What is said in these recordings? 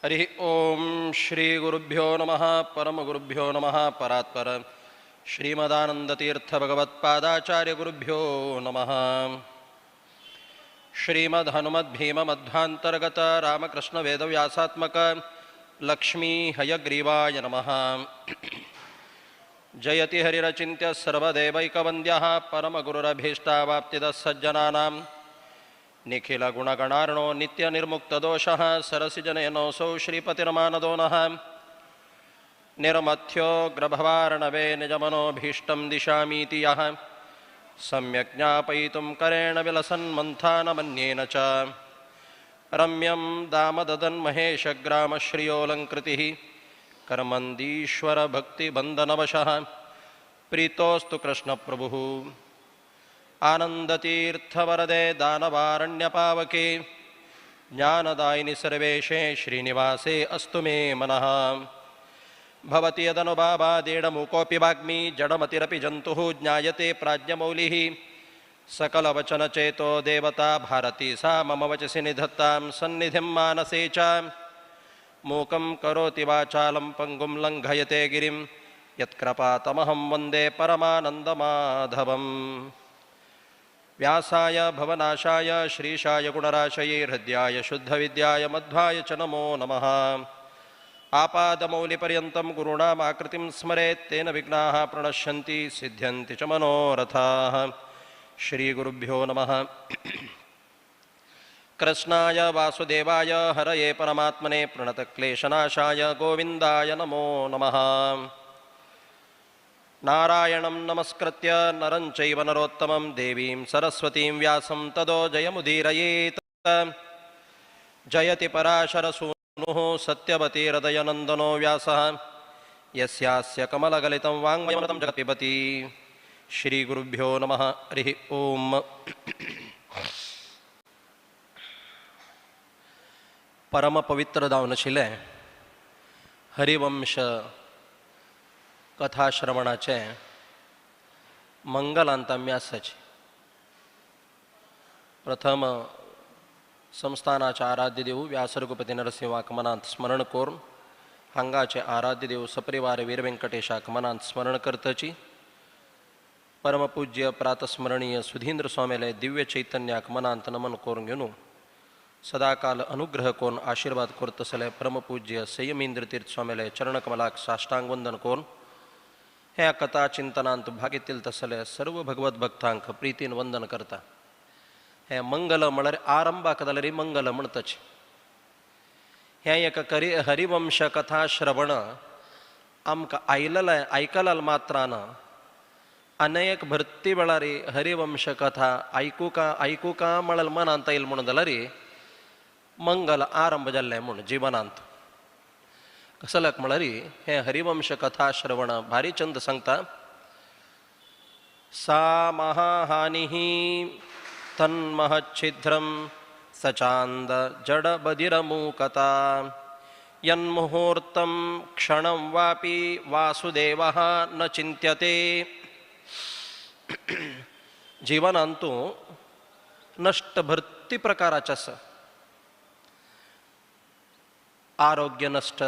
हरि ओम श्री गुरुभ्यो नमः। परमगुरुभ्यो नमः। परात्पर श्रीमदानंदतीर्थ भगवत्पादाचार्य गुरुभ्यो नमः। श्रीमद्हनुमद्भीममध्वांतर्गत रामकृष्ण वेदव्यासात्मक लक्ष्मी हयग्रीवाय नमः। जयति हरिरचिन्त्य सर्वदेवैकवन्द्यः परमगुरुरभीष्टावाप्तिदः सज्जनानां निखिलगुणगणार्णो नित्यनिर्मुक्तदोषः सरसिजनयनोऽसौ श्रीपतिरमानदो नः। निर्मथ्यो ग्रभवार्णवे निजमनोभीष्टं दिशामीति यः सम्यक् ज्ञापयितुं करेण विलसन्मन्थानमन्येन च रम्यं दामददन्महेशग्रामश्रियोऽलङ्कृतिः कर्मन्दीश्वरभक्तिबन्धनवशः प्रीतोऽस्तु कृष्णप्रभुः। आनन्दतीर्थवरदे दानवारण्यपावके ज्ञानदायिनि सर्वेशे श्रीनिवासे अस्तु मे मनः। भवति यदनुभावादेडमूकोऽपि वाग्मी जडमतिरपि जन्तुः ज्ञायते प्राज्ञमौलिः। सकलवचनचेतो देवता भारती सा मम वचसि निधत्तां सन्निधिं मानसे च। मूकं करोति वाचालं पङ्गुं लङ्घयते गिरिं यत्कृपातमहं वन्दे परमानन्दमाधवम्। व्यासाय भवनाशाय श्रीशाय गुणराशये हृद्याय शुद्धविद्याय मध्वाय च नमो नमः। आपादमौलिपर्यन्तं गुरूणामाकृतिं स्मरेत् तेन विघ्नाः प्रणश्यन्ति सिद्ध्यन्ति च मनोरथाः। श्रीगुरुभ्यो नमः। कृष्णाय वासुदेवाय हरये परमात्मने प्रणतक्लेशनाशाय गोविन्दाय नमो नमः। नारायणं नमस्कृत्य नरं चैव नरोत्तमं देवीं सरस्वतीं व्यासं तदो जयमुदीरयेत्। जयति पराशरसूनुः सत्यवती हृदयनन्दनो व्यासः यस्यास्य कमलगलितं वाङ्मयमृतं जगत्पिबति। श्रीगुरुभ्यो नमः। हरिः ओम। परमपवित्र जावन आशिल्लें हरिवंश कथाश्रवणाचें मंगलांत आमी आसाची। प्रथम संस्थानाचे आराध्य देव व्यासरघुपती नरसिंहाक मनांत स्मरण करून हांगाचे आराध्य देव सपरिवार वीर व्यंकटेशाक मनांत स्मरण करतची परमपूज्य प्रातस्मरणीय सुधींद्र स्वामीले दिव्य चैतन्याक मनांत नमन करून घेवन सदाकाल अनुग्रह करून आशीर्वाद करतसले परमपूज्य संयमींद्र तीर्थ स्वामीले चरणकमलाक साष्टांग वंदन करून ह्या कथा चिंतनांत भागीतील तसले सर्व भगवत भक्तांक प्रीतीन वंदन करता। हे मंगल म्हळ्यार आरंभाक जाल्यार मंगल म्हणतच। हें एक करी हरिवंश कथा श्रवण आमकां आयलेलें आयकलाल मात्रान अनेक भरती वेळार हरिवंश कथा आयकुका आयकुका म्हळ्यार मनांत आयल म्हणून जाल्यार मंगल आरंभ जाल्लें म्हूण जिवनांत। कसल्याक म्हळ्यार हें हरिवंश कथा श्रवण भारी चंद सांगता। सा महाहानिः तन्महच्छिद्रं सचान्द जडबधिरमूकता यन्मुहूर्तं क्षणं वापि वासुदेवः न चिन्त्यते। जीवनांतु नष्ट भरती प्रकाराचे आसा। आरोग्य नष्ट,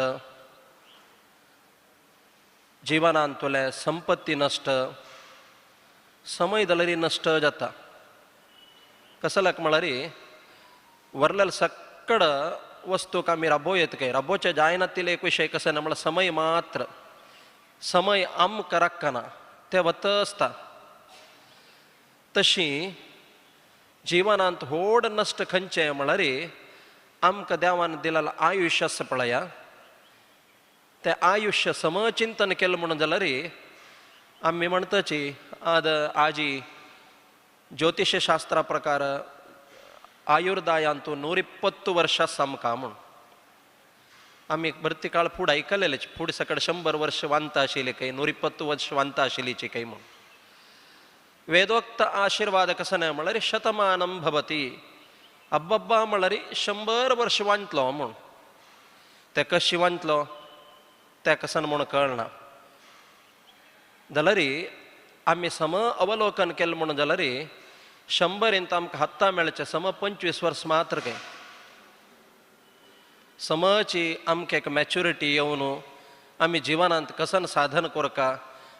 जीवनांतुले संपत्ती नष्ट, समय जाल्यार नष्ट जाता। कसल्याक म्हळ्यार वरलेल सक्कड वस्तूक आमी राबो येत काय राबोचे जायनातिल्ले एक विशय कसं ना म्हळ्यार समय मात्र समय आमकां राखना ते वत आसता। तशी जिवनांत व्हड नश्ट खंयचें म्हळ्यार आमकां देवान दिलेलें आयुश्य आसा पळया तें आयुश्य समचिंतन केलें म्हणून जाल्यार आमी म्हणटाची आद आजी ज्योतिषशास्त्रा प्रकार आयुर्दायांतू 120 वर्ष आमकां म्हूण आमी भरती काळ फुड आयकलेलेच। फुड सकड 100 वर्ष वांता आशिल्ले खंय 120 वर्ष वांता आशिल्लीची खंय म्हूण। वेदोक्त आशीर्वाद कसो न्हय म्हळ्यार शतमानं भवती अब्बब्बा म्हळ्यार 100 वर्ष वांतलो म्हूण। ते कशी वांतलो ते कसन म्हूण कळना जाल्यार आमी सम अवलोकन केलें म्हणून जाल्यार 100 आमकां हत्ता मेळचें सम 25 वर्स मात्र काय। समची आमकां एक मॅच्युरिटी येवन आमी जिवनांत कसन साधन करका,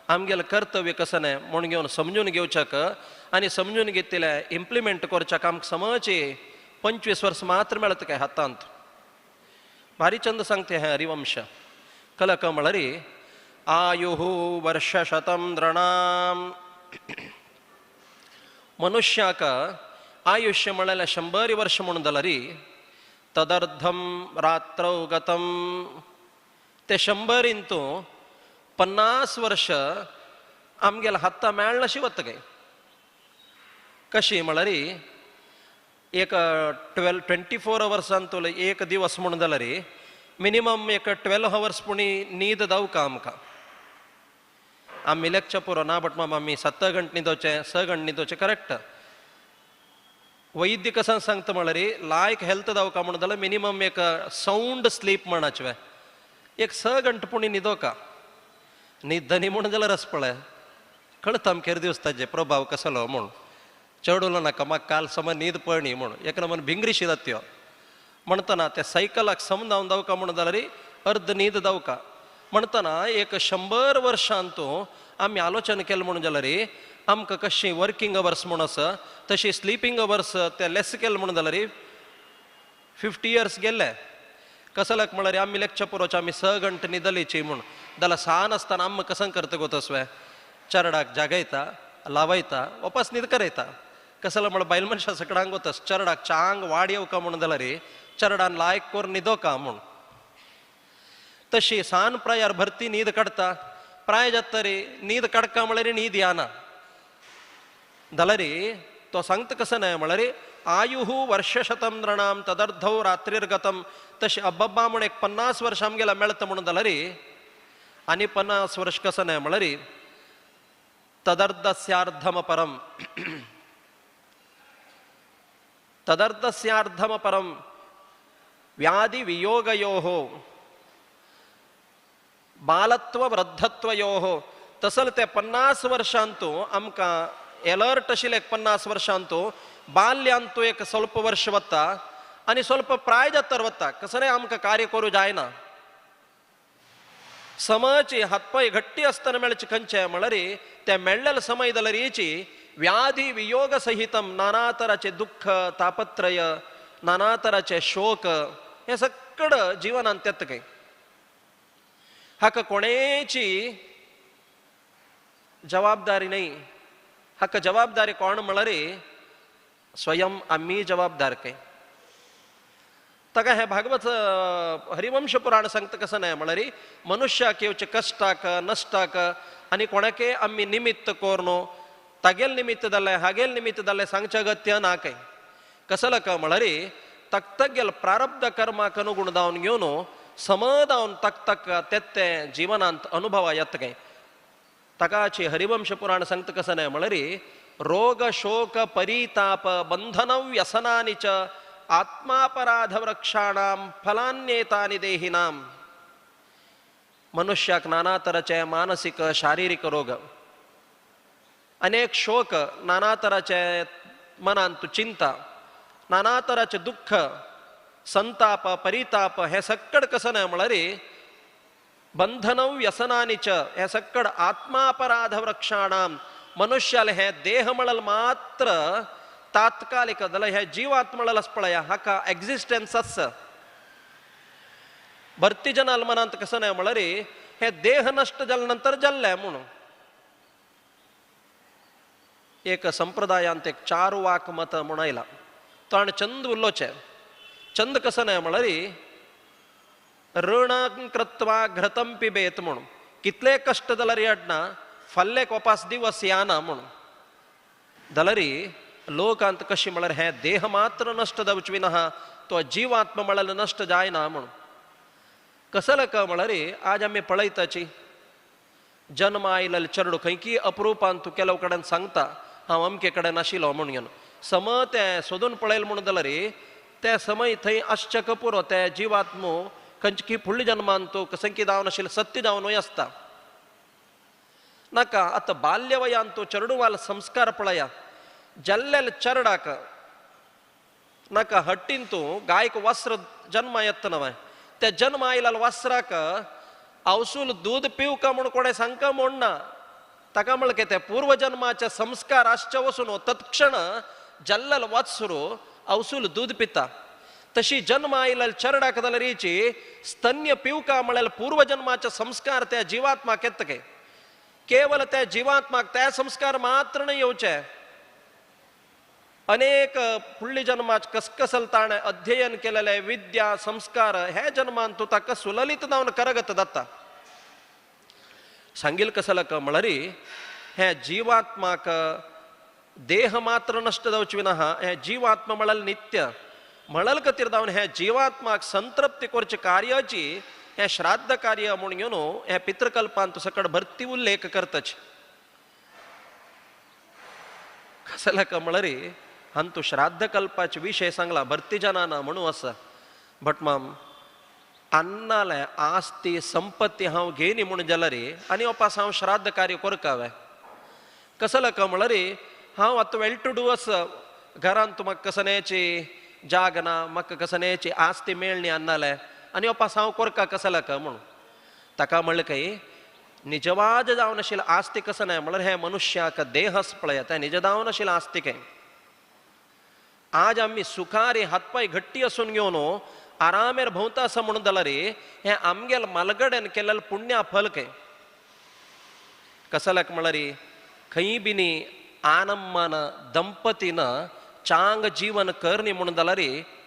आमगेलें कर्तव्य कसनें म्हूण घेवन समजून घेवच्याक आनी समजून घेतिल्लें इम्प्लिमेंट करच्याक आमकां समची 25 वर्स मात्र मेळता काय हातांत. भारी चंद सांगते हें हरिवंश कलक म्हळ्यार आयुः वर्षशतं नृणाम. मनुष्याक आयुष्य म्हळ्यार 100 वर्ष म्हणून जाल्यार तदर्धम रात्रौ गतम, ते 100 इंतू 50 वर्ष आमगेल्या हाता मेळनाशी वता काय. कशी म्हळ्यार एक 24 अवर्सांतलो एक दिवस म्हणून जाल्यार मिनिमम एक 12 अवर्स पुणी न्हीद दावका आमकां. आमी लेक्चर पुरो ना बट मामा आमी 7 घंटे न्हिदोवचें, 6 घंटे न्हिदोवचें करेक्ट. वैद्य कसा सांगता म्हळ्यार लायक हेल्थ दावका म्हणून जाल्यार मिनिमम एक सावंड स्लीप म्हणाचें एक 6 घंटे पुणी न्हिदोका. न्हिद न्ही म्हणून जाल्यार रस पळय कळता आमकां दिवस ताजे प्रभाव कसलो म्हूण. चड उलो नाका म्हाका काल सम न्हीद पळणी म्हूण एक नमन भिंगरीशी जाता त्यो म्हणटना त्या सायकलाक समजावन दावका म्हणून जाल्यार अर्द न्हीद दावका. म्हणटना एक 100 वर्षांतू आमी आलोचन केलें म्हणून जाल्यार आमकां कशी वर्किंग अवर्स म्हूण आसा तशी स्लिपींग अवर्स ते लेस केले म्हणून जाल्यार 50 इयर्स गेले. कसल्याक म्हळ्यार आमी लेक्चर पुरोचे आमी 6 घंटे न्हिदलीची म्हूण जाल्यार सान आसतना आमकां कसं करता गो तसवे चरडाक जागयता लावयता वापस न्हीद करयता. कसलो म्हळ्यार बायल मनशां सकडांक वता चरडाक चांग वाड येवका म्हणून जाल्यार चरडान लायक करून न्हिदोका म्हूण. तशी सान प्रायार भरती न्हीद काडटा, प्राय जाता रे न्हीद काडका म्हळ्यार न्हीद येना जाल्यार तो सांगता कसं न्हय म्हळ्यार आयुः वर्षशतं नृणाम तदर्धौ रात्रिर्गतम. तशें अब्बब्बा म्हूण एक 50 वर्ष आमगेला मेळता म्हणून जाल्यार आनी 50 वर्ष कसं न्हय म्हळ्यार तदर्धस्यार्धमपरम तदर्धस्यार्धमपरम व्याधि वियोगयोः बालत्व वृद्धत्वयोः. तसल ते 50 वर्षांतू आमकां एलर्ट आशिल्ले एक 50 वर्षांतू बाल्यांतू एक स्वल्प वर्ष वता आनी स्वल्प प्राय जातर वता. कसलें आमकां कार्य करूं जायना. समाची हातपाय घट्टी आसतना मेळचे खंयचे म्हळ्यार ते मेळ्ळेले समय जाल्यार येची व्याधी वियोग सहितम नाना तराचे दुःख तापत्रय नाना तराचे शोक हे सगळं जिवनांत येता काय. हाका कोणेची जबाबदारी न्ही. हाका जबाबदारी कोण म्हळ्यार स्वयं आमी जबाबदार काय. ताका हें भागवत हरिवंश पुराण सांगता कसं न्हय म्हळ्यार मनुष्याक येवचे कश्टाक नश्टाक आनी कोणाकय आमी निमित्त करून तागेल निमित्त जालें हागेल निमित्त जालें सांगच्या गत्य ना काय. कसलो का म्हळ्यार तकतगेल प्रारब्ध कर्माक अनुगुण जावन घेवन समदावन तक तेत्ते जिवनांत अनुभवा येता काय. ताकाची हरिवंश पुराण सांगता कसं न्हय म्हळ्यार रोग शोक परिताप बंधन व्यसनानि च आत्मापराध वृक्षाणाम फलान्येतानि देहिनाम. मनुष्याक नाना तराचे मानसीक शारीरिक रोग अनेक शोक नाना तराचे मनांत चिंता नाना तराचे दुःख संताप परिताप हे सक्कड कसं न्हय म्हळ्यार बंधनव व्यसनानि च हे सक्कड आत्मापराध वृक्षाणाम. मनुष्याले हे देह म्हळ्यार मात्र तात्कालिक जाल्यार हे जिवात्म म्हळ्यार पळया हाका एक्झिस्टन्स आसा. भरती जनाल मनांत कसं न्हय म्हळ्यार हे देह नश्ट जाले नंतर जाल्लें म्हणून. एक संप्रदायांत एक चारुवाक मत म्हूण आयला तो आनी चंद उलोवचें. चंद कसं न्हय म्हळ्यार ऋणां कृत्वा घृतं पिबेत म्हणून कितले कश्ट जाल्यार येडना फाल्लेक वापास दिवस येना म्हणून. जाल्यार लोकांत कशी म्हळ्यार हें देह मात्र नश्ट जावचें ना तो जिवात्म म्हळ्यार नश्ट जायना म्हणून. कसलो का म्हळ्यार आज आमी पळयताची जन्म आयिल्ले चेडूं खंयकी अप्रुपान तूं केलो कडेन सांगता हांव अमके कडेन आशिल्लो म्हणून घेवन सम तें सोदून पळयलें म्हणून जाल्यार ते समय थंय आसचें पुरो ते जिवात्मो खंयची फुडल्या जन्मान तूं कसंकी जावन आशिल्लें सत्य जावनूय आसता. नाका आतां बाल्यवयान तूं चेडवाल संस्कार पळया जाल्ल्या चेरडाक नाका हट्टीन तूं गायक वस्त्र जन्मा येता नवें त्या जन्म आयला वासराक आवसूल दूध पिवका म्हूण कोणें सांगका म्हूण ना. ताका म्हणलें ते पूर्वजन्माचे संस्कार आसचे वचून तत्क्षण जल्लल वासरू आवसूल दूध पिता. तशी जन्म आयला चरडाक जाल्यार स्तन्य पिवका म्हळ्यार पूर्वजन्माचे संस्कार त्या जिवात्माक येता. केवल त्या जिवात्माक त्या संस्कार मात्र न्हय येवचे, अनेक फुडली जन्मात कसकसल ताणें अध्ययन केलेले विद्या संस्कार हे जन्मान तूं ताका सुललित जावन करगत जाता. सांगील कसलक म्हळ्यार हे जिवात्माक देह मात्र नश्ट जावची ना, हे जिवात्मा म्हळ्यार नित्य म्हणल खातीर जावन हे जिवात्माक संतृप्ती करचे कार्याची हे श्राद्ध कार्य म्हूण घेवन हे पितृकल्पांत सकट भरती उल्लेख करताच. कसलक म्हळ्यार हांतू श्राद्ध कल्पाचे विशय सांगला भरती जनाना म्हणून आसा. भटमाम अन्नाले आस्ती संपत्ती हांव घेयनी म्हूण जाल्यार आनी ओपास हांव श्राद्ध कार्य करकावे. कसलक म्हळ्यार हांव आतां वेल टू do आसा, घरांत म्हाका कसण्याची जाग ना, म्हाका कसण्याची आस्ती मेळणी अन्नाले आनी ओपास हांव करका कसलक म्हणून. ताका म्हणलें काय निजवाज जावन आशिल्लें आस्ती कसं नाय म्हळ्यार हे मनुष्याक देहस पळय त्या निज जावन आशिल्लें आस्तीक. आज आमी सुखारी हातपाय घट्टी असून घेवन आरामेर भोंवता आसा म्हणून जाल्यार हे आमगेल मालगड्यान केलेलें पुण्या फल काय. कसल्याक म्हळ्यार खंय बिनी आनम्मान दंपतीन चांग जीवन करणी म्हणून जाल्यार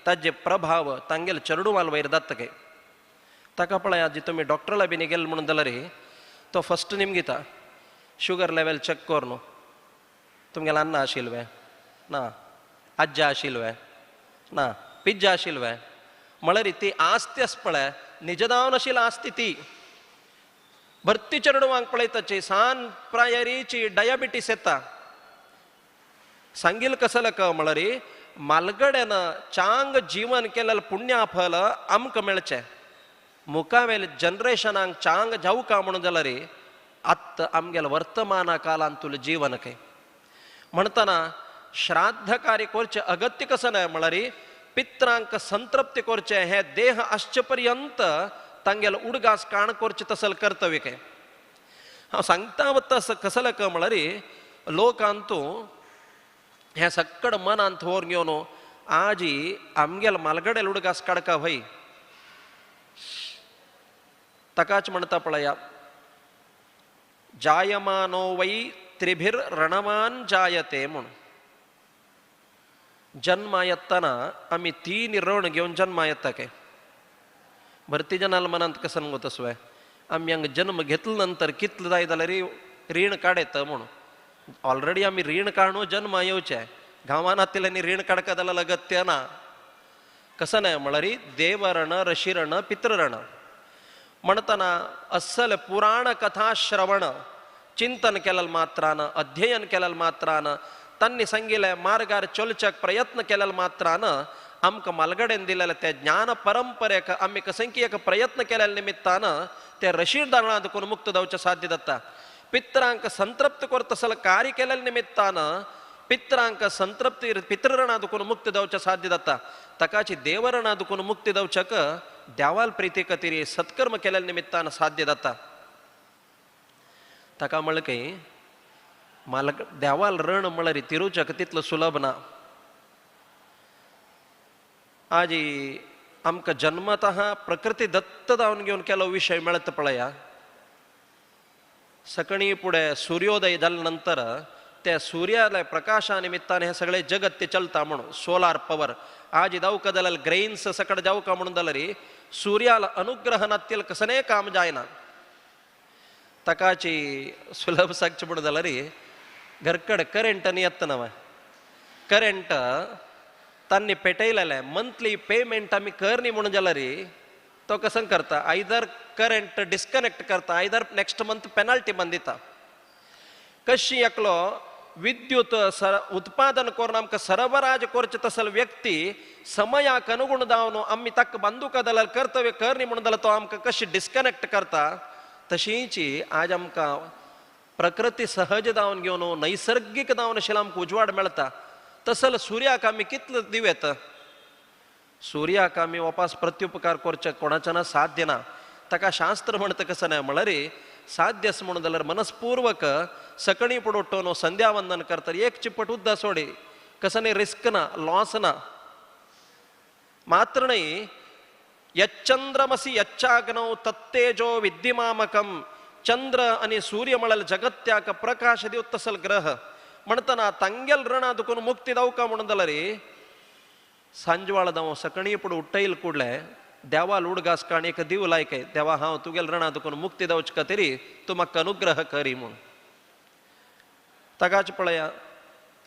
ताजे प्रभाव तांगेल चेडवाल वयर जाता काय. ताका पळय आज तुमी डॉक्टराला बिनी गेले म्हणून जाल्यार तो फस्ट निमगिता शुगर लेवल चॅक कर न्हू, तुमगेले अन्ना आशिल्लें ना, आज्जा आशिल्लें ना, पिज्जा आशिल्लें म्हळ्यार ती आस्ती आसा पळय निजदावन आशिल्ली आस्ती ती भरती चेडवांक पळयताची सान प्रायरीची डायबिटीस येता. सांगील कसलक म्हळ्यार मालगड्यान चांग जीवन केलेलें पुण्या फल आमकां मेळचें, मुखावेले जनरेशनाक चांग जावका म्हणून जाल्यार आत्तां आमगेले वर्तमाना कालांत तुलें जीवन काय. म्हणटना श्राद्ध कार्य करचें अगत्य कसं नाय म्हळ्यार पित्रांक संतृप्ती करचें हे देह आसचे पर्यंत तांगेले उडगास काण करचें तसल कर्तव्य काय. हांव सांगता वता कसलक म्हळ्यार लोकांतू हें सक्कड मनांत व्हरून घेवन आजी आमगेले मालगडेल उडगास काडका व्हय. ताकाच म्हणटा पळया जायमानो वै त्रिभिर रणवान जायते म्हूण. जन्मा येतना आमी तीन रण घेवन जन्मा येता काय. भरती जनाल मनांत कसं गो तसवे आमी हांगा जन्म घेतले नंतर कितले जाय जाल्यार रीण काडयता म्हूण. ऑलरेडी आमी रीण काडून जन्मा येवचे, गांवान आतिल्यांनी रीण काडका जाल्यार अगत्य ना. कसं नाय म्हळ्यार देवरण ऋषिरण पितृरण म्हणटना अस्सल पुराण कथा श्रवण चिंतन केलें मात्रान अध्ययन केलें मात्रान तांणी सांगिल्लें मार्गार चलच्याक प्रयत्न केलें मात्रान आमकां मालगडेन दिलेलें त्या ज्ञान परंपरेक आमी कसंकी एक प्रयत्न केल्या निमित्तान ते ऋषी दारणांत कोण मुक्त जावचें साध्य जाता. पित्रांक संतृप्त करतसल कार्य केल्या निमित्तान पित्रांक संतृप्ती पितृरणां दुखून मुक्त जावचें साध्य जाता. ताकाची देवरणां दुखून मुक्ती जावच्याक देवाल प्रिती खातीर सत्कर्म केल्या निमित्तान साध्य जाता. ताका म्हणलें काय मालक देवाल रण म्हळ्यार तिरुच्याक तितलो सुलभ ना. आजी आमकां जन्मतः प्रकृती दत्त जावन घेवन केलो विशय मेळता पळया. सकणी फुडें सुर्योदय जाल्या नंतर त्या सूर्याल्या प्रकाशा निमित्तान हे सगळे जगत ते चलता म्हणून सोलार पवर आज जावका जाल्यार ग्रेन्स सकट जावका म्हणून जाल्यार सूर्याला अनुग्रह नातील कसलें काम जायना. ताकाची सुलभ सांगचें म्हणून जाल्यार घरकड करंट न्ही येता नवें करंट तांणी पेटयलेलें मंथली पेमेंट आमी करनी म्हणून जाल्यार तो कसं करता आयदर करंट डिस्कनेक्ट करता आयदर नेक्स्ट मंथ पेनल्टी बांदिता. कशी एकलो विद्युत उत्पादन करून आमकां सरबराज करचे तसल व्यक्ती समयाक अनुगुण जावन आमी ताका बांदुका जाल्यार कर्तव्य करनी म्हणून जाल्यार तो आमकां कशी डिस्कनेक्ट करता. तशींची आज आमकां प्रकृती सहज जावन घेवन नैसर्गीक जावन आशिल्लें आमकां उजवाड मेळटा. तसल सुर्याक आमी कितलो दिवं येता. सूर्याक आमी वापास प्रत्युपकार करचे कोणाच्यान साध्य ना. ताका शास्त्र म्हणटा कसं नाही म्हळ्यार साध्य आसा म्हणून जाल्यार मनस्पूर्वक सकणी पडोटो संध्यावंदन करता एक चिपट उद्दा सोडी कसं नाही रिस्क ना लॉस ना. मात्र न्हय यच्चंद्रमसी यच्चाग्नौ तत्तेजो विद्धिमामकम चंद्र आणि सूर्य म्हळ्यार जगत्याक प्रकाश दिवत तसल ग्रह म्हणतना तांगेल ऋणा दुखून मुक्ती दावका म्हणून जाल्यार सांजवाळ दाव सकणी पड उट्टयल ಕೂಡಲೇ देवाल उडगास काण एक दिव लायक देवा हांव तुगेल ऋणा दुखून मुक्ती दावचे खातीर तूं म्हाका अनुग्रह करी म्हूण. ताकाच पळया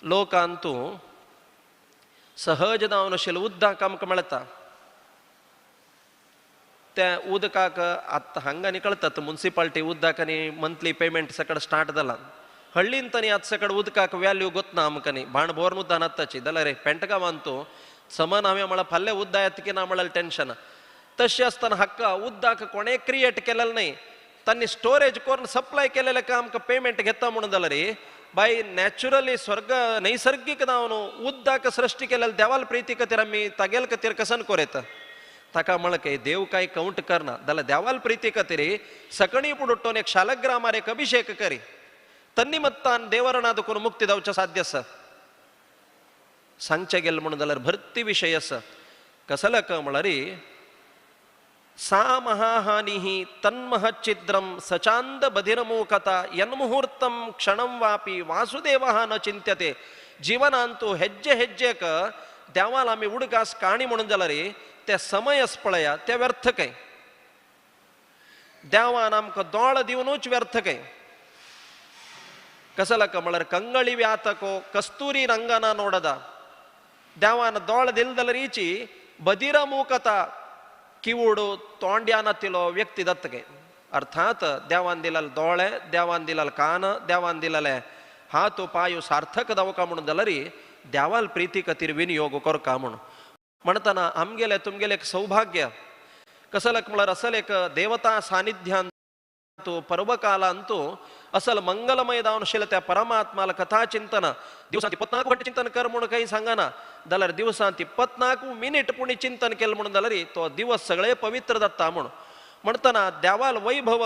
लोकांत तूं सहज जावन आशिल्लें उदक आमकां मेळटा. त्या उदकाक आतां हांगा निकळतात मुन्सिपाल्टी उदक आनी मंथली पेमेंट सकड स्टार्ट जाला. हळ्ळीन तनी आतां सकड उदकाक व्हॅल्यू गोतना आमकां न्ही भांड भोर उदक नाताची जाल्यार रे पेंटगांवान तूं समन हांवें म्हळ्यार फाल्यां उदक येता की ना म्हळ्यार टेन्शन. तशें आसतना हाका उदक कोणें क्रिएट केलेलें न्हय तांणी स्टोरेज करून सप्लाय केलेलें का आमकां पेमेंट घेता म्हणून जाल्यार बाय नॅचरली स्वर्ग नैसर्गीक जावन उदक सृश्टी केलेले देवाल प्रिती खातीर आमी तागेल खातीर कसन कोर येता. ताका म्हणलें देव काय कावंट करना जाल्यार देवाल प्रिती खातीर सकणी पुडोटोन एक शालग्रामार एक अभिषेक करी तन्निमत्तान देवरणाद करून मुक्ती जावचें साध्य आसा. सांगचें गेलें म्हणून जाल्यार भरती विशय आसा. कसलक म्हळ्यार सा महाहानिः तन्महच्छिद्रं सचांद बधिरमूकता यन्मुहूर्तं क्षणं वापी वासुदेवः न चिंत्यते. जीवनांतु हेज्जे हेज्जेक देवाल आमी उडगास काणी म्हणून जाल्यार ते समयस पळया ते व्यर्थ काय. देवान आमकां दोळ दिवनूच व्यर्थ काय. कसलक म्हळ्यार कंगळी व्यातको कस्तुरी रंगना नोडदा देवान दोळ दिल जाल्यार हिची बधिरमूकता किवूड तोंड्यानातिलो व्यक्ती दत्तके. अर्थात देवान दिलेले दोळे देवान दिलेले कान देवान दिलेले हात पायो सार्थक दावका म्हणून जाल्यार देवाल प्रिती खातीर विनियोग करका म्हूण म्हणटना आमगेले तुमगेले एक सौभाग्य कसलक म्हळ्यार असल एक देवता सानिध्यांतू पर्वकालांतू असल मंगलमय जावन आशिल्ल्या त्या परमात्माला कथा चिंतन दिवसांत 24 घंटे चिंतन कर म्हणून काही सांगना जाल्यार दिवसांत 24 मिनिट पुणी चिंतन केलें म्हणून जाल्यार तो दिवस सगळे पवित्र जाता म्हूण म्हणटना देवाल वैभव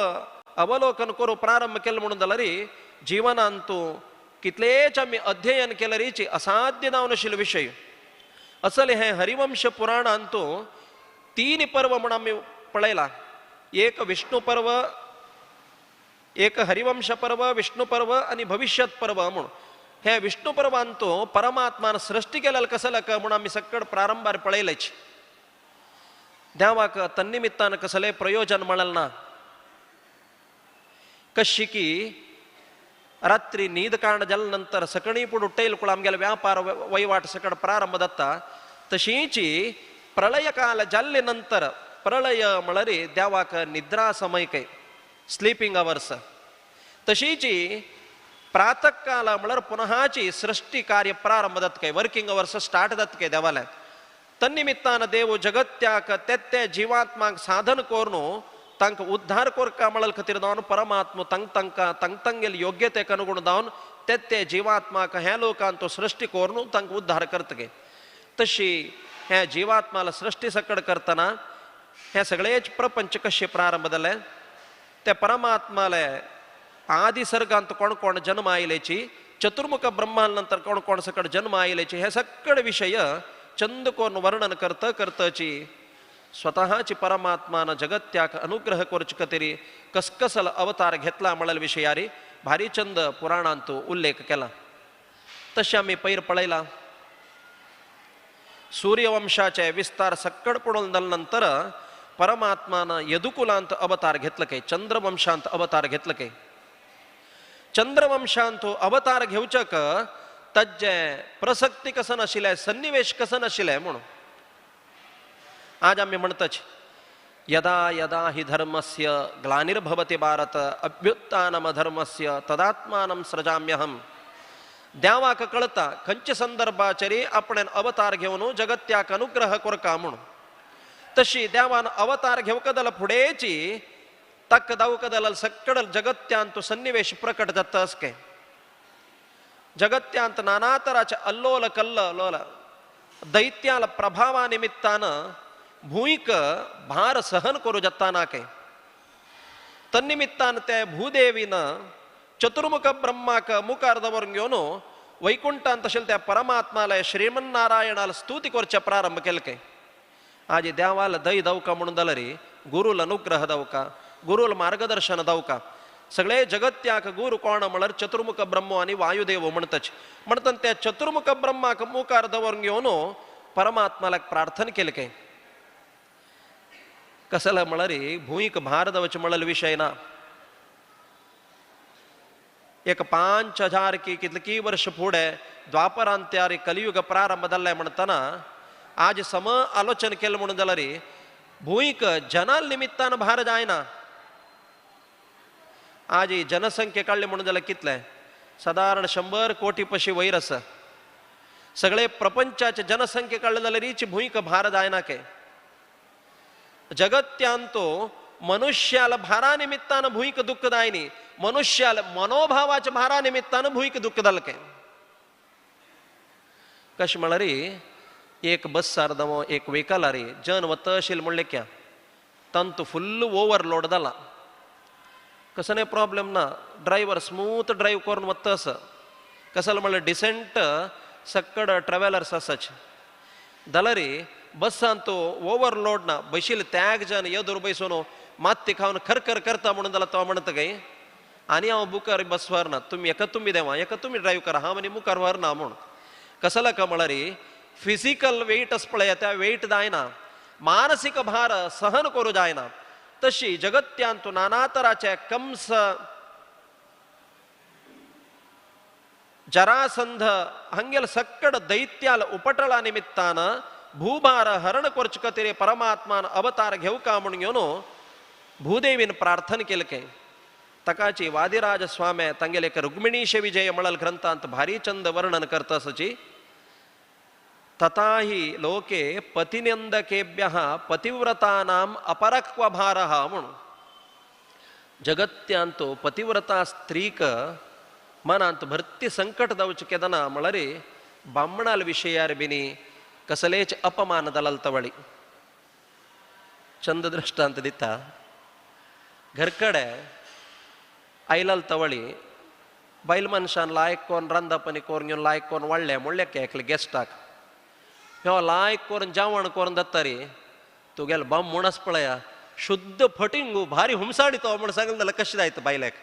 अवलोकन करूं प्रारंभ केलें म्हणून जाल्यार जीवनांतू कितलेच आमी अध्ययन केल्यार असाध्य जावन आशिल्ले विशय असल हें हरिवंश पुराणांतू 3 पर्व म्हूण आमी पळयला. एक विष्णु पर्व एक हरिवंश पर्व विष्णु पर्व आनी भविष्यत पर्व म्हूण. हे विष्णु पर्वांतू परमात्मान सृष्टी केलेले कसलक म्हूण आमी सकड प्रारंभार पळयलेच. देवाक तन्निमित्तान कसलें प्रयोजन मेळलें ना. कशी की रात्री न्हीद काण जाले नंतर सकणी पूण उठयल कुळ आमगेले व्यापार वहिवाट सकड प्रारंभ जाता तशीची प्रलय काल जाल्ले नंतर प्रलय म्हळ्यार देवाक निद्रा समय काय स्लीपिंग अवर्स तशीची प्रातःकाल म्हळ्यार पुनःची सृष्टी कार्य प्रारंभ जाता काय वर्किंग अवर्स स्टार्ट जाता काय देवाल्या. तन्निमित्तान देव जगत्याक ते जीवात्माक साधन करून तांकां उद्धार करका म्हळ्यार खातीर जावन परमात्मा तांक तांकां तांक तांगेले योग्यतेक अनुगुण जावन ते जीवात्माक ह्या लोकांत तो सृष्टी करून तांकां उद्धार करता गे. तशी ह्या जीवात्माला सृष्टी सकड करतना हे सगळेच प्रपंच कशे प्रारंभ जाले त्या परमात्माले आदी सर्गांत कोण कोण जन्म आयल्याची चतुर्मुख ब्रह्मान नंतर कोण कोण सकड जन्म आयल्याची हे सगळे विशय चंद कोण वर्णन करत करतची स्वतःची परमात्मान जगत्याक अनुग्रह करचे खातीर कसकसल अवतार घेतला म्हळ्यार विशयारी भारी चंद पुराणांत उल्लेख केला. तशें आमी पयर पळयला सूर्यवंशाचे विस्तार सक्कड पडून जाले नंतर परमात्मान यदुकुलांत अवतार घेतलं काय चंद्रवंशांत अवतार घेतलं काय. चंद्रवंशांत अवतार घेवचक तज्जे प्रसक्ती कसं नाशिल्लें सन्निवेश कसं नाशिल्लें म्हणून आज आमी म्हणटाच यदा यदा हि धर्मस्य ग्लानिर्भवति भारत अभ्युत्थानम धर्मस्य तदात्मानं सृजाम्यहम. देवाक कळता खंयच्या संदर्भाचेर आपणें अवतार घेवन जगत्याक अनुग्रह करका म्हणून. तशी देवान अवतार घेवंक जाल्यार फुडेंची तक दावक जाल्यार सकड जगत्यांत सन्निवेश प्रकट जाता असके जगत्यांत नाना तराचे अल्लोल कल्ल लोल दैत्याल प्रभावा निमित्तान भूंयक भार सहन करूं जाता ना काय तन्निमित्तान ते भूदेवीन चतुर्मुख ब्रह्माक मुखार दवरून घेवन वैकुंठांत आशिल्ल्या त्या परमात्माला श्रीमन्नारायणाला स्तुती करचे प्रारंभ केले काय. आज देवाला दय दवका म्हणून जाल्यार गुरूल अनुग्रह दवका, गुरूल मार्गदर्शन दवका. सगळे जगत्याक गुरू कोण म्हळ्यार चतुर्मुख ब्रह्म आनी वायुदेव म्हणटाच. म्हणटना त्या चतुर्मुख ब्रह्माक मुखार दवरून घेवन परमात्माला प्रार्थना केली काय. कसला म्हळ्यार भूंयक भार दवचे म्हळ्यार विशय ना. एक 5000 की कितली वर्ष फुडें द्वापरांत्यार कलियुग प्रारंभ जाल्ले म्हणटना आज सम आलोचन केलें म्हणून जाल्यार भूंयक जनाल निमित्तान भार जायना. आज जनसंख्या काडली म्हणून जाल्यार कितले सादारण 100 कोटी पशी वयर आसा. सगळे प्रपंचाचे जनसंख्या काडले जाल्यार हिची भूंयक भार जायना के. जगत्यांतो मनुष्याला भारा निमित्तान भूंयक दुःख जायनी, मनुष्याला मनोभावाच्या भारा निमित्तान भूंयक दुःख जालें काय. कशें म्हळ्यार एक बस्सार दवो एक व्हेकलार जन वतशील म्हणलें क्या तांतू फुल्ल ओवरलोड जाला. कसले प्रॉब्लेम ना, ड्रायव्हर स्मूथ ड्रायव्ह करून वता आसा. कसले म्हणल्यार डिसेंट सक्कड ट्रॅव्हलर्स आसाच. जाल्यार बस्सान तो ओवरलोड ना, बशिल्ले त्याग जन येदोर बसून मात्ती खावन खरखर करता म्हणून जाल्यार तो म्हणटा काय आनी हांव मुखार बस व्हरना, तुमी एका तुमी देवा एका तुमी ड्रायव्ह करा, हांव आनी मुखार व्हरना म्हूण. कसला का म्हळ्यार फिजिकल वेट आसा पळय त्या वेट जायना, मानसीक भार सहन करूं जायना. तशी जगत्यांतू नाना तराचे कंस जरासंध हंगेल सक्कड दैत्याल उपटळा निमित्तान भूभार हरण करचे खातीर परमात्मान अवतार घेवका म्हूण घेवन भूदेवीन प्रार्थना केलें काय. ताकाची वादिराज स्वामी तांगेले एक रुक्मिणीश विजय म्हणल ग्रंथांत भारी चंद वर्णन करता आसची. तथा हि लोके पतिनिंदकेभ्यः पतिव्रतानाम अपरक्व भारः म्हणून. जगत्यांतो पतिव्रता स्त्रीक मनांत भरती संकट जावचें केदना म्हळ्यार बामणाल विशयार बिनी कसलेच अपमान जालाल तवळी. चंद दृष्टांत दिता. घरकडे आयलाल तवळी बायल मनशान लायक कोण रांदपणी करून घेवन लायक कोण वाडले म्हणलें काय एकले गेस्टाक ह्यो लायक करून जेवण करून जाता रे तुगेलो बाम म्हणस पळया शुद्ध फटिंगू भारी हुमसाडी तो म्हण सांगलें जाल्यार कशें जायत बायलेक.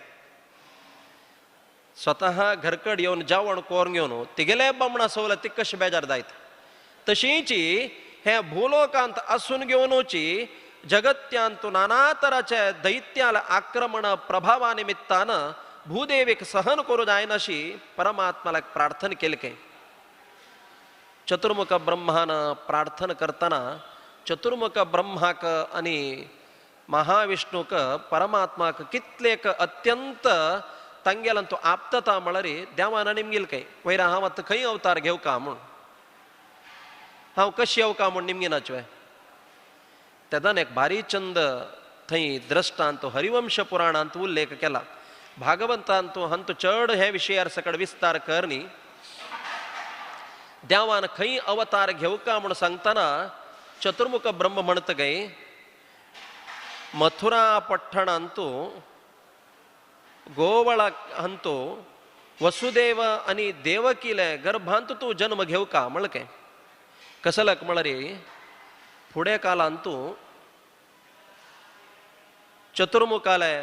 स्वतः घरकड येवन जेवण करून घेवन तिगेले बामणा सवला ती कशें बेजार जायत. तशींची हे भूलोकांत आसून घेवनूची जगत्यांत नाना तराचे दैत्याल आक्रमण प्रभावा निमित्तान भूदेवीक सहन करूं जायनाशी परमात्माला प्रार्थना केली काय. चतुर्मुख ब्रह्मान प्रार्थना करतना चतुर्मुख ब्रह्माक आनी महाविष्णूक परमात्माक कितलेक अत्यंत तांगेल्यान तो आप्तता म्हळ्यार देवान निमगेल काय वयर हांव आतां खंय अवतार घेवका म्हूण, हांव कशी येवका म्हूण निमगिनाचवे. तेन्ना एक भारी चंद थंय द्रष्टांत हरिवंश पुराणांत उल्लेख केला. भागवंतांत हांतू चड हे विशयार सकड विस्तार कर न्ही. देवान खंय अवतार घेवका म्हूण सांगतना चतुर्मुख ब्रह्म म्हणत काय मथुरा पठ्ठणांतू गोवळा हंतो वसुदेव आनी देवकीले गर्भांत तूं जन्म घेवका म्हणलें काय. कसलक म्हळ्यार फुडें कालांतू चतुर्मुखाले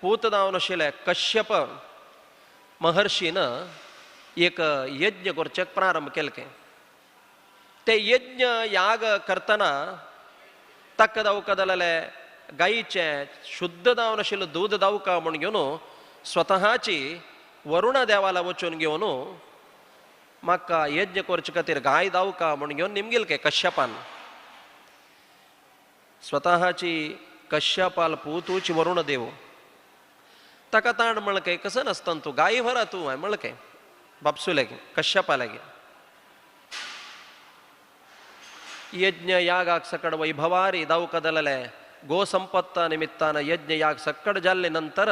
पूत जावन आशिल्ले कश्यप महर्षीन एक यज्ञ करचें प्रारंभ केलें काय. ते यज्ञ याग करतना ताका दावका जाल्यार गायीचें शुद्ध जावन आशिल्लें दूद दावका म्हूण घेवन स्वतःची वरुणा देवाला वचून घेवन म्हाका यज्ञ करचे खातीर गाय दावका म्हूण घेवन निमगेल काय कश्यपान. स्वतःची कश्यपाल पूतूची वरुण देव ताका ताण म्हणलें काय कसं नासतना तूं गाय व्हरा तूं हांवें म्हणलें काय बापसू लागी कश्यपा लागी. यज्ञ यागाक सकड वैभवारी दावका जालें गोसंपत्ता निमित्तान यज्ञ याग सकड जाल्ले नंतर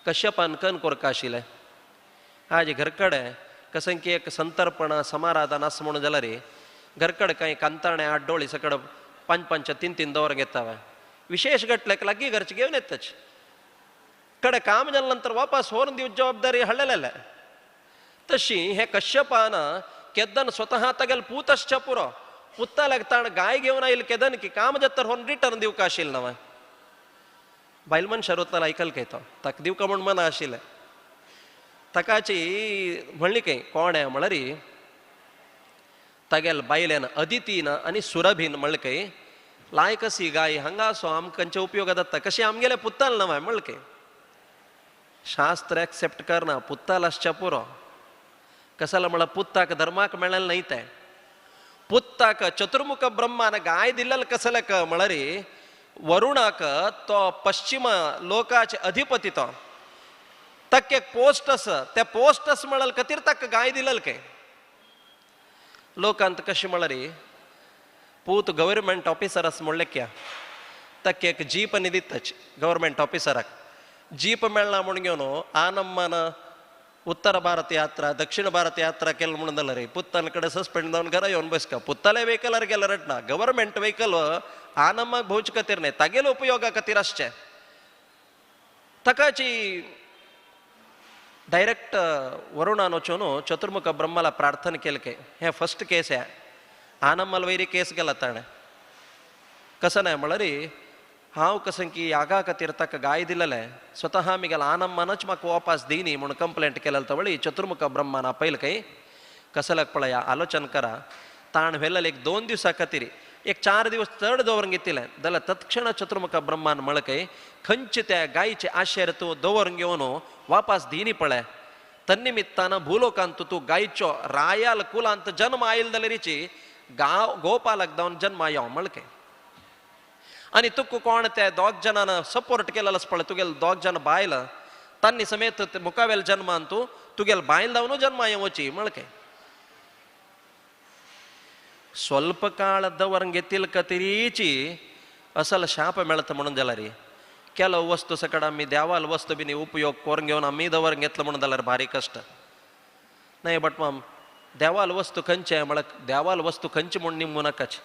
कश्यपान कन कोरका आशिल्लें. आज घरकडे कसं की एक संतर्पण समाराधन आसा म्हणून जाल्यार घरकड कांय कांताणे आड्डोळी सकड 5 5 3 3 दवर घेतावे विशेष घटल्याक लागीं घरचे घेवन येताच कडे काम जाल्या नंतर वापस होरून दिवची जबाबदारी हळ्ळेलेले. तशी हे कश्यपान केदन स्वतः तगेल पूतश्च पुरो पुत्ताल्याक ताण गाय घेवन आयल केदन की काम जातर होरून रिटर्न दिवका आशिल्लें नवें. बायल मनशां रोतला आयकल काय तो ताका दिवका म्हूण मना आशिल्लें. ताकाची म्हणली काय कोण आहे म्हळ्यार तागेल बायल्यान अदितीन आनी सुरभीन म्हणलें काय लाय कशी गाय हांगा असो आमकां खंयच्या उपयोगा जाता कशी आमगेले पुत्ताल नवें म्हणलें काय. शास्त्र एक्सेप्ट करना पुत्ताल आसच्या पुरो कसाला म्हळ्यार पुत्ताक धर्माक मेळ्ळें न्हय तें. पुत्ताक चतुर्मुख ब्रह्मान गाय दिल्लें कसल्याक म्हळ्यार वरुणाक तो पश्चिम लोकाचे अधिपती तो ताका एक पोस्ट आसा त्या पोस्ट आसा म्हळ्यार खातीर ताका गाय दिलेल काय. लोकांत कशें म्हळ्यार पूत गव्हर्मेंट ऑफिसर आसा म्हणलें क्या ताका एक जीप आनी दिताच गव्हर्मेंट ऑफिसराक जीप मेळना म्हूण घेवन आनम्मान उत्तर भारत यात्रा दक्षिण भारत यात्रा केलं म्हणून जाल्यार रे पुत्तान कडेन सस्पेंड जावन घरा येवन बसका पुत्ताले व्हेकलार गेल्यार रडना गव्हर्मेंट व्हेकल आनम्माक भोवचे खातीर न्हय तागेले उपयोगा खातीर आसचें. ताकाची डायरेक्ट वरुणान वचून चतुर्मुख ब्रह्माला प्रार्थना केलं काय हें फर्स्ट केस आहे आनम्माल वैरी केस गेला ताणें. कसं नाही म्हळ्यार हांव कसं की यागा खातीर ताका गाय दिलेलें स्वतः मिगेल आनम्मानच म्हाका वापस दिनी म्हूण कंप्लेंट केलें तवळी चतुर्मुख ब्रह्मान आपयल काय कसल्याक पळया आलोचन करा ताण व्हेलें एक 2 दिवसां खातीर एक 4 दिवस चड दवरून घेतिल्लें जाल्यार तत्क्षण चतुर्मुख ब्रह्मान म्हणलें काय खंयचे त्या गायचे आशेर तूं दवरून घेवन वापस दिनी पळय तन्निमित्तान भूलोकांत तूं गायचो रायाल कुलांत जन्म आयल जाल्यारीची गांव गोपालक जावन जन्म आयो म्हणलें काय. आनी तुका कोण त्या दोग जाणान सपोर्ट केलेलो आसा पळय तुगेले दोग जाण बायल तांणी समेत मुखावेल जन्मान तूं तुगेले बायल जावन जन्मा येवची म्हणलें काय. स्वल्प काळ दवरून घेतील खातीरीची असल शाप मेळता म्हणून जाल्यार केलो वस्तू सकड आमी देवाल वस्तू बीन उपयोग करून घेवन आमी दवरून घेतलो म्हणून जाल्यार भारी कश्ट न्हय. बट माम देवाल वस्तू खंयचे म्हळ्यार देवाल वस्तू खंयची म्हूण निमू नाकाच.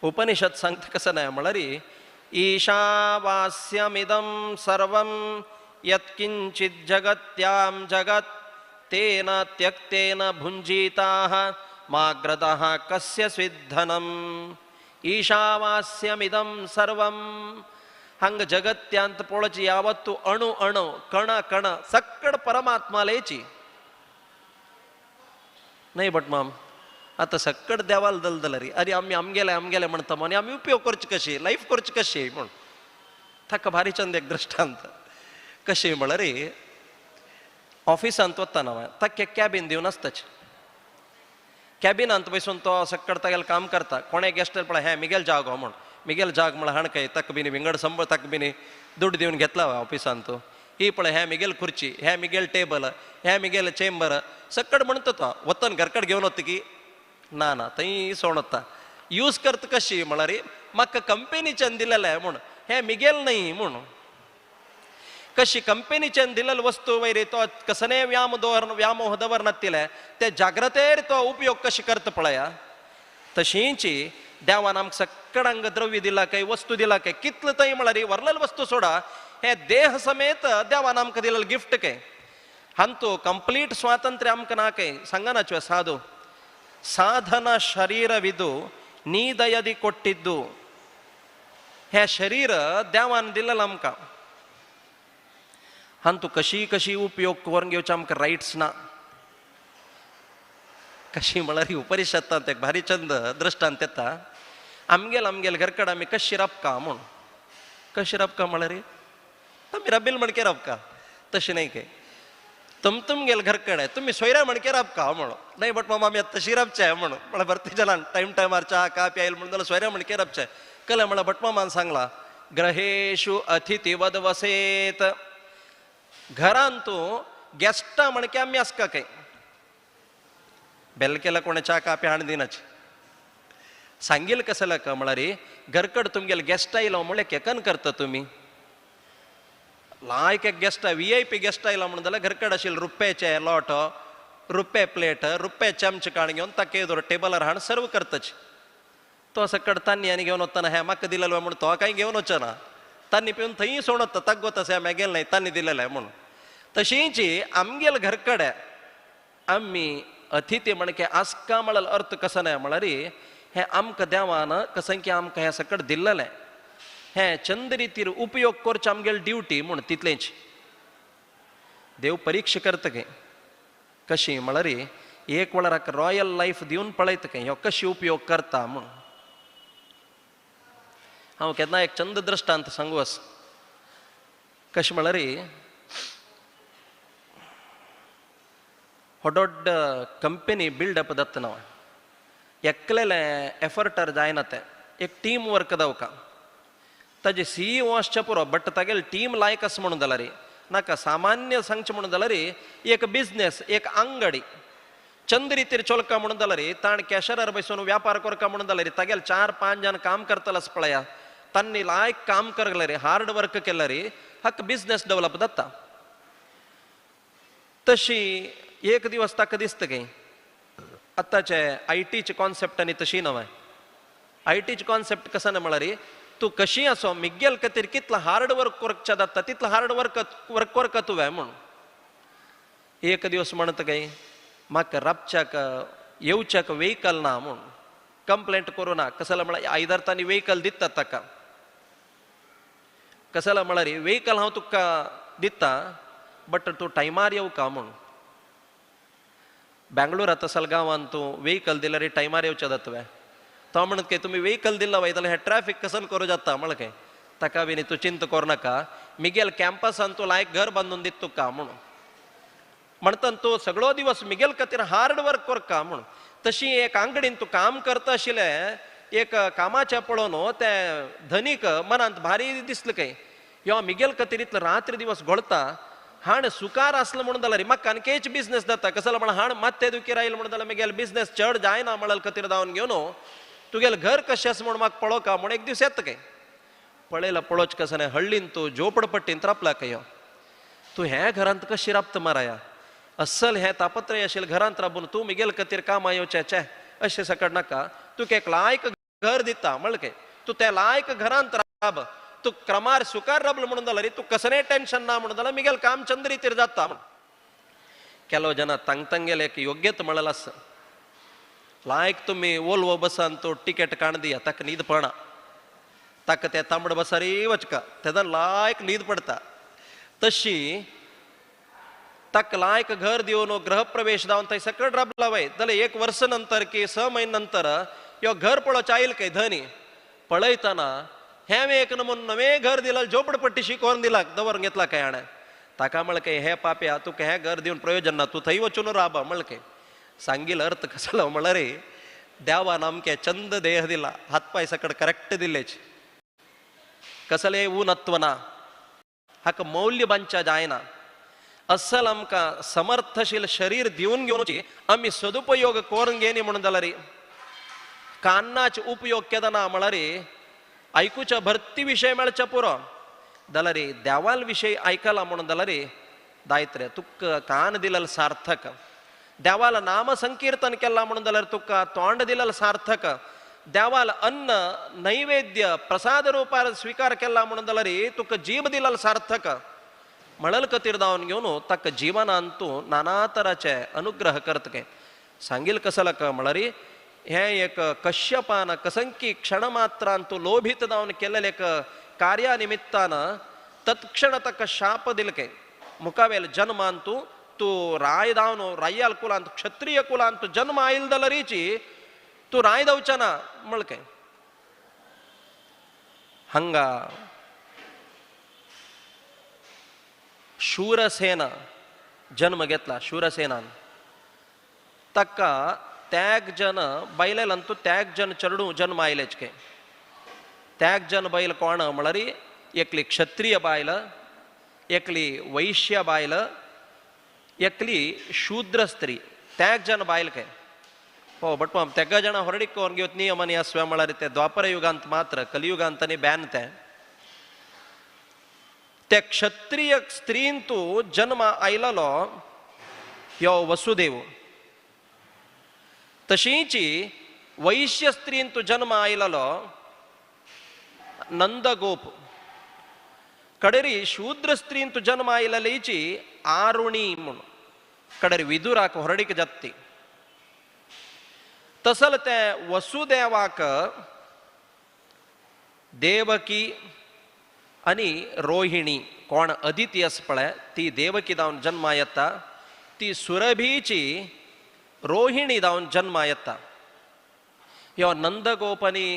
उपनिषद सांगता कसं नाही म्हळ्यार ईशावास्यमिदं सर्वं यत्किंचित् जगत्यां जगत् तेन त्यक्तेन भुञ्जीताः माग्रतः कस्य स्विद्धनम्. ईशावास्यमिदं सर्वं हांगा जगत्यांत पळोवची यावत्तू अणु अणु कण कण सक्कड परमात्मालेची न्हय. बट माम आतां सक्कड देवाल दलदल रे अरे आमी आमगेले आमगेले म्हणटा आनी आमी उपयोग करचे कशी लायफ करची कशी म्हूण ताका भारी चंद एक दृश्टांत कशी म्हळ्यार ऑफिसांत वतना ताका कॅबीन दिवन आसताच कॅबिनांत बसून तो सक्कड तागेलें काम करता कोणे गेस्ट पळय हें मिगेल जागो म्हूण मिगेल जाग म्हळ्यार हाण काय ताका बीन विंगड संबळ ताका बीन दुड दिवन घेतला ऑफिसांत ही पळय हें मिगेल खुर्ची हें मिगेल टेबल हें मिगेल चेंबर सक्कड म्हणटा तो वतन घरकड घेवन वता की ना ना थंय सोड वता यूज करता कशी म्हळ्यार म्हाका कंपनीच्यान दिलेलें म्हूण हें मिगेल न्हय म्हूण कशी कंपनीच्यान दिलेले वस्तू वयर तो कसने व्याम दवर व्यामोह दवरनातिले ते जाग्रतेर तो उपयोग कशी करता पळया. तशींची देवान आमकां सक्कडांग द्रव्य दिला काय वस्तू दिला काय कितलं थंय म्हळ्यार वरलेले वस्तू सोडा हे देह समेत देवान आमकां दिलेलं गिफ्ट काय हांतू कंप्लीट स्वातंत्र्य आमकां ना काय. सांगनाचो साधू ಸಾಧನ ಶರೀರವಿದು ನೀದಯದಿ ಕೊಟ್ಟಿದ್ದು हे शरीर देवान दिलेलं आमकां हांतू कशी कशी उपयोग करून घेवचे आमकां रायट्स ना. कशी म्हळ्यार उपनिषदांत एक भारी चंद दृश्टांत येता आमगेल आमगेल घरकड आमी कशी राबका म्हूण कशी राबका म्हळ्यार आमी राबील म्हणके राबका तशी न्हय काय तुमगेल घरकडे तुम्ही सोयऱ्या म्हणके राबका म्हणून नाही बट मामा आमी तशी राबचे म्हणून म्हळ्यार भरती जणान टायम टायमार च्या कापी आयल म्हणून जाल्यार सोयऱ्या म्हणके राबचे कले म्हळ्यार भटमामान सांगला ग्रहेषु अतिथिवद वसेत घरान तूं गेस्टा म्हणके आमी आसका काय बेल केला कोणे च्या कापी हाण दिनाची सांगील कसं का म्हळ्यार घरकड तुमगेल गेस्ट आयलो म्हणल्यार केकन करता तुमी लायक एक गेस्ट VIP guest आयला म्हणून जाल्यार घरकड आशिल्ले रुप्याचे लोट रुपे प्लेट रुपे चमच काण घेवन ताका येदोर टेबलार हाण सर्व करतच. तो सकड तान्नी आनी घेवन वतना हें म्हाका दिलेलो म्हूण तो कांय घेवन वचना, तान्नी पिवन थंय सोडत ताका गोत आसा म्हागेल न्हय तान्नी दिलेलें म्हूण. तशींच आमगेल घर कडेन आमी अतिथी म्हणके आसका म्हळ्यार अर्थ कसो न्हय म्हळ्यार हें आमकां देवान कसं की आमकां हें सकट दिल्लेलें हें चंद रितीर उपयोग करचें आमगेल ड्युटी म्हूण तितलेंच. देव परीक्षा करता खंय कशी म्हळ्यार एक वेळार रॉयल लायफ दिवन पळयता खंय ह्यो कशी उपयोग करता म्हूण. हांव केन्ना एक चंद दृश्टांत सांगू आस. कशें म्हळ्यार व्हड कंपनी बिल्डअप जाता ना, एकलेले एफर्टार जायना तें, एक टीम वर्क दावका. ताजे सीईओ आसचे पुरो बट तागेले टीम लायक आसा म्हणून जाल्यार नाका सामान्य सांगचें म्हणून जाल्यार एक बिजनेस एक अंगडी चंद रितीर चलका म्हणून जाल्यार ताण कॅशरार बसून व्यापार करका म्हणून जाल्यार तागेले 4-5 जाण काम करतले आसा पळया, तांणी लायक काम करले हार्ड वर्क केल्यार हाका बिजनेस डेवलप जाता. तशी एक दिवस ताका दिसता की आतांचे I टीचे कॉन्सेप्ट आनी तशी नवें I टीचे कॉन्सेप्ट कसो ना म्हळ्यार तूं कशी आसो मिगेल खातीर कितलो हार्ड वर्क करचें जाता तितलो हार्ड वर्क वर्क करका तुवें म्हूण. एक दिवस म्हणटा काय म्हाका राबच्याक येवच्याक व्हेकल ना म्हूण कंप्लेंट करूं ना. कसलो म्हळ्यार आयदर तांणी व्हेकल दितात ताका, कसलो म्हळ्यार व्हेकल हांव तुका दिता बट तूं टायमार येवका म्हूण. बेंगळुरांत असल गांवांत तूं व्हेकल दिल्यार टायमार येवचें जाता. तो म्हणत काय तुमी व्हेकल दिला वय जाल्यार हें ट्रॅफिक कसन करूं जाता म्हणलें काय ताका बी तूं चिंता करूं नाका, मिगेल कॅम्पसान तूं लायक घर बांदून दित तुका म्हणून. म्हणटन तूं सगळो दिवस मिगेल खातीर हार्ड वर्क करका म्हूण. तशी एक आंगडीन तूं काम करता आशिल्लें एक कामाचें पळोवन तें धनीक मनांत भारी दिसलें काय ह्यो मिगेल खातीर इतलो रात्री दिवस घोळटा, हाण सुकार आसलो म्हणून जाल्यार म्हाका आनकेच बिजनेस जाता. कसलो म्हण हाण मात्ते दुखीर आयलो म्हणून जाल्यार मिगेल बिजनेस चड जायना म्हणल खातीर धांवन घेवन तुगेल घर कशें आसा म्हूण म्हाका पळोवका म्हूण एक दीस येता काय. पळयला पळोवच कसं न्हय हळ्ळीन तूं झोपडपट्टीन राबला काय तूं ह्या घरांत कशी राबता माराया अस्सल हें तापत्रय आशिल्लें घरांत राबून तूं मिगेल खातीर कामां येवचें चे अशें सकट नाका, तुका एक लायक घर दिता म्हणलें काय तूं त्या लायक घरांत राब, तूं क्रमार सुकार राबलो म्हणून जाल्यार तूं कसलें टेन्शन ना म्हणून जाल्यार मिगेल काम चंद रितीर जाता. केलो जेन्ना तांगतांगेलें एक योग्यत म्हणलें आसा लायक तुमी वोल्वो बसान तो टिकेट काण दिया ताका न्हीद पडना, ताका ते तांबड बसारी वचका तेन्ना लायक न्हीद पडटा. तशी ताका लायक घर दिवन गृहप्रवेश जावन थंय सकट राबला वय जाल्यार 1 वर्स नंतर की 6 म्हयने नंतर ह्यो घर पळोवचें आयल काय धनी पळयतना हें एक नमून नवें घर दिला झोपडपट्टी शिकोवन दिला दवरून घेतला काय हाणें. ताका म्हणलें काय हे पाप्या तुका हें घर दिवन प्रयोजन ना, तूं थंय वचून राबा म्हणलें काय. सांगील अर्थ कसलो म्हळ्यार देवान आमके चंद देह दिला, हातपाय सकट करेक्ट दिलेच, कसलें ऊनत्व ना, हाका मौल्य बांदच्या जायना. अस्सल आमकां समर्थशील शरीर दिवन घेवची आमी सदुपयोग करून घेनी म्हणून जाल्यार कान्नाचे उपयोग केदना म्हळ्यार आयकुच्या भरती विशय मेळच्या पुरो जाल्यार देवाल विशय आयकला म्हणून जाल्यार दायत रे तुका कान दिलेल सार्थक, देवाल नाम संकीर्तन केला म्हणून जाल्यार तुका तोंड दिलेल सार्थक, देवाल अन्न नैवेद्य प्रसाद रूपार स्वीकार केला म्हणून जाल्यार तुका जीव दिलेल सार्थक म्हणल खातीर धांवन घेवन ताका जिवनान तूं नाना तराचे अनुग्रह करता काय. सांगील कसलक म्हळ्यार हें एक कश्यपान कसंकी क्षणमात्रान तूं लोभीत जावन केलेलें एक कार्या निमित्तान तत्क्षण ताका शाप दिल काय मुखावेल जन्मान तूं तूं राय धावन रायाल कुलांत क्षत्रिय कुलांत जन्म आयल जाल्यारीची तूं राय धांवचे ना म्हळ काय. हांगा शूरसेना जन्म घेतला शूरसेनान ताका त्याग जन बैलेलंतू त्याग जन चरडू जन्म आयलेच काय. त्याग जन बैल कोण म्हळ्यार एकली क्षत्रिय बायल, एकली वैश्य बायल, एकली शूद्र स्त्री, त्याग जन बायल काय. हो बट तेगा जाणां होरडीक करून घेवत नियम आनी आसवे म्हळ्यार ते द्वापर युगांत मात्र कलियुगांत आनी बॅन ते त्या क्षत्रिय स्त्रीन तूं जन्म आयलेलो यो वसुदेव. तशींची वैश्य स्त्रींतु जन्म आयिल्लो नंदगोप. कडेरी शूद्र स्त्रींतु जन्म आयिल्लीची आरुणी म्हूण कडेरी विदुराक होरडीक जात्ती. तसल ते वसुदेवाक देवकी आनी रोहिणी कोण अदिती आसा पळय ती देवकी जावन जन्मा येता, ती सुरभीची रोहिणी जावन जन्मा येता. ह्यो नंदगोप आनी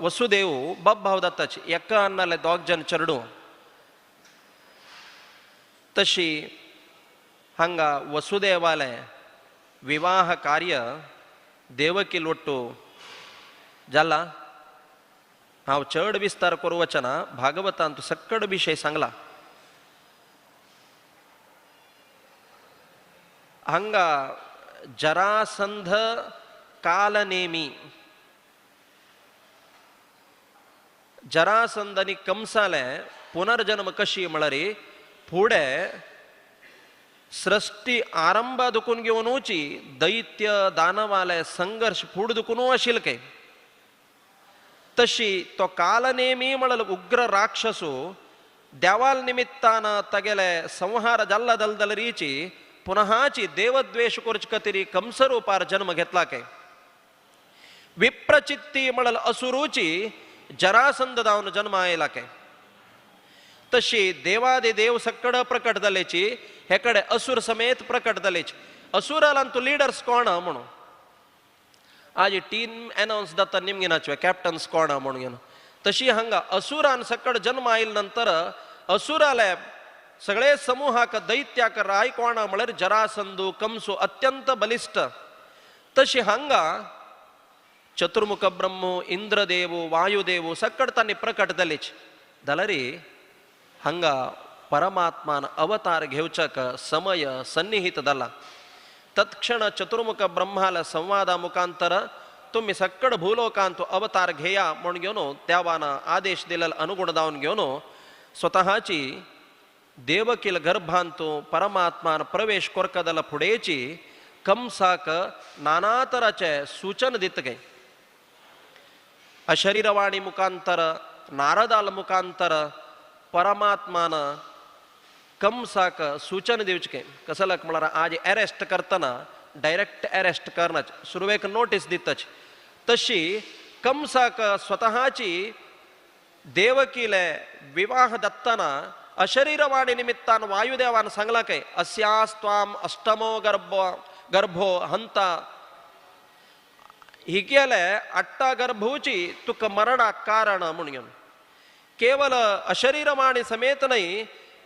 वसुदेव बाप भाव जाताची, एका अन्नाले दोग जन चेडूं. तशी हांगा वसुदेवालें विवाह कार्य देवकी लोट्टू जाला. हांव चड विस्तार करूं वचना, भागवतांत सक्कड विशय सांगला. हांगा जरासंध कालनेमी, जरासंध आनी कंसालें पुनर्जन्म कशी म्हळ्यार फुडें सृष्टी आरंभा दुखून घेवनूची दैत्य दानवाले संघर्ष फूड दुखून आशिल्ले काय. तशी तो कालनेमी म्हणल उग्र राक्षसू देवाल निमित्तान तगेले संहार जाल्ला दलदलरीची पुनहाची देवद्वेष करचे खातीर कंसरूपार जन्म घेतला काय. विप्रचित्ती म्हणल असुरूची जरासंध जावन जन्म आयला काय. तशी देवादी देव सक्कड प्रकट जाल्याची हे कडे असुर समेत प्रकट जाल्याची. असुरालान तू लिडर्स कोण म्हणून आज टीम अनाउन्स जाता निमगे नाचवे कॅप्टन्स कोण म्हणून घेवन. तशी हांगा असुरान सक्कड जन्म आयल नंतर असुराले सगळे समूहाक दैत्याक राय कोण म्हळ्यार जरासंधू कंसू अत्यंत बलिष्ठ. तशी हांगा चतुर्मुख ब्रह्म इंद्रदेव वायुदेव सक्कड तांणी प्रकट जालेच. जाल्यार हांगा परमात्मान अवतार घेवचक समय सन्निहित जाला. तत्क्षण चतुर्मुख ब्रह्माला संवादा मुखांतर तुम्ही सक्कड भूलोकांत अवतार घेया म्हणून घेवन देवान आदेश दिलेल अनुगुण जावन घेवन स्वतःची देवकील गर्भांतु परमात्मान प्रवेश कोरकदल फुडेची कंसाक नाना तराचे सूचन दित गे. अशरीरवाणी मुखांतर नारदाल मुखांतर परमात्मान कंसाक सूचन दिवचें. कसलक म्हळ्यार आज अरेस्ट करतना डायरेक्ट अरेस्ट करनाच, सुरवेक नोटीस दितच. तशी कंसाक स्वतःची देवकीले विवाह दत्तना अशरीरवाणी निमित्तान वायुदेवान सांगला काय अस्यास त्वाम अष्टमो गर्भो हंता हिगेले अट्टा गर्भूची तुका मरणाक कारण म्हणून केवल अशरीरवाणी समेत न्हय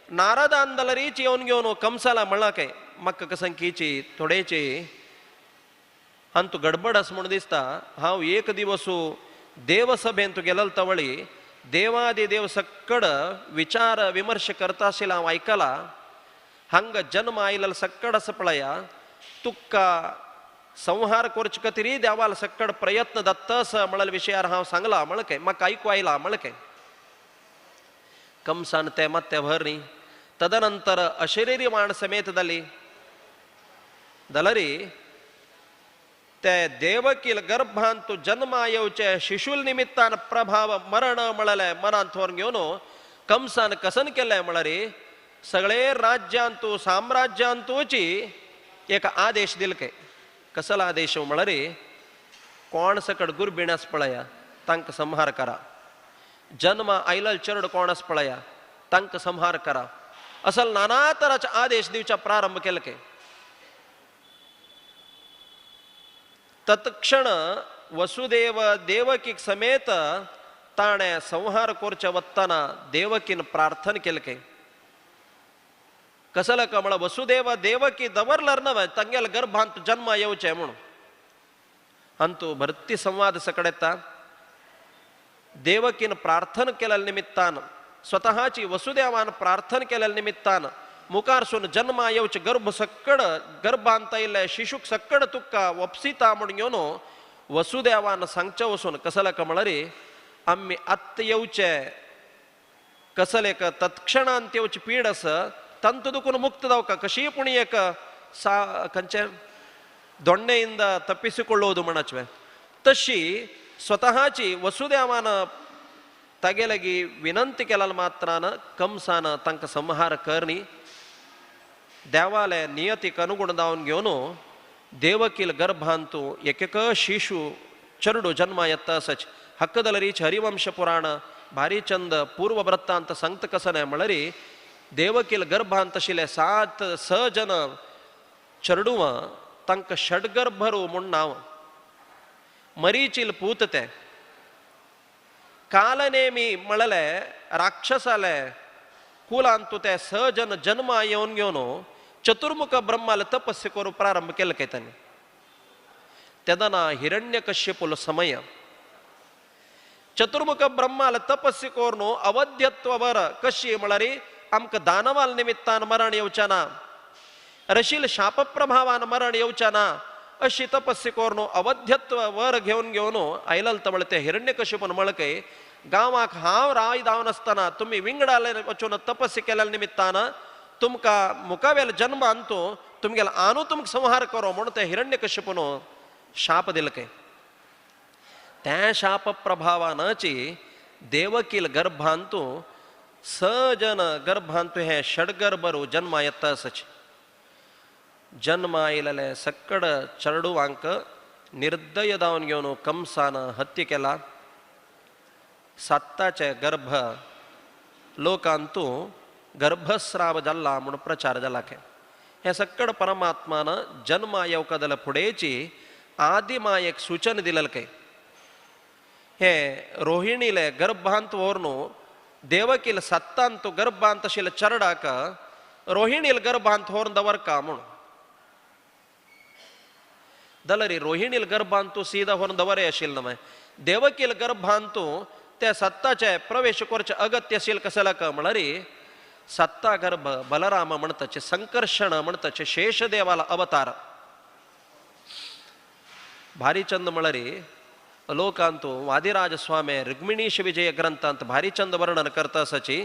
नारदान दलरीची येवन घेवन कंसाला म्हणला काय म्हाका कसंकीची थोडेची अंतु गडबड आसा म्हूण दिसता. हांव एक दिवस देवसभेंत गेलल तवळी देवादी देव सक्कड विचार विमर्श करता आशिल्लो हांव आयकला. हांगा जन्म आयिल्लो सक्कड आसा पळया तुका संहार करचे खातीर देवाल सक्कड प्रयत्न दत्त आसा म्हणल विशयार हांव सांगला म्हळ काय म्हाका आयकू आयला म्हळ काय. कंसान ते मत्ते भर न्ही. तदनंतर अशरीरी वाण समेत जाली जाल्यार ते देवकील गर्भांतु जन्मा येवचे शिशुल निमित्तान प्रभाव मरण म्हळ्यार मनांत व्हरून घेवन कंसान कसन केलें म्हळ्यार सगळे राज्यांतु साम्राज्यांतूची एक आदेश दिल काय. कसलो आदेश म्हळ्यार कोण सकट गुरबीण आसा पळया तांकां संहार करा, जन्म आयिल्लो चेडो कोण आसा पळया तांकां संहार करा, असल नाना तराचे आदेश दिवच्या प्रारंभ केले काय. तत्क्षण वसुदेव देवकीक समेत ताणें संहार करचे वतना देवकीन प्रार्थना केले काय. कसलो काय म्हळ्यार वसुदेव देवकी दवरलर नव्हे तांगेल्या गर्भांत जन्म येवचे म्हणून. अंतू भरती संवाद सकड येता. देवकीन प्रार्थना केल्या निमित्तान स्वतःची वसुदेवान प्रार्थना केल्या निमित्तान मुखारसून जन्मा येवचे गर्भ सक्कड गर्भांत आयिल्ले शिशूक सक्कड तुका वपसिता म्हूण घेवन वसुदेवान सांगचें वसून कसले काय म्हळ्यार आमी आत्तां येवचे कसले तत्क्षणांत येवची पीड आसा ತಂತು दुखून ಮುಕ್ತ ದಾವಕ ಕಶಿ ಪುಣಿಯಕ ಸಾ ಕಂಚೆ ದೊಣ್ಣೆಯಿಂದ ತಪ್ಪಿಸಿಕೊಳ್ಳುವುದು ಮಣಚ್ವೆ ತಶಿ ಸ್ವತಃಚಿ ವಸುದೇವನ ತಗೆಲಗಿ ವಿನಂತಿ ಕೆಲಲ್ ಮಾತ್ರನ ಕಂಸಾನ ತಂಕ ಸಂಹಾರ ಕರ್ನಿ ದೇವಾಲಯ ನಿಯತಿಗೆ ಅನುಗುಣದವನ್ಗೇನು ದೇವಕಿಲ್ ಗರ್ಭ ಅಂತೂ ಏಕೆಕ ಶಿಶು ಚರುಡು ಜನ್ಮ ಎತ್ತ ಸಚ್ ಹಕ್ಕದಲ ರೀಚ್ ಹರಿವಂಶ ಪುರಾಣ ಭಾರಿ ಚಂದ ಪೂರ್ವ ವೃತ್ತ ಅಂತ ಸಂತ ಕಸನೆ ಮಳರಿ ದೇವಕಿಲ್ ಗರ್ಭ ಅಂತ ಶಿಲೆ ಸಾತ್ ಸ ಜನ ಚರುಡುವ ತಂಕ ಷಡ್ಗರ್ಭರು ಮುಣ್ಣಾವ ಮರೀಚಿಲ್ ಪೂತತೆ ಕಾಲನೇಮಿ ಮಳಲೆ ರಾಕ್ಷಸಲೆ ಕೂಲ ಅಂತುತೆ ಸಜನ ಜನ್ಮ ಇವನ್ಗ್ಯೋನು ಚತುರ್ಮುಖ ಬ್ರಹ್ಮಲ ತಪಸ್ಸು ಕೋರು ಪ್ರಾರಂಭ ಕೆಲಕೈತಾನೆ ತೆದನ ಹಿರಣ್ಯಕಶ್ಯಪುಲ ಸಮಯ ಚತುರ್ಮುಖ ಬ್ರಹ್ಮಲ ತಪಸ್ಸು ಕೋರ್ನು ಅವಧ್ಯತ್ವವರ ಕಶಿ ಮಳರಿ ಅಮ್ಕ ದಾನವಾಲ್ ನಿಮಿತ್ತಾನ ಮರಣ ಯೋಚನ रशील शापप्रभावान मरण येवच्या अशी तपस्या करून अवध्यत्व वर घेवन घेवन आयलल तवळ ते हिरण्यकशिपून मळकय गांवाक हांव राय धांवन आसतना तुमी विंगडाले वचून तपस्या केल्या निमित्तान तुमकां मुखावेल जन्म अंतू तुमगेल आनू तुमकां संहार करो म्हणून ते हिरण्यकशिपून शाप दिल काय. त्या शाप प्रभावानची देवकील गर्भांतू सजन गर्भांतू हे षडगर्भरू जन्मा येता आसचे. जन्म आयिल्ले सक्कड चरडुवांक निर्दय दावन घेवन कंसान हत्या केला. सात्ताचे गर्भ लोकांतू गर्भस्राव जाला म्हूण प्रचार जाला काय. हे सक्कड परमात्मान जन्मा येवका जाल्यार फुडेंची आदिमायेक सूचन दिलेलें काय. हे रोहिणीले गर्भांत व्हरून देवकील सत्तांत गर्भांत आशिल्ल्या चरडाक रोहिणील गर्भांत व्हरून दवरका म्हूण. दलरी रोहिणील गर्भांतू सीधा व्हरून दवरे आशिल्लें न्हय, देवकील गर्भांतू त्या सत्ताचे प्रवेश करचें अगत्य आशिल्लें कसल्याक म्हळ्यार सत्ता गर्भ बलराम म्हणताचे संकर्षण म्हणताचे शेषदेवाला अवतार. भारी चंद म्हळ्यार लोकांतू वादिराज स्वामी रुक्मिणीश विजय ग्रंथांत भारी चंद वर्णन करता आसाची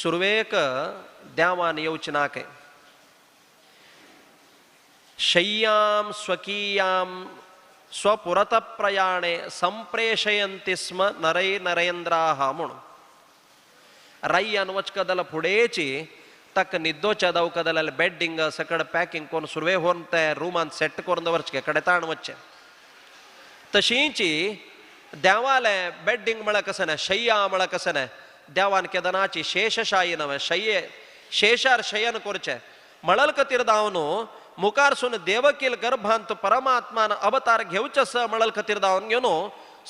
सुरवेक देवान येवचें ना काय. शय्यां स्वकीयां स्वपुरत प्रयाणे संप्रेषयन्ति स्म नरै नरेंद्राः म्हूण. रय्यान वचकदल फुडेची ताका निद्दोच्या दावकदल बेड्डिंग सकड पॅकिंग करून सुरवे व्हरून ते रुमान सेट करून दवरचें कडे ताण वचचें. तशींची देवाले बेड्डिंग म्हळ्यार कशें न्हय, शय्या म्हळ्यार कशें न्हय, देवान केदनाची शेषशाही नव्हे शय्ये शेषार शयन करचें म्हणल खातीर दावन मुखारसून देवकील गर्भांत परमात्मान अवतार घेवचे आसा म्हणल खातीर दावन घेवन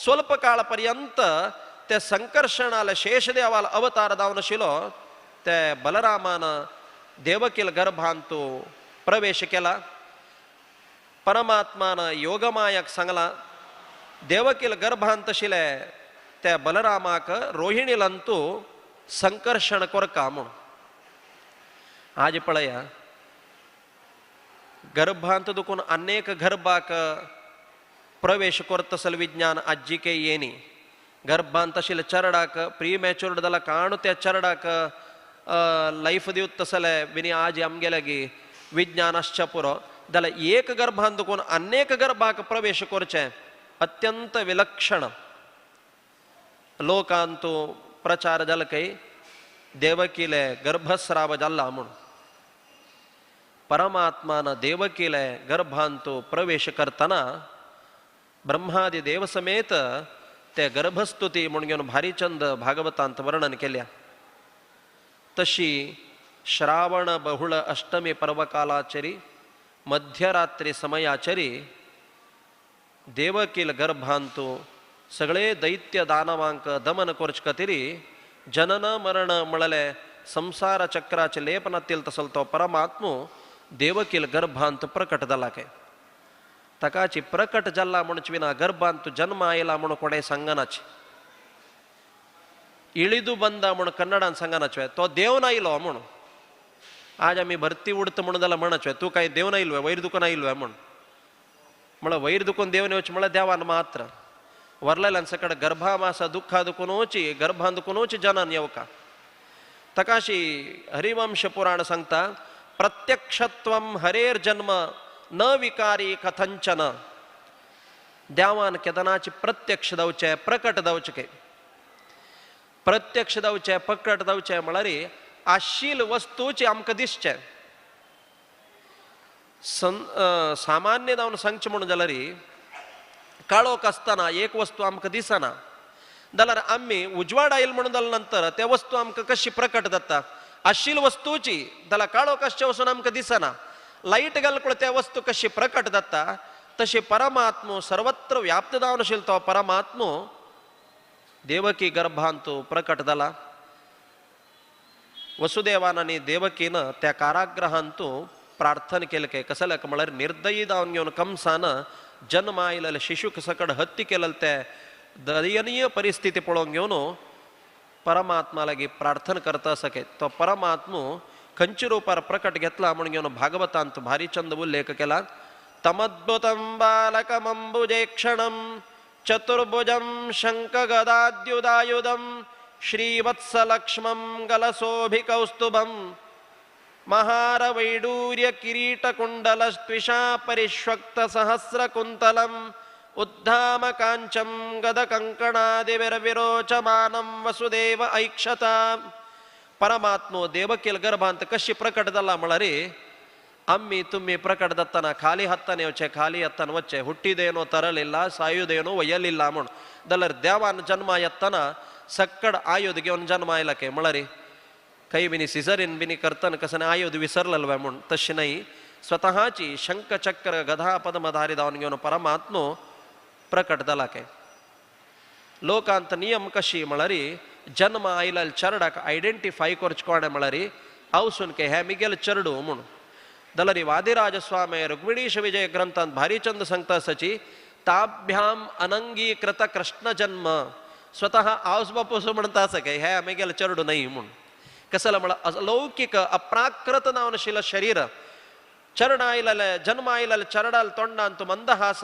स्वल्प काळ पर्यंत ते संकर्षणाले शेषदेवाल अवतार दावन आशिल्लो ते बलरामान देवकील गर्भांत प्रवेश केला. परमात्मान योगमायाक सांगला देवकील गर्भांत आशिल्ले ते बलरामाक रोहिणीलांतू संकर्षण करका म्हूण. आज पळया गर्भांत दुखून अनेक गर्भाक प्रवेश करतसल विज्ञान आज्जिके येनी. गर्भांत आशिल्ले चरडाक प्री मॅच्युर्ड जाला काणू त्या चरडाक लायफ दिवत तसले विनी आज आमगे लागीं विज्ञान आसच्या पुरो जाल्यार एक गर्भांत दुखून अनेक गर्भाक प्रवेश करचें अत्यंत विलक्षण. लोकांतू प्रचार जाला काय देवकीले गर्भस्राव जाला म्हूण. परमात्मान देवकीले गर्भांतू प्रवेश करतना ब्रह्मादि देवसमेत ते गर्भस्तुती म्हूण घेवन भारीचंद भागवतांत वर्णन केल्या. तशी श्रावण बहुळ अष्टमी पर्वकालाचरी मध्यरात्री समयाचरी देवकील गर्भांतू सगळे दैत्य दानवांक दमन करचे खातीर जनन मरण म्हळ्ळे संसार चक्राचे लेपनातील तसल तो परमात्मो देवकील गर्भांत प्रकट जाला काय. ताकाची प्रकट जाला म्हणचे विना गर्भांत जन्म आयला म्हणून कोणें सांगनाचे. इळिदू बंदा म्हूण कन्नडान सांगनाचे तो देव नायलो म्हूण. आज आमी भरती उडत म्हणून जाल्यार म्हणचे तूं कांय देव नायलो वयर दुखून आयलो म्हूण. म्हळ्यार वयर दुखून देव येवचें म्हळ्यार देवान मात्र वरलेल्यान सकड गर्भामासा दुःखा दुखून वची गर्भान दुखून वची जनान येवका. तकाशी हरिवंश पुराण सांगता प्रत्यक्षत्वम हरेर जन्म न विकारी कथंचन. देवान केदनाची प्रत्यक्ष जावचें प्रकट जावचें काय प्रत्यक्ष जावचें प्रकट जावचें म्हळ्यार आशील वस्तूची आमकां दिसचें. सामान्य जावन सांगचें म्हणून जाल्यार काळोख आसतना एक वस्तू आमकां दिसना जाल्यार आमी उजवाड आयल म्हणून जाल्या नंतर त्या वस्तू आमकां कशी प्रकट जाता आशील वस्तूची जाल्यार काळोख आसचे वचून आमकां दिसना लायट घालकूळ त्या वस्तू कशी प्रकट जाता तशी परमात्मो सर्वत्र व्याप्त जावन आशिल्लो तो परमात्मो देवकी गर्भांतु प्रकट जाला. वसुदेवान आनी देवकीन त्या कारागृहांतु प्रार्थना केलें काय कसलें म्हळ्यार निर्दयी जावन घेवन कंसान जन्म आयिल्ले शिशूक सकड हत्ती केलें ते दयनीय परिस्थिती पळोवन घेवन परमात्मा लागीं प्रार्थना करता आसा काय तो परमात्मो खंयच्या रुपार प्रकट घेतला म्हूण घेवन भागवतांत भारी चंद उल्लेख केला. तमद्भुतं बालकमंबुजेक्षणं चतुर्भुजं शङ्खगदाद्युदायुधं श्रीवत्सलक्ष्मं गलशोभिकौस्तुभं महारवैडूर्यकिरीटकुण्डलस्त्विषा परिष्वक्तसहस्रकुन्तलम् उद्धामकाञ्चं गदकङ्कणादिविरविरोचमानं वसुदेव ऐक्षत. परमात्मो देवकील गर्भांत कशी प्रकट जाला म्हळ्यार आम्ही तुम्ही प्रकट जाताना खाली हातान येवचे खाली हातान वचचे हुट्टिदेनೋ ತರಲಿಲ್ಲ ಸಾಯುದೇನೋ ಒಯ್ಯಲಿಲ್ಲ म्हूण जाल्यार देवान जन्मा येतना सक्कड आयुध घेवन जन्म आयला काय म्हळ्यार खंय बिनी सिजरीन बिनी करतना कसं आयुध विसरलेलो काय म्हूण तशें न्हय स्वतःची शंखचक्र गधा पद्मधारी जावन घेवन परमात्मो प्रकट जाला काय. लोकांत नियम कशी म्हळ्यार जन्म आयिल्ल्या चरडाक आयडेंटिफाय करचें कोणें म्हळ्यार हांवसून के हें मिगेल चरडू म्हूण. जाल्यार वादिराज स्वामी रुक्मिणीश विजय ग्रंथांत भारी चंद सांगता आसाची ताभ्याम अनंगीकृत कृष्ण जन्म. स्वतः आवस बापूस म्हणटा आसा काय हें आमगेलें चरडू न्हय म्हूण. कसलें म्हळ्यार अलौकीक अप्राकृत नावन आशिल्लें शरीर चरण आयिल्लें जन्म आयिल्लें चरडाल तोंडांत मंदहास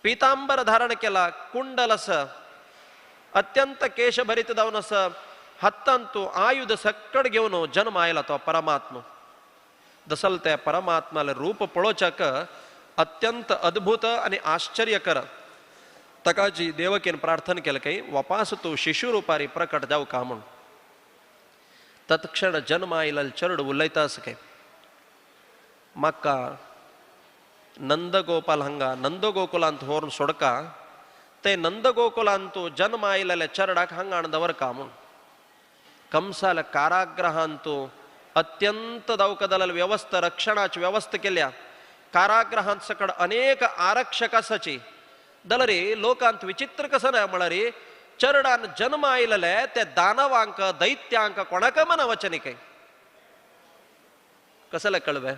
पीतांबर धारण केला कुंडलस अत्यंत केशभरीत जावन आसा हातांतु आयुध सक्कड घेवन जन्म आयला तो परमात्मा. दसल त्या परमात्माले रूप पळोवच्याक अत्यंत अद्भुत आनी आश्चर्यकर. ताका जी देवकीन प्रार्थना केलें काय वापास तूं शिशु रुपारी प्रकट जावं का म्हूण. तत्क्षण जन्म आयिल्ले चरड उलयता आसा काय म्हाका नंदगोपाल हांगा नंदगोकुलांत व्हरून सोडका ते नंदगोकुलांत जन्म आयिल्ले चरडाक हांगा हाडून दवरका म्हूण. कंसाल कारागृहांतु अत्यंत दवकदल व्यवस्था रक्षणाची व्यवस्था केल्या कारागृहांत सकड अनेक आरक्षक आसाची जाल्यार लोकांत विचित्र कसं ना म्हळ्यार चरडान जन्म आयिल्ले ते दानवांक दैत्यांक कोणाक मना काय कसलें कळवे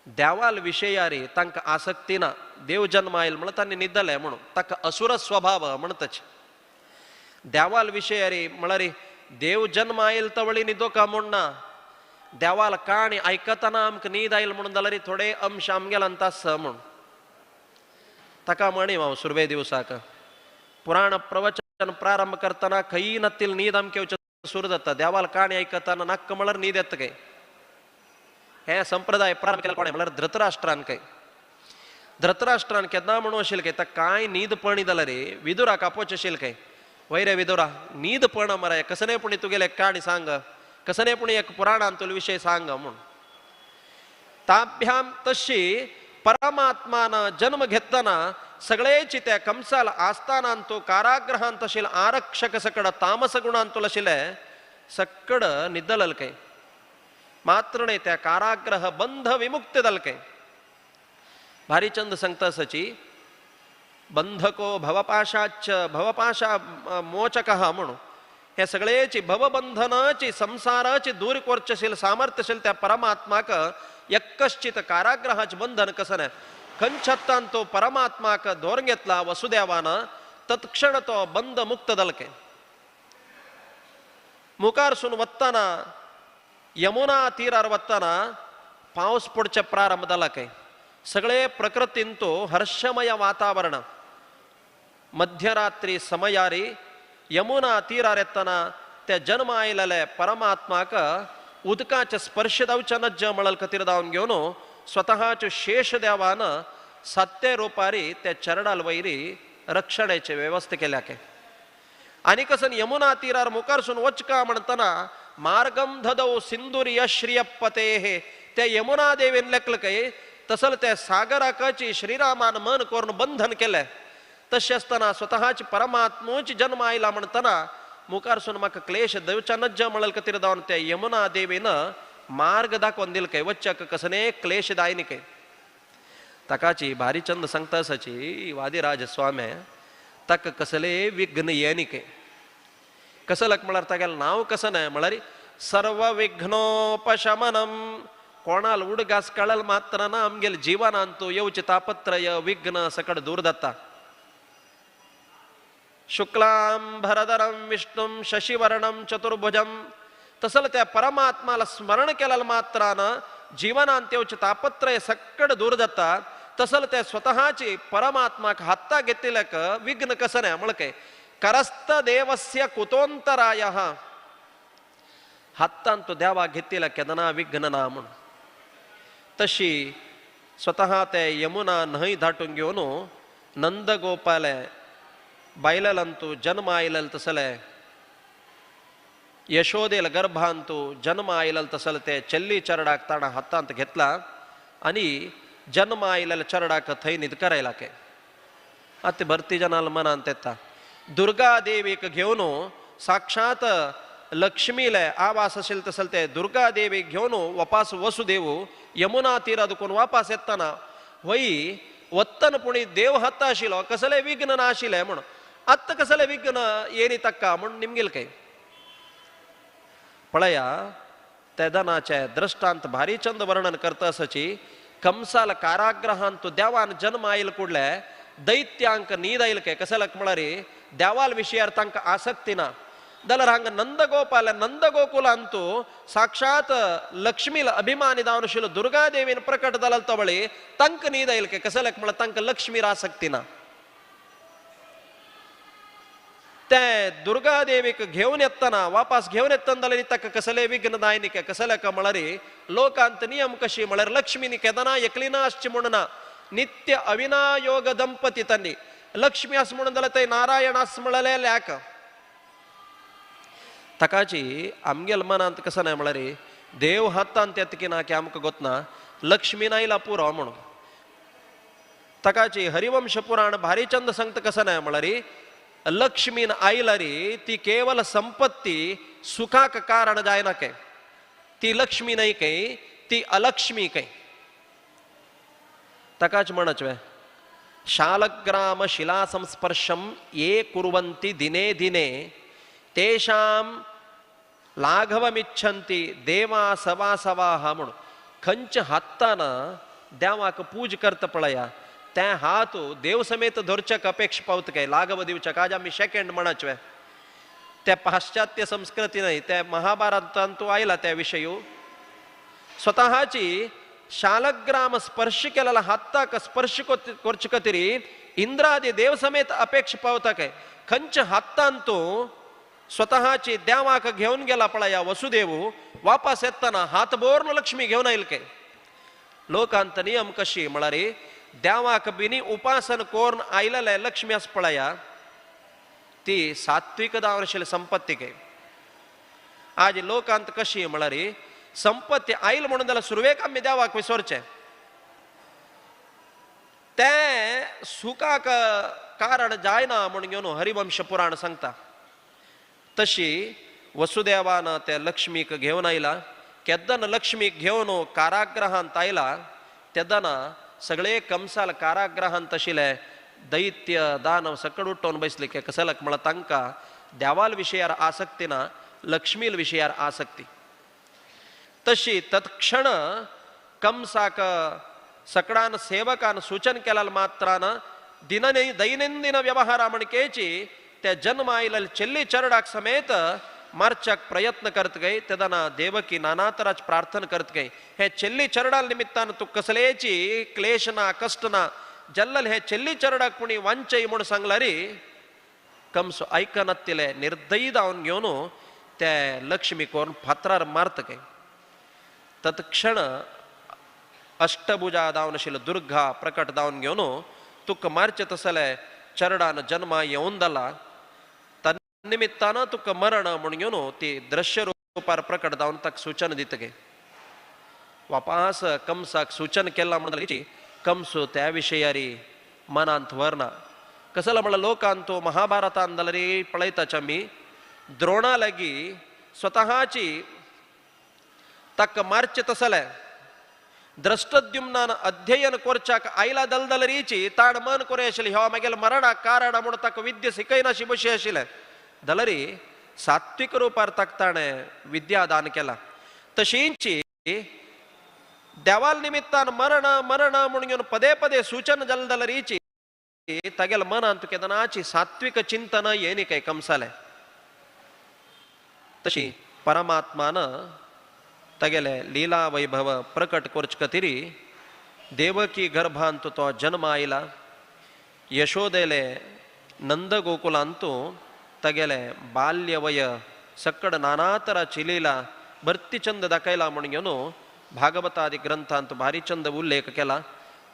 देवाल विशयारी तांकां आसक्ती ना देव जन्म आयल म्हणून तांणी निदलें म्हणून ताका असुर स्वभाव म्हणटाच. देवाल विशयारी म्हळ्यार देव जन्म आयल तवळी न्हिदो का म्हूण ना देवाल काणी आयकतना आमकां न्हीद आयल म्हणून जाल्यार थोडे अंश आमगेल्यान आसा म्हूण. ताका म्हणी हांव सुरवे दिवसाक पुराण प्रवचन प्रारंभ करतना खंय नातील न्हीद आमकां येवचें सुरू जाता देवाल काणी आयकतना नाक्क म्हळ्यार न्हीद येता काय. हे संप्रदाय प्रारंभ केला कोणें म्हळ्यार धृतराष्ट्रान काय. धृतराष्ट्रान केन्ना म्हणून आशिल्लें काय ताका कांय न्हीद पळणी जाल्यार रे विदुराक आपोवचें आशिल्लें काय वयरे विदुरा न्हीद पळना मरे कसलें पूण तुगेलें काणी सांग कसलें पूण एक पुराणांतलो विशय सांग म्हूण. ताभ्याम तशी परमात्मान जन्म घेतना सगळेची त्या कंसाल आस्थानांतु कारागृहांत आशिल्ले आरक्षक सकड तामस गुणांतुल आशिल्ले सक्कड निदलल काय मात्र न्हय त्या कारागृह बंध विमुक्त जाल काय. भारीचंद सांगता सची बंधको भवपाशाच्च भवपाशा मोचकः म्हणून हे सगळेची भवबंधनाची संसाराची दूर करचेशील सामर्थ्यशील त्या परमात्माक यक्कश्चित कारागृहाचे बंधन कसं नाही. खंयच्यान तो परमात्माक धोर घेतला वसुदेवान तत्क्षण तो बंध मुक्त जाल काय. मुखारसून वतना यमुना तीरार वतना पावस पडचे प्रारंभ जाला काय सगळे प्रकृतींतो हर्षमय वातावरण. मध्यरात्री समयारी यमुना तीरार येतना त्या जन्म आयलेले परमात्माक उदकाचे स्पर्श जावच्या नज्ज म्हळ्यार खातीर जावन घेवन स्वतःचे शेष देवान सत्य रुपारी त्या चरडाल वैरी रक्षणाचे व्यवस्था केल्या के. आनी कसन यमुना तीरार मुखारसून वचका म्हणतना मार्गम धदौ सिंदुरी श्रियपते हे त्या यमुना देवीन लेखलं काय तसल त्या सागराकाची श्रीरामान मन करून बंधन केलें. तशें आसतना स्वतःची परमात्मोची जन्म आयला म्हणतना मुखारसून म्हाका क्लेश देवच्या नज्ज म्हळ्यार खातीर जावन त्या यमुना देवीन मार्ग दाखोवन दिल काय वच्चाक कसने क्लेश दायनी काय. ताकाची भारी चंद सांगता आसाची वादिराज स्वामी ताका कसले विघ्न येनी काय. कसलक म्हळ्यार तागेलें नांव कसं न्हय म्हळ्यार सर्व विघ्नोपशमनम. कोणाल उडगास कळल मात्र ना आमगेले जीवनांतु येवचे तापत्रय विघ्न सकट दूर जाता. शुक्लां भरदरं विष्णुं शशिवर्णं चतुर्भुजं तसल त्या परमात्माला स्मरण केल्याल मात्रान जीवनांत येवचे तापत्रय सकट दूर जाता. तसल त्या स्वतःची परमात्माक हाता घेतलेक विघ्न कसं न्हय म्हळ्यार काय करस्त देवस्य कुतोंतराय हातान तो देवा घेतलेला केदना विघ्न ना म्हूण. तशी स्वतः ते यमुना न्हंय दाटून घेवन नंदगोपाले बायलांतू जन्म आयलेल तसले यशोदेल गर्भांतू जन्म आयलेल तसले ते चल्ली चरडाक ताणा हातांत घेतला आनी जन्म आयलेल चरडाक थंय न्हिदकरायला के. आतां भरती जनाल मनांत येता दुर्गा देवीक घेवन साक्षात लक्ष्मीले आवास असेल तसल ते दुर्गा देवीक घेवन वापास वसुदेव यमुना तीरा दुकून वापास येतना वय वत्तन पुणी देव हाता आशिल्लो कसले विघ्न नाशिल्ले म्हूण आत्तां कसले विघ्न येनी ताका म्हूण निमगेल काय. पळया तेदनाचे दृष्टांत भारी चंद वर्णन करता आसाची. कंसाल काराग्रहांत देवान जन्म आयल कुडले दैत्यांक न्हीद आयल काय कसलक म्हळ्यार देवाल विशयार तांकां आसक्ती ना. जाल्यार हांगा नंदगोपाल नंदगोकुलांतू साक्षात लक्ष्मील अभिमानी जावन आशिल्लो दुर्गा देवीन प्रकट जाल्यार तवळी तांकां न्हीद आयल काय कसलक म्हळ्यार तांकां लक्ष्मीर आसक्ती ना. ते दुर्गा देवीक घेवन येतना वापास घेवन येतना जाल्यार ताका कसले विघ्न जायनी काय कसलक म्हळ्यार लोकांत नियम कशी म्हळ्यार लक्ष्मीनी केदना एकली ना आसची म्हूण ना नित्य अविनायोग दंपती तांणी लक्ष्मी आस म्हणून जाल्यार थंय नारायण आस म्हणलें ल्याक. ताकाची आमगेल मनांत कसं न्हय म्हळ्यार देव हातांत येता की ना की आमकां गोतना लक्ष्मी नायला पुरो म्हणून. ताकाची हरिवंश पुराण भारी चंद सांगता कसं न्हय म्हळ्यार लक्ष्मीन आयलारी ती केवल संपत्ती सुखाक कारण जायना काय ती लक्ष्मी न्हय काय ती अलक्ष्मी काय. ताकाच म्हणच वे शालग्राम शिला संस्पर्शम ये कुर्वन्ति दिने दिने तेषां लाघवमिच्छन्ति देवा सवा सवाहा म्हणून. खंयच्या हातान देवाक पूज करता पळया त्या हात देव समेत धरच्याक अपेक्षा पावता काय लाघव दिवच्याक. आज आमी सेकंड म्हणच वे त्या पाश्चात्य संस्कृती न्हय त्या महाभारतांत तो आयला त्या विशय स्वतःची शालग्राम स्पर्श केलेला हाताक स्पर्श करचे खातीर इंद्रादी देव समेत अपेक्षा पावता काय खंयच्या हातान तो स्वतःची देवाक घेवन गेला पळया वसुदेव वापस येतना हात बोर्न लक्ष्मी घेवन आयल काय. लोकांत नियम कशी म्हळ्यार देवाक बिनी उपासन कोर्न आयलेले लक्ष्मी आस पळया ती सात्विक जावन आशिल्ली संपत्ती काय. आज लोकांत कशी म्हळ्यार संपत्ती आयल म्हणून जाल्यार सुरवेक आमी देवाक विसरचें तें सुखाक कारण जायना म्हूण घेवन हरिवंश पुराण सांगता. तशी वसुदेवान त्या लक्ष्मीक घेवन आयला केदन लक्ष्मीक घेवन काराग्रहांत आयला तेदना सगळे कंसाल काराग्रहांत आशिल्ले दैत्य दानव सकड उठोवन बसले की कसलक म्हळ्यार तांकां देवाल विशयार आसक्ती ना लक्ष्मील विशयार आसक्ती. तशी तत्क्षण कंसाक सकडान सेवकान सूचन केल्याल मात्रान दिनने दैनंदिन व्यवहारा म्हणकेची त्या जन्म आयलेल चेल्ली चरडाक समेत मारच्याक प्रयत्न करत गई. तेदना देवकी नाना तराच प्रार्थना करत गई हे चेल्ली चरडाल निमित्तान तू कसलेची क्लेश ना कष्ट ना जल्लल हे चेल्ली चरडाक कोणी वांचय म्हूण सांगला री कंस आयकनातिले निर्दयी जावन घेवन ते लक्ष्मी कोरून फातरार मारता काय तत्क्षण अष्टभुजा दावन आशिल्लो दुर्गा प्रकट दावन घेवन तुका मारचें तसले चरडान जन्मा येवन जाला तन्निमित्तान तुका मरण म्हूण घेवन ती दृश्य रुपार प्रकट जावन ताका सूचन दिता गे. वापास कंसाक सूचन केलां म्हणून कंस त्या विशयारी मनांत व्हरना. कसलो म्हणल्यार लोकांत तो महाभारतान जाल्यार पळयताच आमी द्रोणा लागीं स्वतहाची ताका मारचें तसलें द्रष्टद्युम्नान अध्ययन करच्याक आयला दलदलरीची ताण मन कोरे आशिल्लें ह्यो मागीर मरणाक कारण म्हूण ताका विद्या शिकयनाशी बशी आशिल्लें दलरी सात्विक रुपार ताका ताणें विद्या दान केला. तशींची देवाल निमित्तान मरण मरण म्हूण घेवन पदे पदे सूचन जालें जाल्यारीची तागेल्या मनांत केदनाची सात्विक चिंतन येनी काय कंसालें. तशी परमात्मान तागेले लीला वैभव प्रकट करचे खातीर देवकी गर्भांत तो जन्म आयला. यशोदेले नंदगोकुलांत तागेले बाल्यवय सक्कड नाना तराची लीला भरती चंद दाखयला म्हूण घेवन भागवतादी ग्रंथांत भारी चंद उल्लेख केला.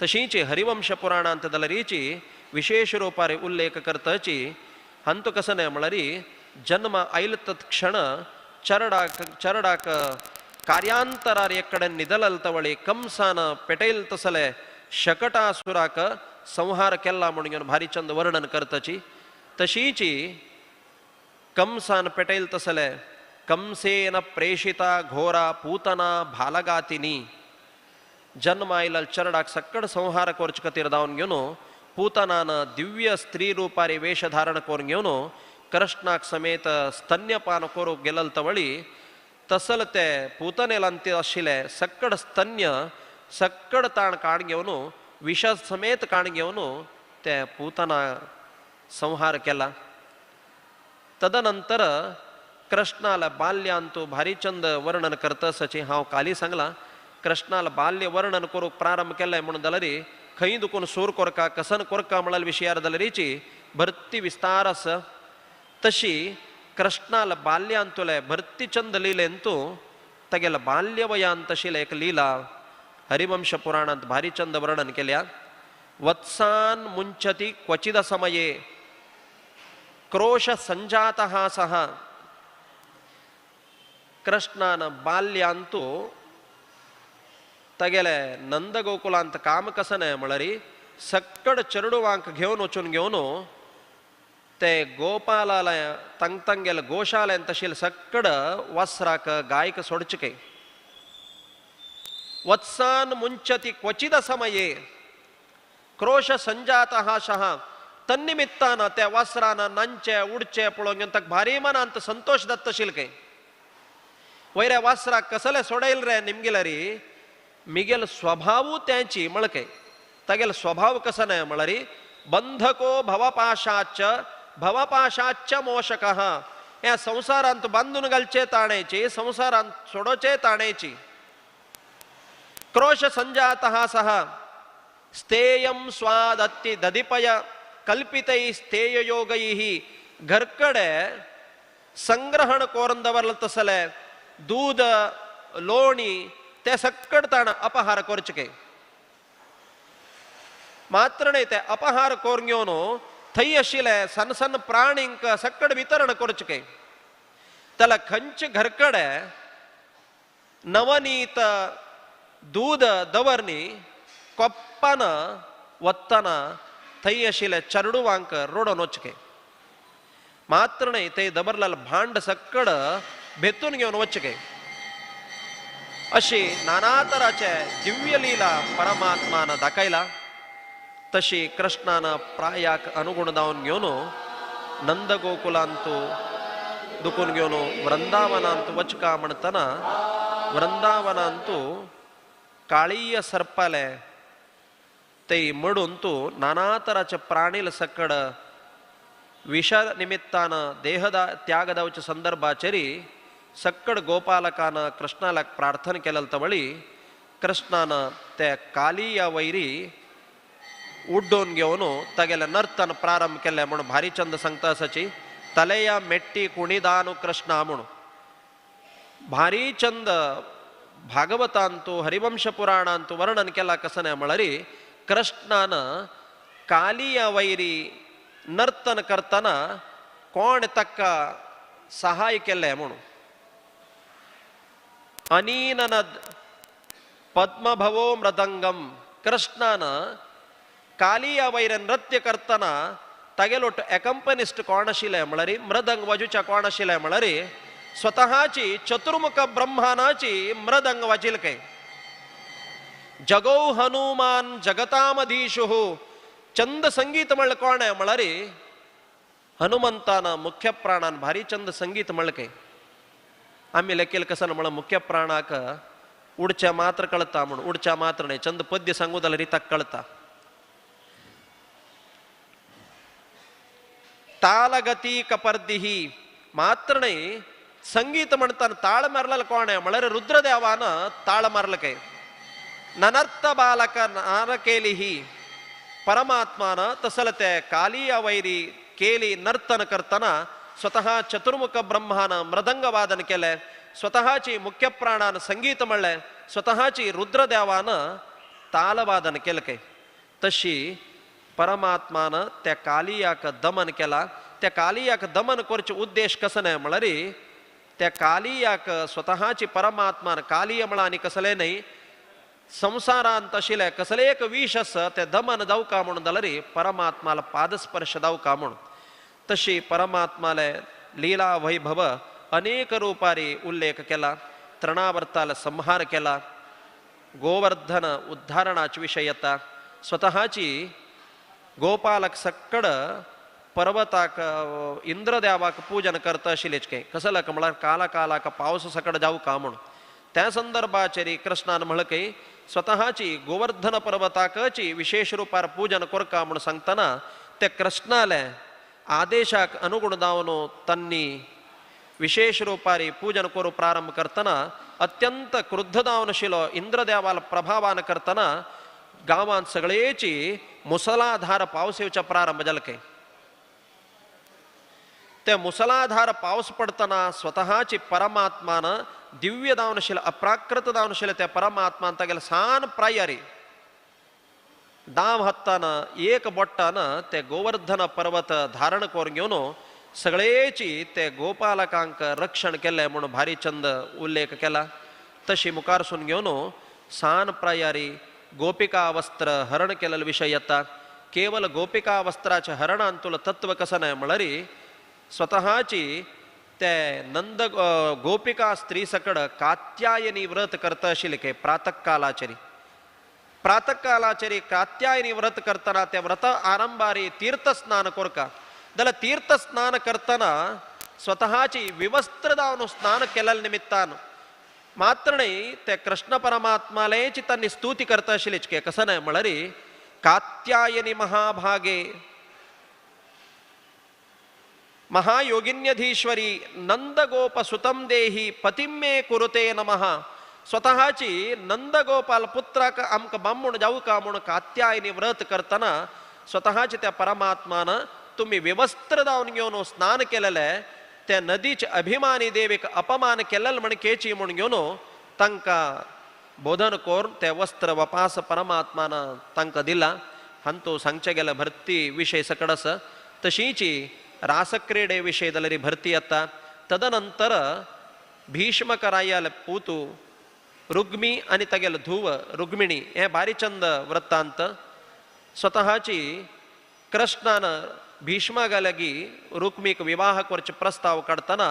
तशींच हरिवंश पुराणांत जाल्यारीची विशेष रुपार उल्लेख करताची हांतू कसो न्हय म्हळ्यार जन्म आयल तत्क्षण चरडाक चरडाक कार्यांतरार एक कडेन निदलल तवळी कंसान पेटयल तसले शकटासुराक संहार केला म्हूण घेवन भारी चंद वर्णन करताची. तशीची कंसान पेटयल तसले कंसेन प्रेषिता घोरा पूतना भालगातिनी जन्म आयला चरडाक सक्कड संहार करचे खातीर धांवन घेवन पूतनान दिव्य स्त्री रुपारी वेश धारण करून घेवन कृष्णाक समेत स्तन्यपान करूंक गेलल तवळी तसल ते पूतनेलांत आशिल्ले सक्कड स्तन्य सक्कड ताण काण घेवन विष समेत काण घेवन ते पूतना संहार केला. तदनंतर कृष्णाला बाल्यांतू भारीचंद वर्णन करतसची हांव काली सांगला कृष्णाला बाल्य वर्णन करूंक प्रारंभ केलाय म्हणून जाल्यार खंय दुखून सूर कोरका कसन कोरका म्हळ्यार विशयार जाल्यारीची भरती विस्तार आसा. तशी कृष्णाला बाल्यांतुले भरती चंद लिलेंतू तागेल्या बाल्यवयांत आशिल्ले एक लीला हरिवंश पुराणांत भारीचंद वर्णन केल्या. वत्सान मुंचती क्वचिद समये क्रोश संजातः सह कृष्णान बाल्यांतू तागेले नंदगोकुलांत काम कसं म्हळ्यार सक्कड चेडवांक घेवन वचून घेवन ते गोपालाला तंग तंगेले गोशालयांत आशिल्ले सक्कड वस्राक गायक सोडचे काय. वत्सान मुंचती क्वचिद समये क्रोश संजातः सह तन्निमित्तान त्या वस्रान नांचे उडचे पळोवन घेवन ताका भारी मनांत संतोश दत्त आशिल्ले काय. वयल्या वासराक कसले सोडयल रे निमगेल्यारी मिगेल स्वभाव त्यांची म्हळ्यार तागेलो स्वभाव कसो न्हय म्हळ्यार बंधको भवपाशाच्च भवपाशाच्च मोशकः ह्या संवसारांत बांदून घालचे ताणेची संवसारांत सोडोचे ताणेची. क्रोश संजातः सह स्थेयं स्वादत्ति दधिपय कल्पितै स्थेययोगैः घरकडे संग्रहण कोरून दवरलं तसले दूध लोणी ते सक्कड ताण अपहार करचे. मात्र न्हय ते अपहार करून घेवन थंय आशिल्ले सन्न सन्न प्राणींक सक्कड वितरण करचे. त्याला खंयचे घरकडे नवनीत दूध दवरनी कोप्पान वत्तना थंय आशिल्ले चेडवांक रोडोन वचके. मात्र न्हय ते दवरलेलें भांड सक्कड भेतून घेवन वचके. अशी नाना तराचे दिव्य लीला परमात्मान दाखयला. तशी कृष्णान प्रायाक अनुगुण दावन घेवन नंदगोकुलांतू दुखून घेवन वृंदावनांत वचका म्हणतना वृंदावनांतू काळीय सर्पाले ते मडून तू नाना तराचे प्राणील सकड विष निमित्तान देहदा त्याग जावच्या संदर्भाचेर सक्कड गोपालकान कृष्णालाक प्रार्थना केलेल तवळी कृष्णान ते कालिया वैरी उड्डोवन घेवन तागेलें नर्तन प्रारंभ केलें म्हूण भारी चंद सांगता आसाची तलेया मेट्टी कुणिदानु कृष्णा म्हूण. भारी चंद भागवतांतु हरिवंश पुराणांतु वर्णन केला कसं म्हळ्यार कृष्णान कालिया वैरी नर्तन करतना कोण ताका सहाय केलें म्हणून अनीननद पद्मभवो मृदंगम कृष्णान कालिया वैर नृत्य करतना तागेलोट एकंपनिस्ट कोण आशिल्लें म्हळ्यार मृदंग वाजूच्या कोण आशिल्लें म्हळ्यार स्वतःची चतुर्मुख ब्रह्मानाची मृदंग वाजिल काय जगो हनुमान जगतामधीशु चंद संगीत म्हणलं कोण आहे म्हळ्यार हनुमंतान मुख्य प्राणान भारी चंद संगीत म्हणलं काय आम्ही लेखेल कसं म्हण मुख्य प्राणाक उडच्या मात्र कळता म्हणून उडच्या मात्र नाही चंद पद्य सांगू जाल्यार रिताक कळता तालगती कपर्दिही मात्र नाही संगीत म्हणताना ताळ मारलेलं कोण आहे म्हळ्यार रुद्रदेवान ताळ मारलं काय ननर्थ बालक नारकेलिही परमात्मान तसल ते कालिया वैरी केली नर्तन करताना स्वतः चतुर्मुख ब्रह्मान मृदंग वादन केलें स्वतःची मुख्य प्राणान संगीत म्हणलें स्वतःची रुद्रदेवान तालवादन केलं काय तशी परमात्मान त्या कालियाक दमन केला त्या कालियाक दमन करचे उद्देश कसं नाही म्हळ्यार त्या कालियाक स्वतःची परमात्मान कालिय म्हळा आनी कसलें न्हय संसारांत आशिल्लें कसलें एक विश आसा तें दमन जावका म्हणून जाल्यार परमात्माला पादस्पर्श जावका म्हणून तशी परमात्माले लीला वैभव अनेक रूपारी उल्लेख केला तृणावर्ताला संहार केला गोवर्धन उद्धारणाचे विषय येता स्वतःची गोपालक सक्कड पर्वताक इंद्रदेवाक पूजन करता आशिल्लेच काय कसलक म्हळ्यार काला कालाक पावस सकड जावका म्हणून त्या संदर्भाचेर कृष्णान म्हणलं की स्वतःची गोवर्धन पर्वताकची विशेष रूपार पूजन करका म्हणून सांगतना ते कृष्णाले आदेशाक अनुगुण जावन तांणी विशेष रूपारी पूजन करू प्रारंभ करतना अत्यंत क्रुद्ध जावन आशिल्लो इंद्रदेवाल प्रभावान करतना गांवांत सगळेची मुसलाधार पावस येवच्या प्रारंभ जालो काय ते मुसलाधार पावस पडतना स्वतःची परमात्मान दिव्य जावन आशिल्लो अप्राकृत जावन आशिल्लो त्या परमात्मान तागेले सान प्रायारी दाम हत्तान एक बोट्टान ते गोवर्धन पर्वत धारण करून घेवन सगळेची ते गोपालकांक रक्षण केलें म्हणून भारी चंद उल्लेख केला तशी मुखारसून घेवन सान प्रायारी गोपिका वस्त्र हरण केलेलो विषय येता केवल गोपिका वस्त्राचे हरणांतुलो तत्व कसं नाही म्हळ्यार स्वतःची ते नंद गोपिका स्त्री सकड कात्यायनी व्रत करता आशिल्ले काय प्रातःकालाचेर प्रातःकालाचेर कात्यायनी व्रत करतना ते व्रत आरंभारी तीर्थस्नान करका जाल्यार तीर्थस्नान करतना स्वतःची विवस्त्र जावन स्नान केलेल्या निमित्तान मात्र न्हय ते कृष्ण परमात्मालेची तांणी स्तुती करता आशिल्लीच काय कसं न्हय म्हळ्यार कात्यायनी महाभागे महायोगिन्यधीश्वरी नंदगोप सुतम देही पतिं मे कुरुते नमः स्वतःची नंदगोपाल पुत्राक आमकां बामण जावका म्हूण कात्यायनी व्रत करतना स्वतःची त्या परमात्मान तुम्ही विवस्त्र जावन घेवन स्नान केलेलें त्या नदीचे अभिमानी देवीक अपमान केलेले म्हण केची म्हूण घेवन तांकां बोधन करून ते वस्त्र वपास परमात्मान तांकां दिला हांतू सांगचे गेले भरती विशय सकड आसा तशीची रासक्रीडे विशय जाल्यार भरती येता तदनंतर भीष्मकरायाल पूतू रुग्मी आनी तागेलो धुव रुग्मिणी हे भारीचंद वृत्तांत स्वतःची कृष्णान भीष्मागा लागीं रुक्मीक विवाह करचे प्रस्ताव काडटना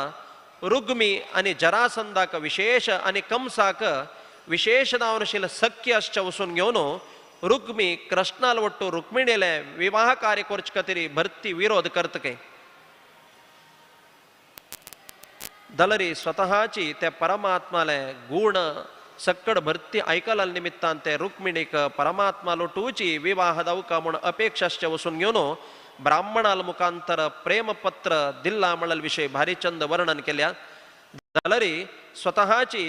रुग्मी आनी जरासंधाक विशेष आनी कंसाक विशेष जावन आशिल्लें सख्य आसचें वचून घेवन रुग्मी कृष्णाल वट्टू रुक्मिणीले विवाह कार्य करचे खातीर भरती विरोध करता काय दलरी स्वतःची त्या परमात्माले गुण सक्कड भरती आयकला निमित्तान ते रुक्मिणीक परमात्मा लोटूची विवाह जावका म्हूण अपेक्षाचे वचून घेवन ब्राह्मणाल मुखांतर प्रेमपत्र दिल्ला म्हणल विषय भारीचंद वर्णन केल्या दलरी स्वतःची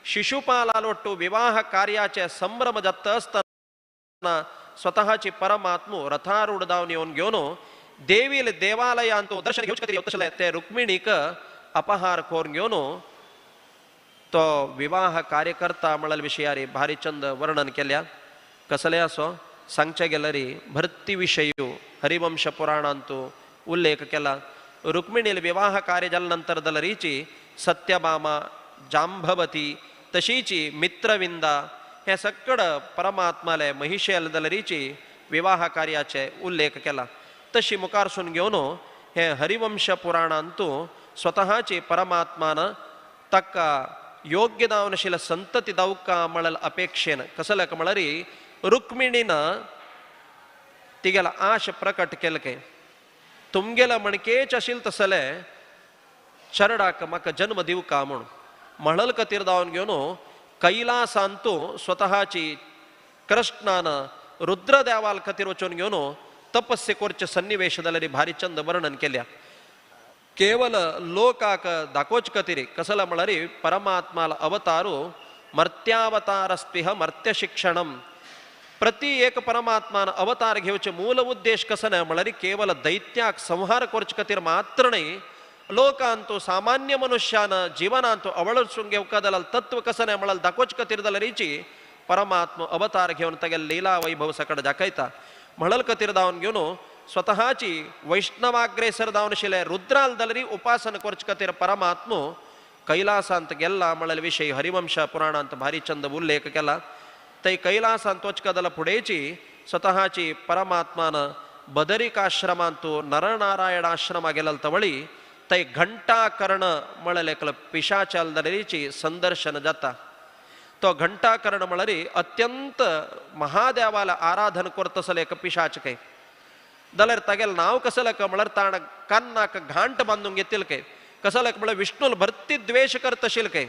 शिशुपालालोट्टू विवाह कार्याचे संभ्रम जाता असताना स्वतःची परमात्मू रथारूढ जावन येवन घेवन देवील देवालयांत दर्शन घेवचे खातीर ते रुक्मिणीक अपहार करून घेवन तो विवाह कार्यकर्ता म्हळ्यार विशयारी भारी चंद वर्णन केल्या. कसले असो सांगचे गेल्यारी भरती विशयू हरिवंश पुराणांतू उल्लेख केला. रुक्मिणील विवाह कार्य जाल्या नंतर दलरीची सत्यभामा जांभवती तशीची मित्रविंदा हे सकड परमात्माले महिषेल दलरीची विवाह कार्याचे उल्लेख केला. तशी मुखारसून घेवन हे हरिवंश पुराणांतू स्वतःची परमात्मान ताका योग्य दावनशील संतती दावका म्हळ्यार अपेक्षेन कसले म्हळ्यार रुक्मिणीन तिगेला आश प्रकट केल के तुमगेला मणकेच आशिल तसले चरडाक म्हाका जन्म दिवका म्हूण म्हणल खातीर दावन घेवन कैलासांतू स्वतःची कृष्णान रुद्रदेवाल खातीर वचून घेवन तपस्या करचे सन्निवेश जाल्यार भारी चंद वर्णन केल्या. केवल लोकाक दाखोवचे खातीर कसला म्हळ्यार परमात्माल अवतारू मर्त्यावतारस्तिह मर्त्य शिक्षणम प्रति एक परमात्मान अवतार घेवचे मूल उद्देश कसो न्हय म्हळ्यार केवल दैत्याक संहार करचे खातीर मात्र न्हय लोकांतू सामान्य मनुष्यान जीवनांतू अवळसून घेवका जाल्यार तत्व कसो न्हय म्हळ्यार दाखोवचे खातीर जाल्यारीची परमात्मा अवतार घेवन तागेले लीला वैभव सकट दाखयता. म्हणल खातीर दावन घेवन स्वतःची वैष्णवाग्रेसर दावन आशिल्ले रुद्राल जाल्यार उपासना करचे खातीर परमात्मा कैलासांत गेल्ला म्हळ्यार विशय हरिवंश पुराणांत भारी चंद उल्लेख केला. थंय कैलासांत वचका जाल्यार फुडेंची स्वतःची परमात्मान बदरिकाश्रमांतू नरनारायणाश्रमा गेलेल तवळी थंय घंटाकर्ण म्हळ्यार एकलो पिशाचाल जाल्यारीची संदर्शन जाता. तो घंटाकर्ण म्हळ्यार अत्यंत महादेवाला आराधन करतसले एक पिशाच काय जाल्यार तागेलें नांव कसलें म्हळ्यार ताण कान्नाक घांट बांदून घेतील काय कसलें म्हळ्यार विष्णूल भरती द्वेश करतशील काय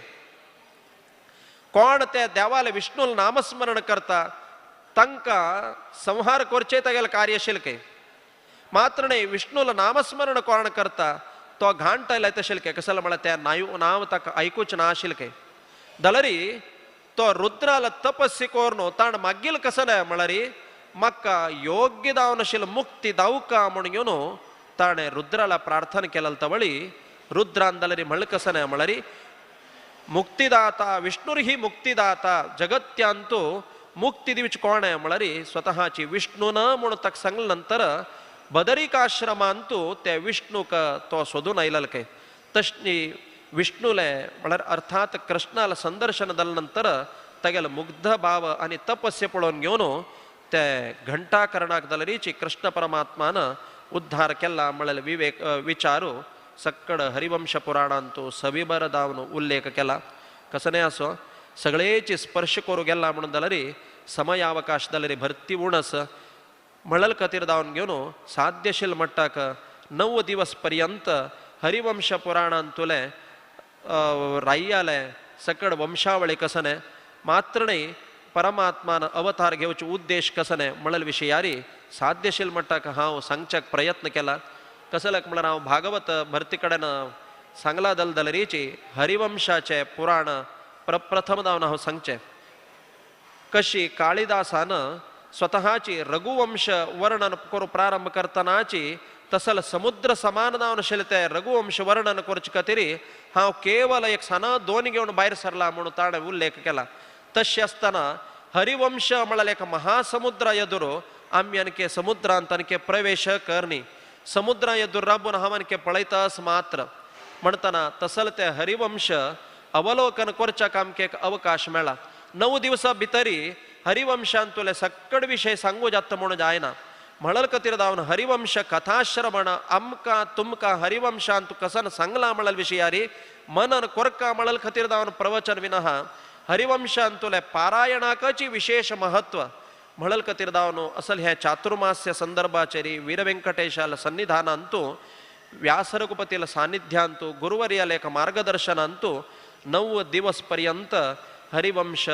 कोण त्या देवाले विष्णूल नामस्मरण करता तांकां संहार करचे तागेलें कार्य आशिल्लें काय मात्र न्हय विष्णूल नामस्मरण कोण करता तो घांट आयला तशें काय कसलें म्हळ्यार त्या नांव ताका आयकूच ना आशिल्लें काय जाल्यार तो रुद्राल तपस्या करून ताण मागील कसं न्हय म्हळ्यार म्हाका योग्य दावन आशिल्लें मुक्ती दावका म्हूण घेवन ताणें रुद्राला प्रार्थना केल्या तवळी रुद्रान जाल्यार म्हणलें कसं न्हय म्हळ्यार मुक्तिदाता विष्णुर ही मुक्तिदाता जगत्यांतू मुक्ती दिवची कोण आहे म्हळ्यार स्वतःची विष्णू न म्हूण ताका सांगले नंतर बदरिकाश्रमांतू त्या विष्णूक तो सोदून आयलो काय तशी विष्णूले म्हळ्यार अर्थात कृष्णाला संदर्शन जाल्या नंतर तागेलो मुग्ध भाव आनी तपस्या पळोवन घेवन ते घंटाकरणाक जाल्यारीची कृष्ण परमात्मान उद्धार केला म्हळ्यार विवेक विचारू सक्कड हरिवंश पुराणांतू सविबर दावन उल्लेख केला. कसं न्हय असो सगळेची स्पर्श करूं गेला म्हणून जाल्यार समयावकाश जाल्यार भरती उणस म्हणल खातीर दावन घेवन साध्यशील मट्टाक 9 दिवस पर्यंत हरिवंश पुराणांतुले राय्याले सकड वंशावळी कसं न्हय मात्र न्हय परमात्मान अवतार घेवचे उद्देश कसं न्हय म्हणल विशयारी साध्यशील मट्टाक हांव सांगच्याक प्रयत्न केला. कसल्याक म्हळ्यार हांव भागवत भरती कडेन सांगला दलदलरीची हरिवंशाचे पुराण प्रप्रथम दावन हांव सांगचें कशी काಳಿदासान स्वतःची रघुवंश वर्णन करूं प्रारंभ करतनाची तसल समुद्र समान दावन आशिल्लें तें रघुवंश वर्णन करचे खातीर हांव केवल एक साना दोन घेवन भायर सरला म्हणून ताणें उल्लेख केला. तशें आसतना हरिवंश म्हळ्यार एक महासमुद्र येदुरो आमी आणके समुद्रांत आणके प्रवेश करनी समुद्रा येदूर राबून हांव आणके पळयतास मात्र म्हणटना तसल ते हरिवंश अवलोकन करच्याक आमकां एक अवकाश मेळ्ळा. 9 दिवसां भितरी हरिवंशांतुले सक्कड विशय सांगू जाता म्हणून जायना म्हणल खातीर दावन हरिवंश कथाश्रवण आमकां तुमकां हरिवंशांत कसन सांगला म्हणल विशयारी मनन कोरका म्हणल खातीर दावन प्रवचन विनहा हरिवंशांतुले पारायणाकची विशेष महत्व म्हणल खातीर दावन असल ह्या चातुर्मास्य संदर्भाचेर वीरवेंकटेशाल सन्निधानांतू व्यासरघुपतील सानिध्यांतू गुरुवर्याल एक मार्गदर्शनांतू 9 दिवस पर्यंत हरिवंश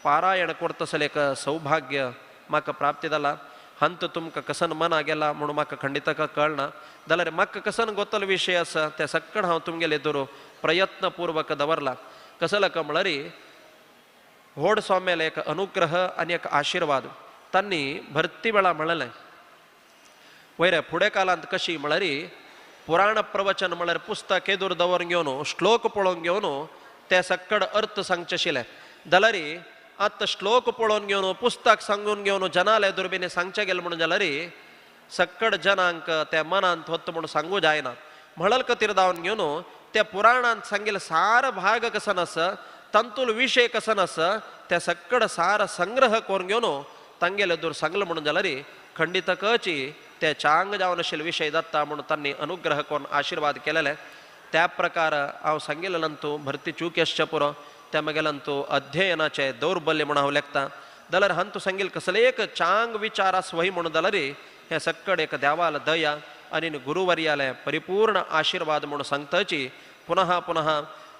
पारायण करतसल एक सौभाग्य म्हाका प्राप्ती जाला. हंत तुमकां कसन मना गेला म्हणून म्हाका खंडित कळना जाल्यार म्हाका कसन गोतल विशय आसा ते सक्कड हांव तुमगेले दुरो प्रयत्नपूर्वक दवरला. कसलो का म्हळ्यार व्हड स्वाम्याले एक अनुग्रह आनी एक आशिर्वाद तांणी भरती वेळा म्हणलें वयर फुडें कालांत कशी म्हळ्यार पुराण प्रवचन म्हळ्यार पुस्तक येदूर दवरून घेवन श्लोक पळोवन घेवन ते सक्कड अर्थ सांगचे आशिल्ले. जाल्यार आतां श्लोक पळोवन घेवन पुस्तक सांगून घेवन जनाले दुर्बिने सांगचे गेले म्हणून जाल्यार सक्कड जनांक त्या मनांत होत म्हणून सांगू जायना. म्हणल खातीर दावन घेवन त्या पुराणांत सांगिल्ले सार भाग कसो नास, तांतूल विशय कसो नास, त्या सक्कड सार संग्रह करून घेवन तांगेले दूर सांगलें म्हणून जाल्यार खंडितकची ते चांग जावन आशिल्ले विशय जाता म्हणून तांणी अनुग्रह करून आशिर्वाद केलेले. त्या प्रकार हांव सांगिल्ले भरती चूक आसचे पुरो त्या मागेल्यान अध्ययनाचे दौर्बल्य म्हणून हांव लेखता. जाल्यार हांतू सांगिल्ले कसले एक चांग विचार आसवय म्हणून जाल्यार हे सक्कड एक देवाल दया आनी गुरुवर्याले परिपूर्ण आशिर्वाद म्हणून सांगताची. पुनः पुनः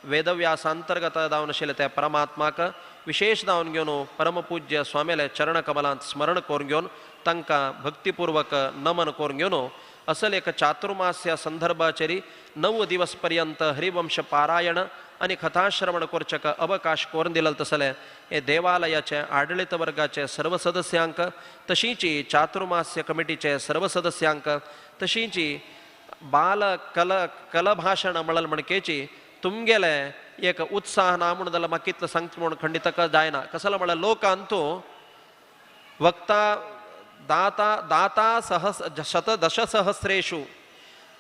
वेदव्यासांतर्गत जावन आशिल्ले त्या परमात्माक विशेष जावन घेवन परमपूज्य स्वामीले चरणकमलांत स्मरण करून घेवन तांकां भक्तिपूर्वक नमन करून घेवन असल एक चातुर्मास्या संदर्भाचेर 9 दिवस पर्यंत हरिवंश पारायण आनी कथाश्रवण करचेक अवकाश करून दिले तसले हे देवालयाचे आडळीत वर्गाचे सर्व सदस्यांक, तशींची चातुर्मास्य कमिटीचे सर्व सदस्यांक, तशींची बाल कल कलभाशण म्हणल म्हणकेची तुमगेले एक उत्साह ना म्हणून जाल्यार म्हाका कितलो सांगता म्हणून खंडित जायना. कसलो म्हळ्यार लोकांतू वक्ता दाता दाता सहस शत दशसहस्रेषु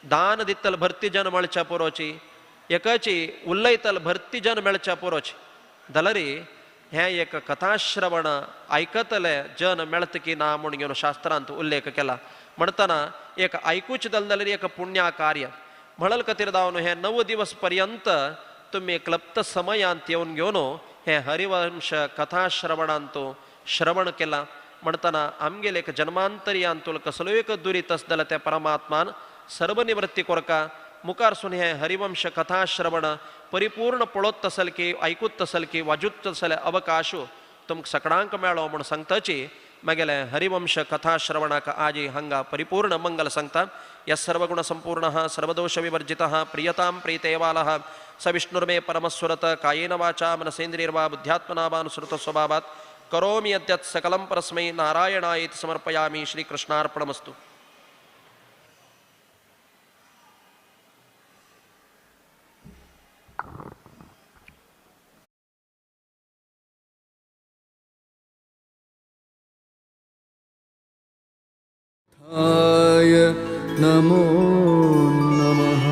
दान दितल भरती जन मेळच्या पुरोची, एकाची उलयतल भरती जन मेळच्या पुरोची. जाल्यार हें एक कथाश्रवण आयकतले जन मेळत की ना म्हणून घेवन शास्त्रांत उल्लेख केला. म्हणटना एक आयकूच दल जाल्यार एक पुण्या कार्य म्हणल खातीर जावन हे 9 दिवस पर्यंत तुमी क्लप्त समयांत येवन घेवन हे हरिवंश कथाश्रवणांत श्रवण केला. म्हणटना आमगेले एक जन्मांतरियांतूल कसलो एक दुरीत आस जाल्यार त्या परमात्मान सर्वनिवृत्ती कोरका मुखारसून हे हरिवंश कथाश्रवण परिपूर्ण पळोत तसल की आयकूत तसल की वाजूत तसले अवकाश तुमकां सगळ्यांक मेळो म्हूण सांगताची. मागेले हरिवंश कथाश्रवणाक आजी हांगा परिपूर्ण मंगल सांगता. यः सर्वगुण संपूर्णः सर्वदोष विवर्जितः प्रियतां प्रीतेवालः स विष्णुर्मे परमस्वरत कायेन वाचा मनसेन्द्रियर्वा बुद्ध्यात्मना वानुसृत स्वभावात् करोमि यद्यत् सकलं परस्मै नारायणायेति समर्पयामि. श्रीकृष्णार्पणमस्तु. नमो नमः.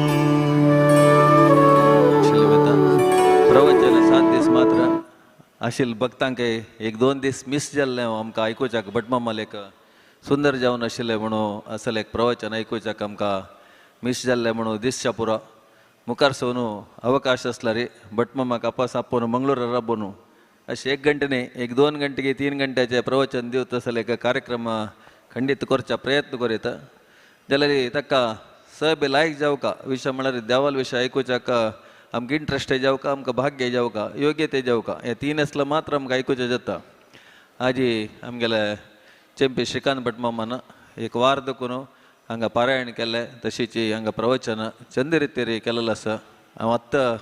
प्रवचन 7 दीस मात्र आशिल्ले भक्तांक एक 2 दीस मिस जाल्लें आमकां आयकुच्याक भटमामाल एक सुंदर जावन आशिल्लें म्हणून असलें एक प्रवचन आयकुच्याक आमकां मिस जाल्लें म्हणून दिसच्या पुरो. मुखार सोन अवकाश आसल्यार भटमामाक आपास आपोवन मंगळूरा राबोवन अशें 1 घंटे न्ही 1 2 घंटे 3 घंट्याचें प्रवचन दिवत असलें एक कार्यक्रम खंडीत करच्या प्रयत्न करीत. जाल्यार ताका सब लायक जावका विशय म्हळ्यार देवाल विशय आयकुच्याक आमकां इंट्रस्ट जावका, आमकां भाग्य जावका, योग्यते जावका, हे 3 आसल्यार मात्र आमकां आयकुचें जाता. आजी आमगेले चेंपी श्रीकांत भटमामान एक वार दखून हांगा पारायण केलें, तशीच हांगा प्रवचन चंद रितीर केलेलें आसा. हांव आत्तां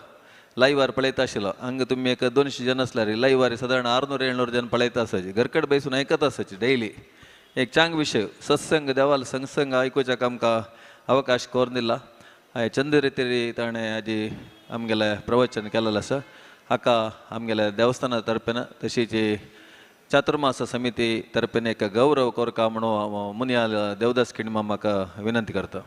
लायव्हार पळयता आशिल्लो. हांगा तुमी एक 200 जन आसल्यार लायव्हार सादारण 600-700 जन पळयता आसाचे, घरकड बैसून आयकत आसाचे डेली. एक चांग विशय सत्संग देवाल संगसंग आयकुच्याक आमकां अवकाश करून दिला. चंद रितीर ताणें आजी आमगेलें प्रवचन केलेलें आसा. हाका आमगेल्या देवस्थाना तर्फेन तशीच चातुर्मास समिती तर्फेन एक गौरव कोरका म्हणून मुनियाल देवदास किणमामाक विनंती करता.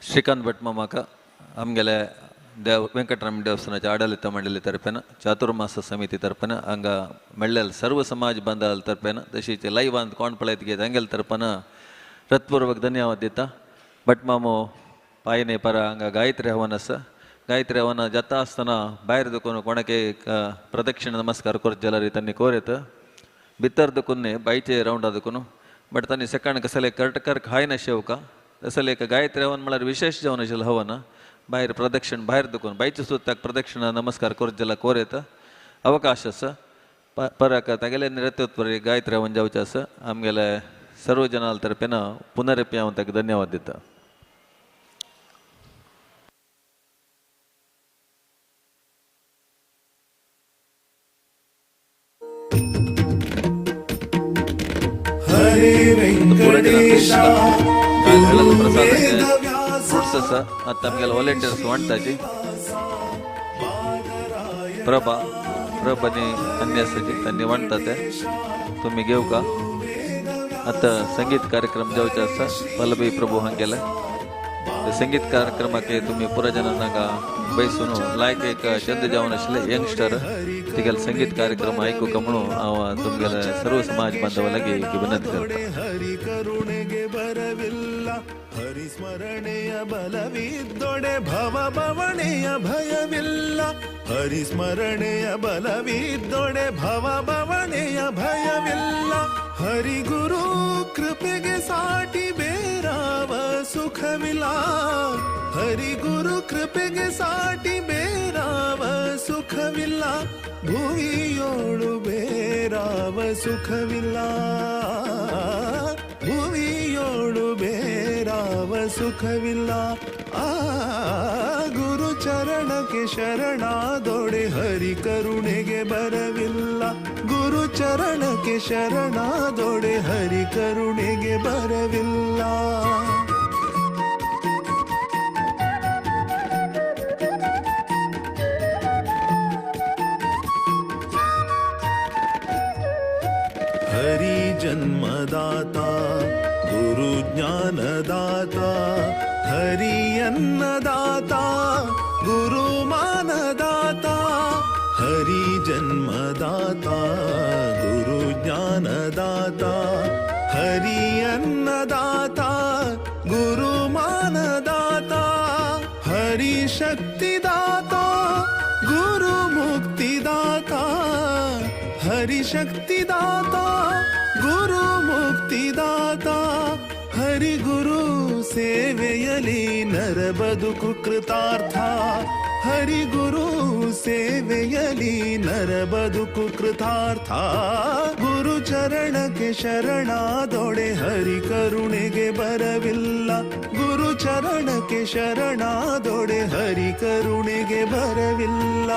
श्रीकांत भटमामाक आमगेले देव वेंकटराम देवस्थानाच्या आडलित मंडळी तर्फेन चातुर्मास समिती तर्फेन हांगा मेळ्ळेले सर्व समाज बांधवां तर्फेन तशीच लायव्हांत कोण पळयत गे तांगेले तर्फेन हृत्पूर्वक धन्यवाद दिता. भटमामो पायने पर हांगा गायत्री हवन आसा. गायत्री हवन जाता आसतना भायर दुखून कोणाक एक प्रदक्षिण नमस्कार करत जाल्यार तांणी कोर येता भितर दुखून न्ही बायचे रावंडा दुखून बट तांणी सकाळ कसले करटकर खायना शेवका तसले एक गायत्री हवन म्हळ्यार विशेष जावन आशिल्लें हवन. भायर प्रदक्षिण भायर दुखून बायचे सुद्दां ताका प्रदक्षिणा नमस्कार करत जाल्यार कोर येता अवकाश आसा. पराक तागेले नेतृत्व गायत्री हांव जावचें आसा. आमगेले सर्व जनाल तर्फेन पुनरपी हांव ताका धन्यवाद दिता. फ्रुट्स आसा आतां आमगेले वॉलंटियर्स वांट्टाची प्रभा प्रभ आनी अन्य आसाची तांणी वांट्टा ते तुमी घेवका. आतां संगीत कार्यक्रम जावचे आसा पल्लवी प्रभू हांगेले संगीत कार्यक्रमाक तुमी पुरा जनांक बैसून लायक एक चंद जावन आशिल्ले यंगस्टर तिगेले संगीत कार्यक्रम आयकूंक म्हणून हांव तुमगेले सर्व समाज बांधवा लागीं विनंती करता. ಹರಿಸ್ಮರಣೆಯ ಬಲವಿದ್ದೊಡೆ ಭವ ಭವಣೆಯ ಭಯವಿಲ್ಲ, ಹರಿಸ್ಮರಣೆಯ ಬಲವಿದ್ದೊಡೆ ಭವ ಭವಣೆಯ ಭಯವಿಲ್ಲ. ಹರಿಗುರು ಕೃಪೆಗೆ ಸಾಟಿ ಬೇರಾವ ಸುಖವಿಲ್ಲ, ಹರಿಗುರು ಕೃಪೆಗೆ ಸಾಟಿ ಬೇರಾವ ಸುಖವಿಲ್ಲ, ಭುವಿಯೋಳು ಬೇರಾವ ಸುಖವಿಲ್ಲ, ಭುವಿಯೋಳು ಬೇರಾವ ಸುಖವಿಲ್ಲ. ಆ ಗುರು ಚರಣಕ್ಕೆ ಶರಣಾದೊಡೆ ಹರಿ ಕರುಣೆಗೆ ಬರವಿಲ್ಲ, ಗುರು ಚರಣಕ್ಕೆ ಶರಣಾದೊಡೆ ಹರಿ ಕರುಣೆಗೆ ಬರವಿಲ್ಲ. ಹರಿ ಜನ್ಮದಾತ ಗುರು ಜ್ಞಾನದಾತ, ಹರಿ ಅನ್ನದಾತ ಗುರು ಮಾನದಾತ, ಹರಿ ಜನ್ಮದಾತ ಗುರು ಜ್ಞಾನದಾತ, ಹರಿ ಅನ್ನದಾತ ಗುರು ಮಾನದಾತ, ಹರಿ ಶಕ್ತಿದಾತ ಗುರು ಮುಕ್ತಿದಾತ, ಹರಿ ಶಕ್ತಿದಾತ ಗುರು ಮುಕ್ತಿದಾತ. ಹರಿ ಗುರು ಸೇವೆಯಲಿ ನರ ಬದುಕು ಕೃತಾರ್ಥ, ಹರಿ ಗುರು ಸೇವೆಯಲಿ ನರ ಬದುಕು ಕೃತಾರ್ಥ. ಗುರು ಚರಣಕ್ಕೆ ಶರಣಾದೊಡೆ ಹರಿ ಕರುಣೆಗೆ ಬರವಿಲ್ಲ, ಗುರು ಚರಣಕ್ಕೆ ಶರಣಾದೊಡೆ ಹರಿ ಕರುಣೆಗೆ ಬರವಿಲ್ಲ.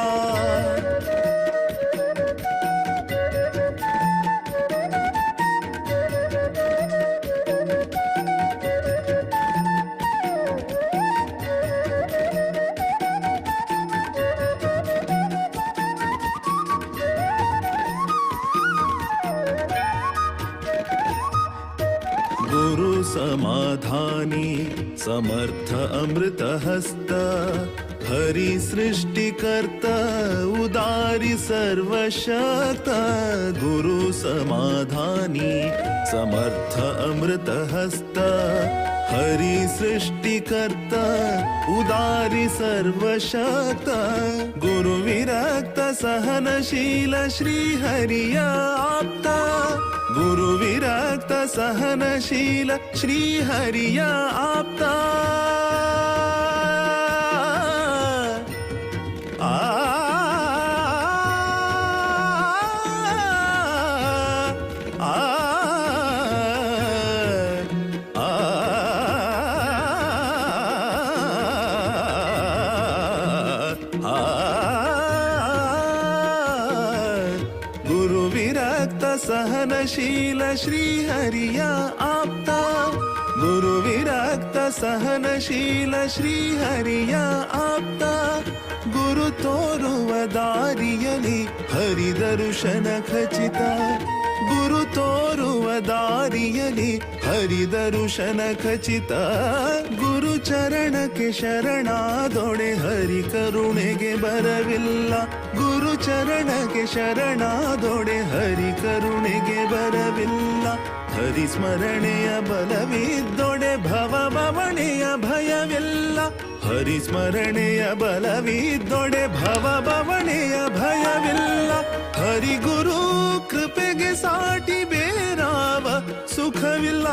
ಗುರು ಸಮಾಧಾನಿ ಸಮರ್ಥ ಅಮೃತ ಹಸ್ತ, ಹರಿ ಸೃಷ್ಟಿಕರ್ತ ಉದಾರಿ ಸರ್ವಶಕ್ತ. ಗುರು ಸಮಾಧಾನಿ ಸಮರ್ಥ ಅಮೃತ ಹಸ್ತ, ಹರಿ ಸೃಷ್ಟಿಕರ್ತ ಉದಾರಿ ಸರ್ವಶಕ್ತ. ಗುರು ವಿರಕ್ತ ಸಹನಶೀಲ ಶ್ರೀ ಹರಿಯ ಆಪ್ತ, ಗುರು ವಿರಕ್ತ ಸಹನಶೀಲ ಶ್ರೀ ಹರಿಯ ಆಪ್ತ. ಆ ಆ ಆ ಗುರು ವಿರಕ್ತ ಸಹನಶೀಲ ಶ್ರೀ ಹರಿಯ ಆಪ್ತ, ಗುರು ವಿರಕ್ತ ಸಹನಶೀಲ ಶ್ರೀ ಹರಿಯ ಆಪ್ತ. ಗುರು ತೋರುವ ದಾರಿಯಲಿ ಹರಿ ದರ್ಶನ ಖಚಿತ, ಗುರು ತೋರುವ ದಾರಿಯಲಿ ಹರಿ ದರ್ಶನ ಖಚಿತ. ಗುರು ಚರಣಕ್ಕೆ ಶರಣಾದೊಡೆ ಹರಿ ಕರುಣೆಗೆ ಬರವಿಲ್ಲ, ಗುರು ಚರಣಕ್ಕೆ ಶರಣಾದೊಡೆ ಹರಿ ಕರುಣೆಗೆ ಬರವಿಲ್ಲ. ಹರಿ ಸ್ಮರಣೆಯ ಬಲವಿದ್ದೊಡೆ ಭವ ಭವಣೆಯ ಭಯವಿಲ್ಲ, ಹರಿ ಸ್ಮರಣೆಯ ಬಲವಿದ್ದೊಡೆ ಭವ ಭವಣೆಯ ಭಯವಿಲ್ಲ. ಹರಿ ಗುರು ಕೃಪೆಗೆ ಸಾಟಿ ಬೇರಾವ ಸುಖವಿಲ್ಲ,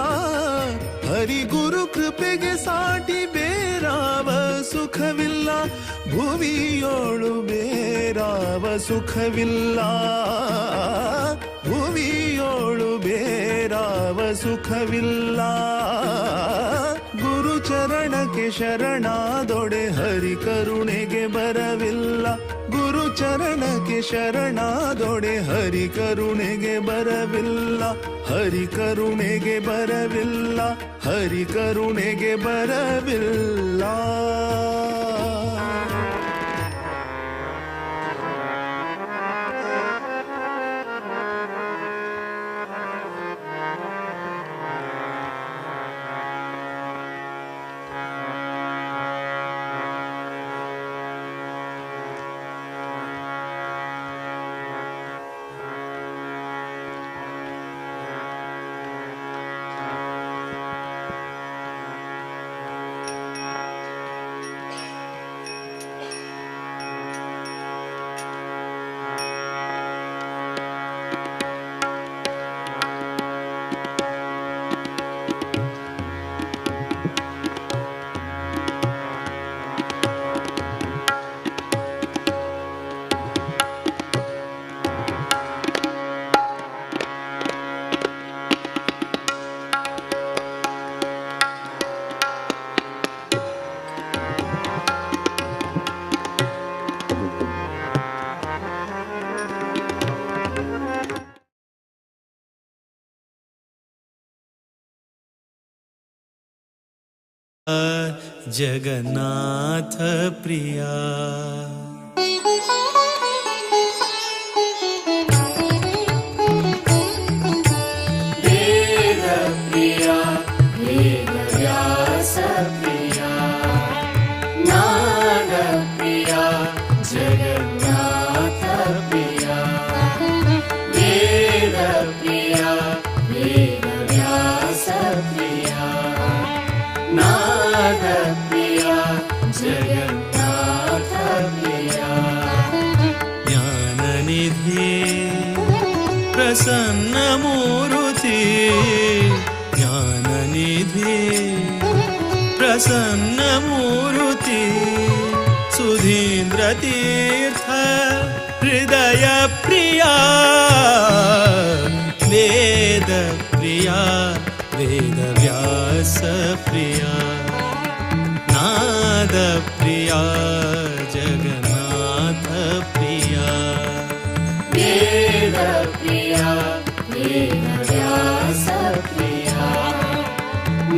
ಹರಿ ಗುರು ಕೃಪೆಗೆ ಸಾಟಿ ಬೇರಾವ ಸುಖವಿಲ್ಲ. ಭುವಿಯೋಳು ಬೇರಾವ ಸುಖವಿಲ್ಲ, ಭುವಿಯೋಳು ಬೇರಾವ ಸುಖವಿಲ್ಲ. ಗುರುಚರಣಕ್ಕೆ ಶರಣಾದೊಡೆ ಹರಿ ಕರುಣೆಗೆ ಬರವಿಲ್ಲ, ಗುರುಚರಣಕ್ಕೆ ಶರಣಾದೊಡೆ ಹರಿ ಕರುಣೆಗೆ ಬರವಿಲ್ಲ, ಹರಿ ಕರುಣೆಗೆ ಬರವಿಲ್ಲ, ಹರಿ ಕರುಣೆಗೆ ಬರವಿಲ್ಲ. जगन्नाथ प्रिया। वेद प्रिया वेद व्यास प्रिया नाद प्रिया जगन्नाथ प्रिया। वेद प्रिया वेद व्यास प्रिया नाद प्रिया जगन्नाथ प्रिया। ज्ञाननिधि प्रसन्न मूर्ति, ज्ञाननिधि प्रसन्न मूर्ति, सुधीन्द्र तीर्थ हृदय प्रिया, वेद प्रिया वेद व्यास प्रिया नाद प्रिया जगन्नाथ प्रिया। वेद प्रिया वेद व्यास प्रिया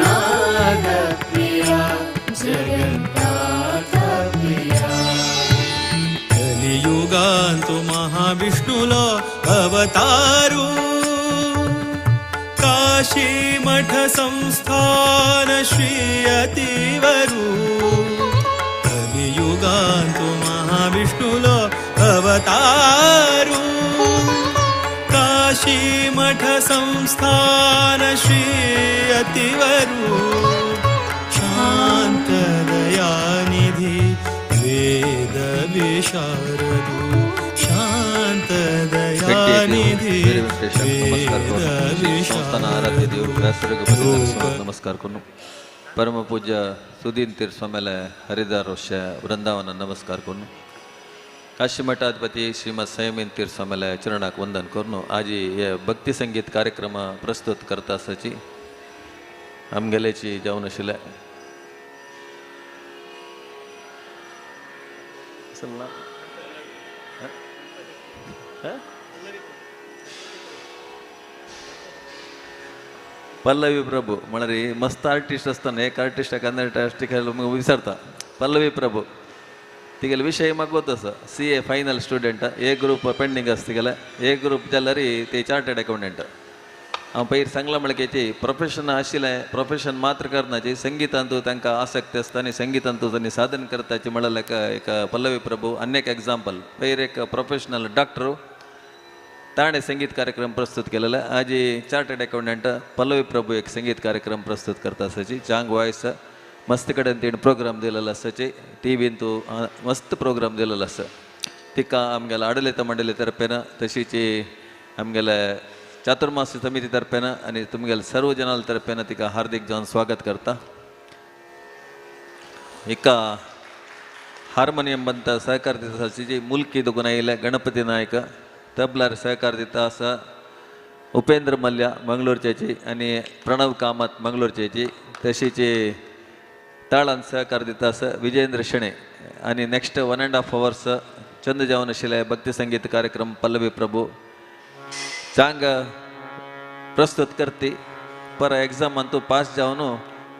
नाद प्रिया जगन्नाथ प्रिया। कलियुगांतु महाविष्णुलो अवतारू, काशी मठ संस्थान श्री अतिवरु। कलियुगांतु महाविष्णुलो अवतारू, काशी मठ संस्थान श्री अतिवरु। शांत दयानिधि वेद विशारदु, शांत दयानिधि नमस्कार करून परम पूज्य सुधीन तीर्थ स्वामीले हरिदार वृंदावन नमस्कार करून काशी मठाधिपति श्रीमद संयमीन तीर्थ स्वामीले चरणाक वंदन करून आज हे भक्ती संगीत कार्यक्रम प्रस्तुत करता आसाची आमगेल्याची जावन आशिल्ले पल्लवी प्रभू म्हळ्यार मस्त आर्टिस्ट आसतना एक आर्टिस्टाक आनी आर्टिस्टाक विचारता पल्लवी प्रभू तिगेले विशय म्हाका गोत आसा CA final student A group pending आसा तिगेले ए ग्रूप जाल्यार ते चार्टर्ड अकाउंटंट. हांव पयर सांगलां म्हळ्यार की प्रोफेशन आशिल्लें प्रोफेशन मात्र करनाची संगितांतू तांकां आसक्ती आसता आनी संगितांतू तांणी साधन करताची म्हळ्यार एक पल्लवी प्रभू आनी एक एग्जाम्पल. पयर एक प्रोफेशनल डॉक्टर ताणें संगीत कार्यक्रम प्रस्तुत केलेले. आजी चार्टर्ड अकाउंटंट पल्लवी प्रभू एक संगीत कार्यक्रम प्रस्तुत करता आसाची चांग वॉयस मस्त कडेन तिणें प्रोग्राम दिलेलो आसाची टी व्हीन तूं मस्त प्रोग्राम दिलेलो आसा. तिका आमगेल्या आडलित मंडळी तर्फेन तशीच आमगेल्या चातुर्मास समिती तर्फेन आनी तुमगेल्या सर्व जनाल तर्फेन तिका हार्दिक जावन स्वागत करता. हिका हार्मोनियम बनता सहकार दिता जी मुलकी दोगून आयिल्ले गणपती नायक, तबलार सहकार दिता आसा उपेंद्र मल्ल्या मंगळूरच्याची आनी प्रणव कामत मंगळूरच्याची, तशीच ताळान सहकार दिता आसा विजयेंद्र शेणे. आनी नेक्स्ट 1.5 आवर्स चंद जावन आशिल्ले भक्ती संगीत कार्यक्रम पल्लवी प्रभू चांग प्रस्तुत करती. पर एग्जामान तूं पास जावन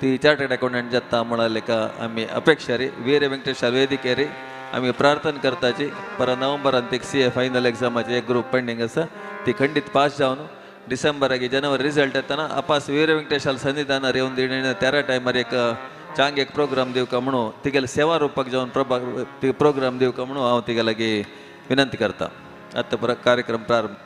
ती चार्टर्ड अकाउंटंट जाता म्हळ्यार का आमी अपेक्षा रे. वीर वेंकटेश वेदिके रे आमी प्रार्थना करताची. पर नोव्हेंबरान ती CA final एग्जामाचे एक ग्रूप पेंडींग आसा, ती खंडीत पास जावन डिसेंबराक जनवरी रिजल्ट येतना अपास वीर वेंकटेशाल सन्निधानार येवन दिणे तेरा टायमार एक चांग एक प्रोग्राम दिवका म्हणून तिगेले सेवा रूपाक जावन प्रोग्राम दिवका म्हणून हांव तिगे लागीं विनंती करता. आतां कार्यक्रम प्रारंभ.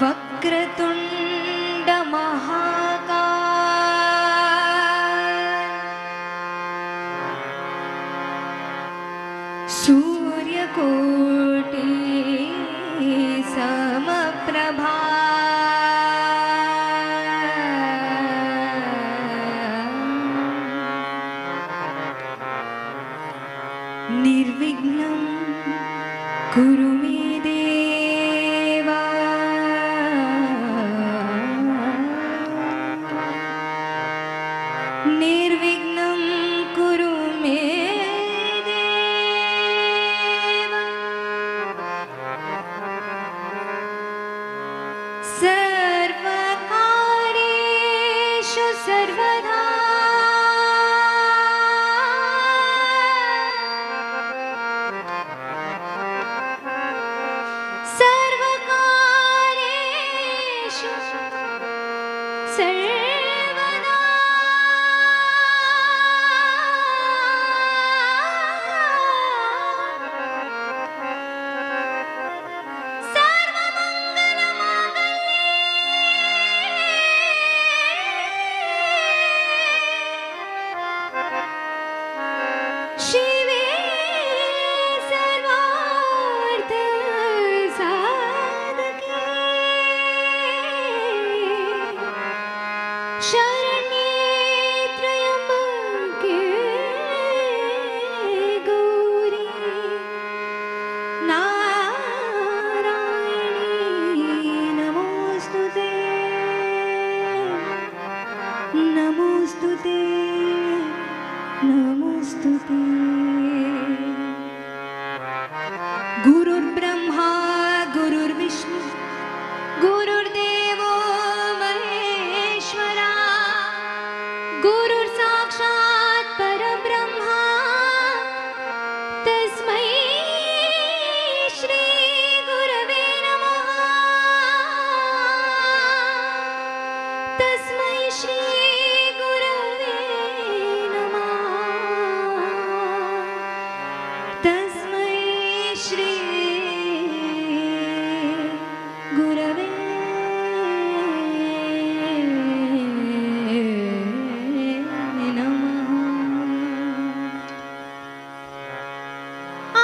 वक्रतुंड महाकाय सूर्यकोटि समप्रभा निर्विघ्नं कुरु मे देवा निर्विघ्नं कुरु मे देवा सर्वकार्येषु सर्वदा सर्वकार्येषु सर्वदा सर्वमङ्गलमाङ्गल्ये शिवे सर्वार्थ साधके शरण्ये त्र्यम्बके गौरी नारायणी नमोस्तुते नमोस्तुते नमोस्तुते. गुरुर्ब्रह्मा गुरुर्विष्णु गुरुर्देवो महेश्वरा गुरुर्साक्षात् परब्रह्मा तस्मै श्री गुरवे नमः तस्मै श्री गुरवे नमः तस्मै श्री गुरवे नमः. आ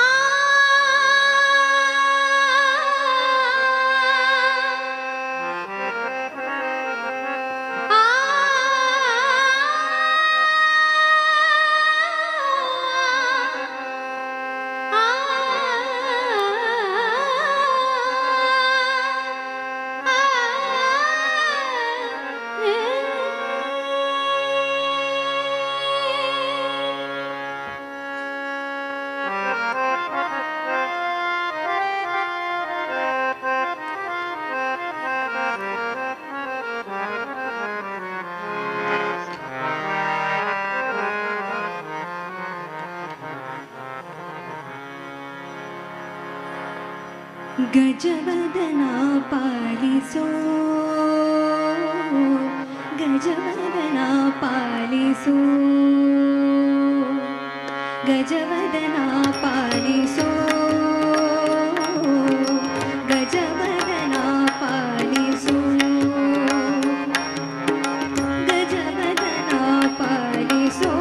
गजवदना पालिसो गजवदना पालिसो गजवदना पालिसो गजवदना पालिसो गजवदना पालिसो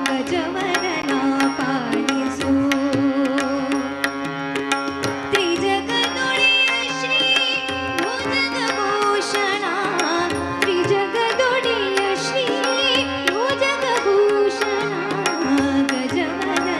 गजवदना पालिसो त्रिजगदोडिय श्री भुजगभूषणा त्रिजगदोडिय श्री भुजगभूषणा गजवदना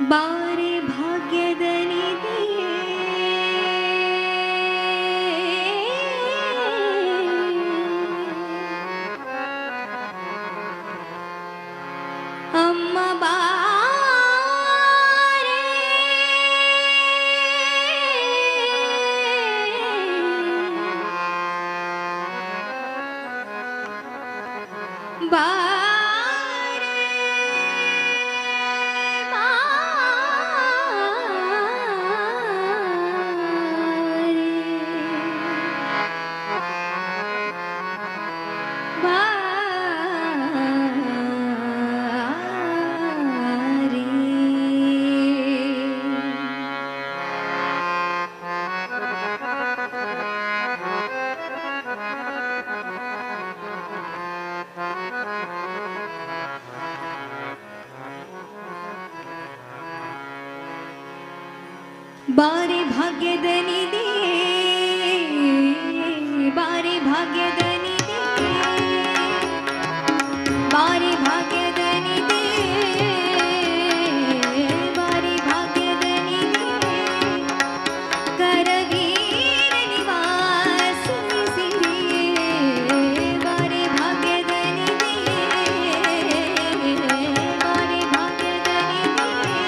ಬಾರೆ ಭಾಗ್ಯದ ನಿಧಿಯೇ ಅಮ್ಮ ಬಾರೆ ಬಾರೆ ಬಾರೆ ಬಾರೆ ಭಾಗ್ಯದ ನಿಧಿಯೇ ಬಾರೆ ಭಾಗ್ಯದ ನಿಧಿಯೇ ಬಾರೆ ಭಾಗ್ಯದ ನಿಧಿಯೇ ಬಾರೆ ಭಾಗ್ಯದ ನಿಧಿಯೇ ಕರವೀರ ನಿವಾಸಿ ಸಿರಿಯೇ ಬಾರೆ ಭಾಗ್ಯದ ನಿಧಿಯೇ ಬಾರೆ ಭಾಗ್ಯದ ನಿಧಿಯೇ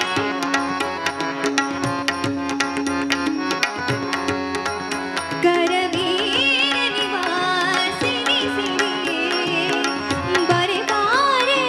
ಕರವೀರ ನಿವಾಸಿನಿ ಸಿರಿಯೇ ಬರೆ ಬಾರೆ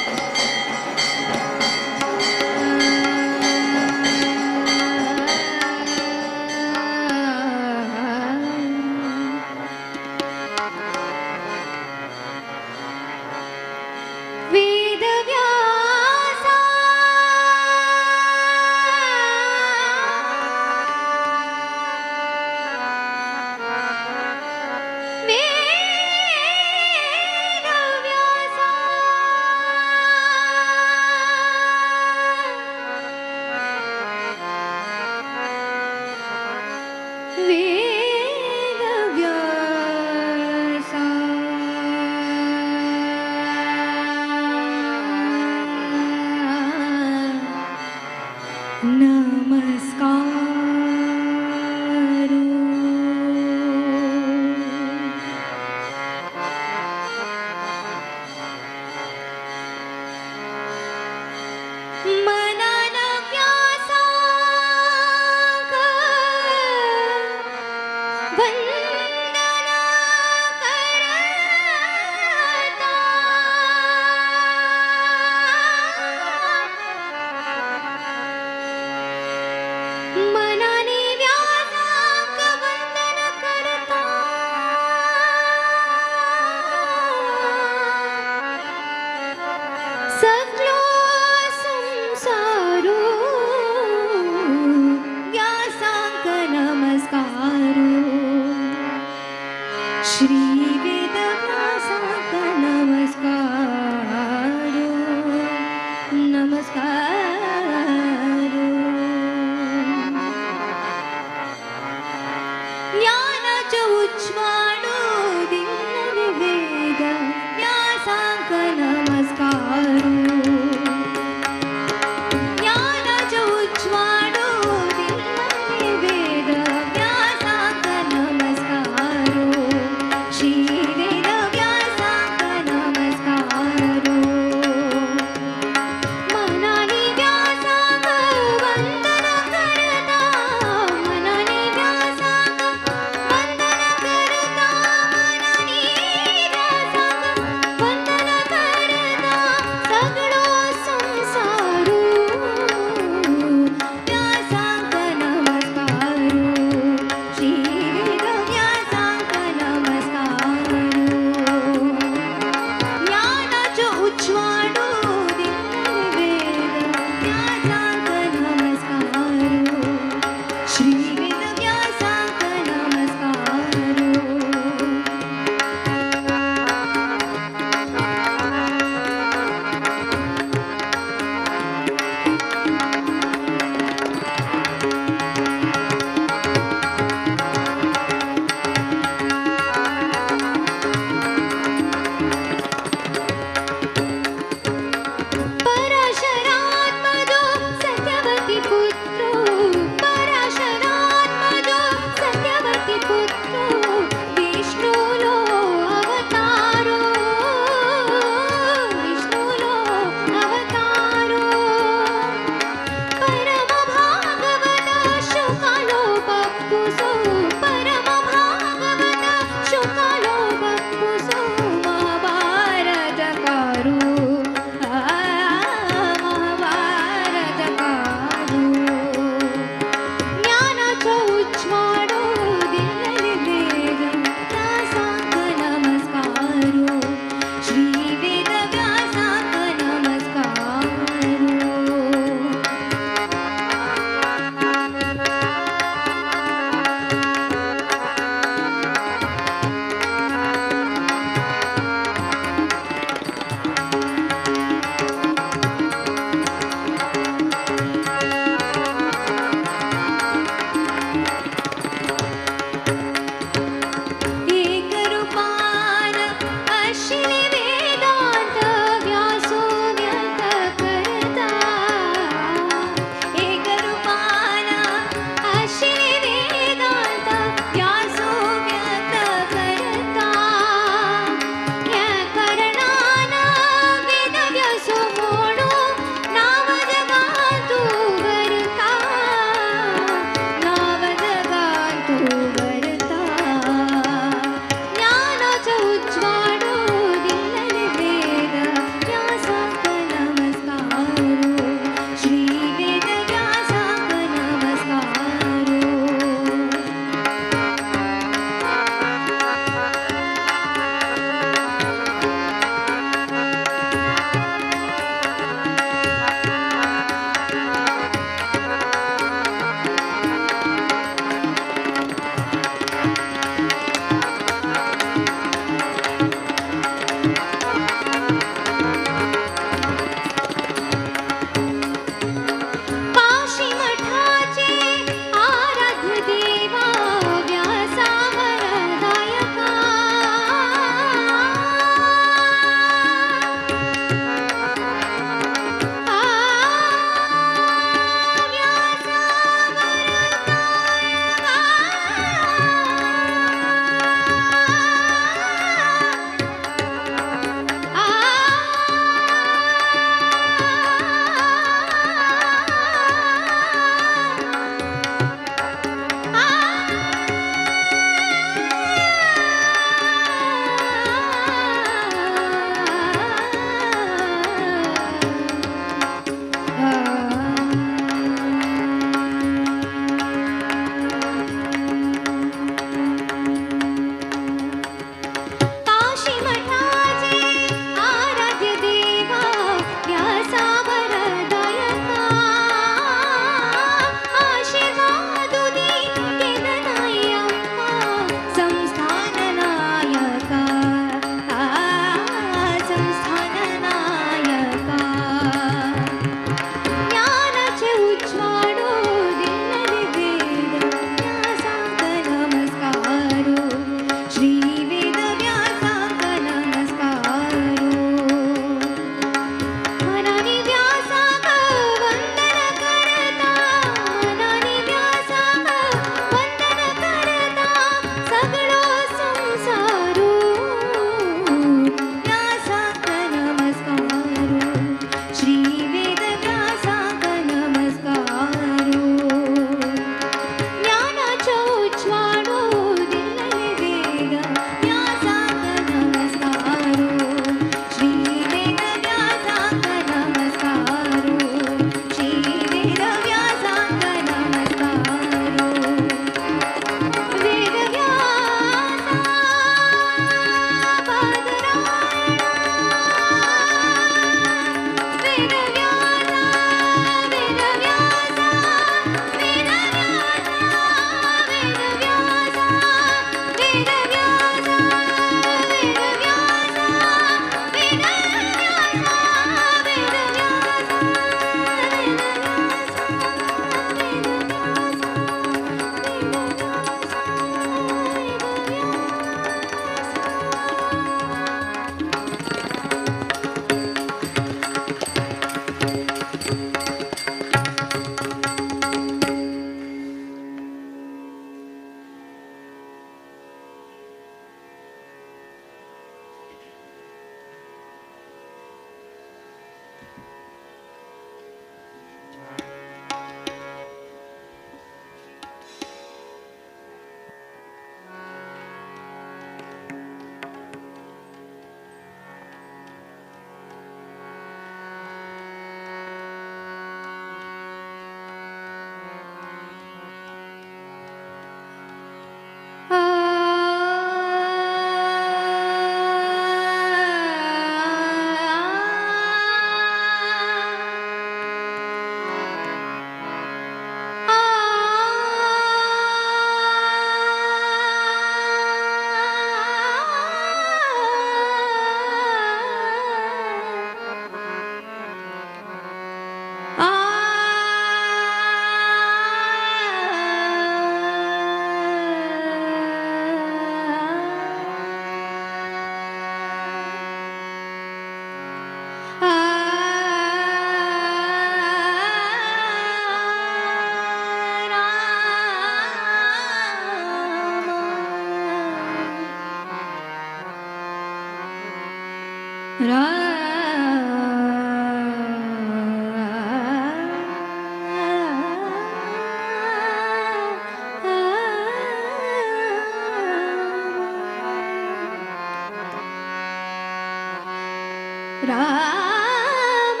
राम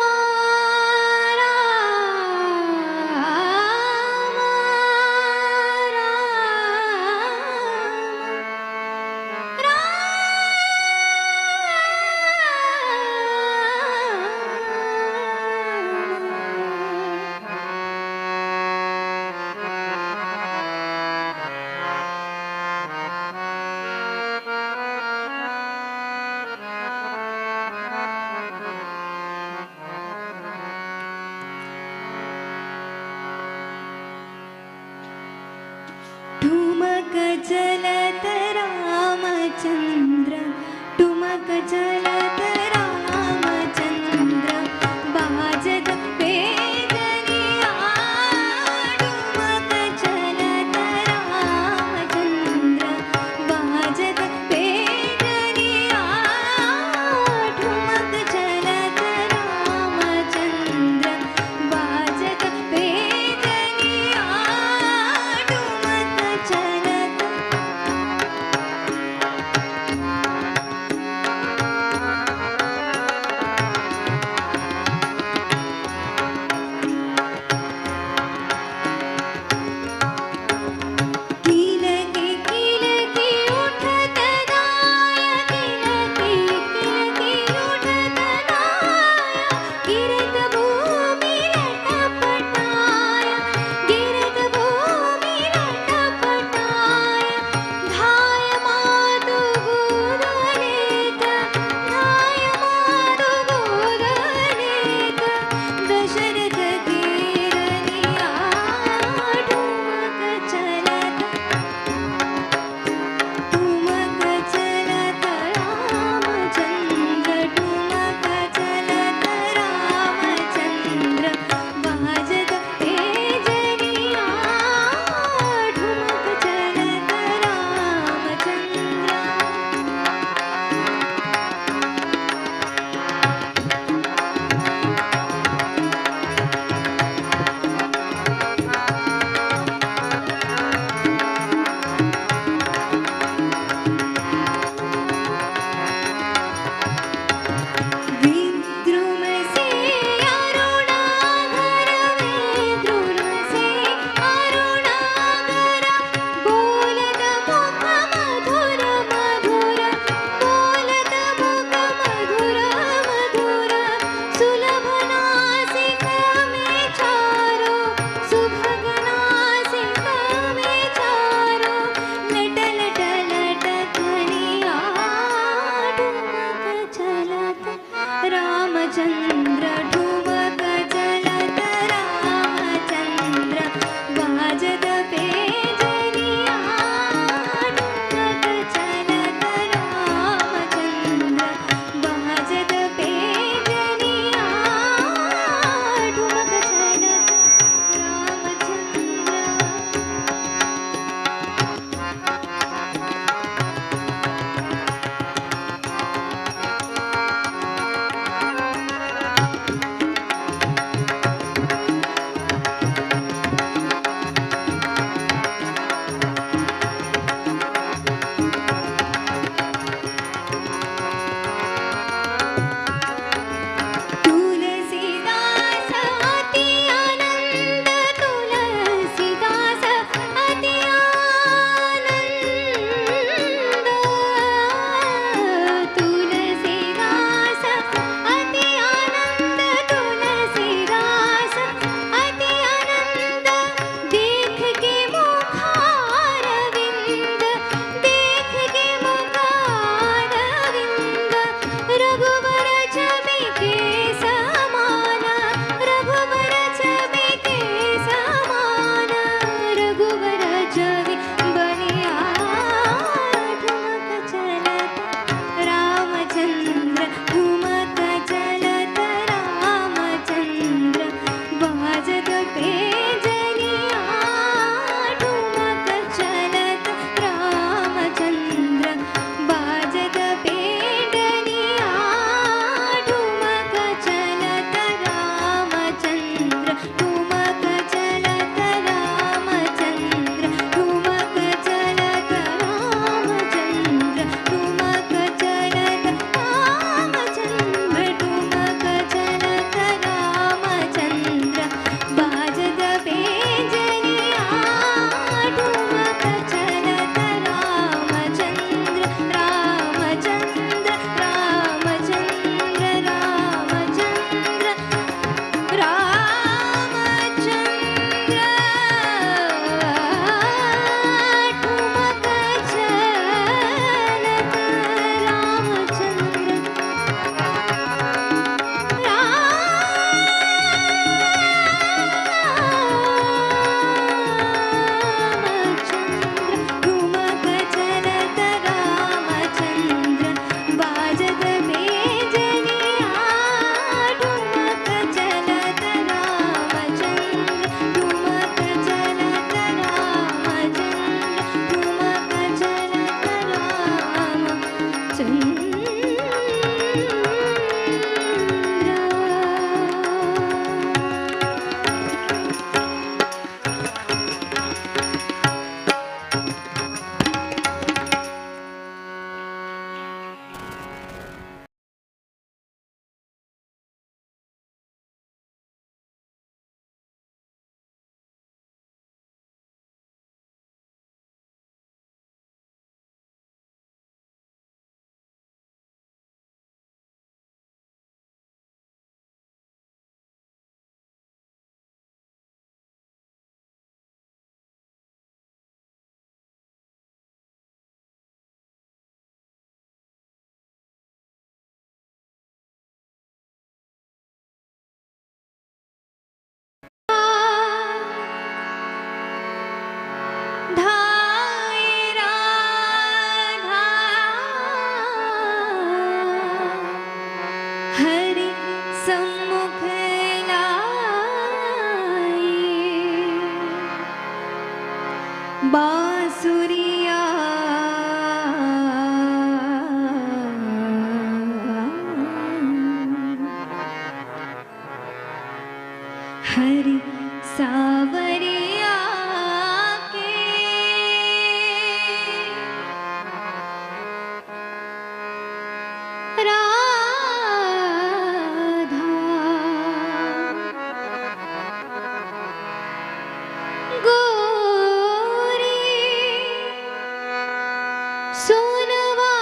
राम राम राम। ठुमक चलत रामचंद्र, ठुमक चलत रामचंद्र, बाजत पेजनिया। ठुमक चलत रामचंद्र, बाजत पेजनिया। ठुमक चलत रामचंद्र, बाजत पेजनिया। ठुमक चलत किलके किलके उठत गाय, किलके किलके उठत गाय, गिरत भूमि लटपटाय, गिरत भूमि लटपटाय। धाय मातु गोदलेत, धाय मातु गोदलेत, दशरथ केरनिया। ठुमक चलत, ठुमक चलत रामचंद्र, ठुमक चलत रामचंद्र, बाजत पेजनिया। ठुमक चलत रामचंद्र। विद्रुम से अरुणाधर, विद्रुम से अरुणाधर, बोलत मुख मधुर मधुर, बोलत मुख मधुर मधुर। सुलभ नासिक में चारो, सुभग नासिक में चारो, लट लट लटकनिया। ठुमक चलत रामचंद्र, ठुमक चलत रामचंद्र, बाजत पेजनिया। ठुमक चलत रामचंद्र, बाजत पेजनिया। ठुमक चलत रामचंद्र। हरि सावरिया के। राधा गोरी सोनवा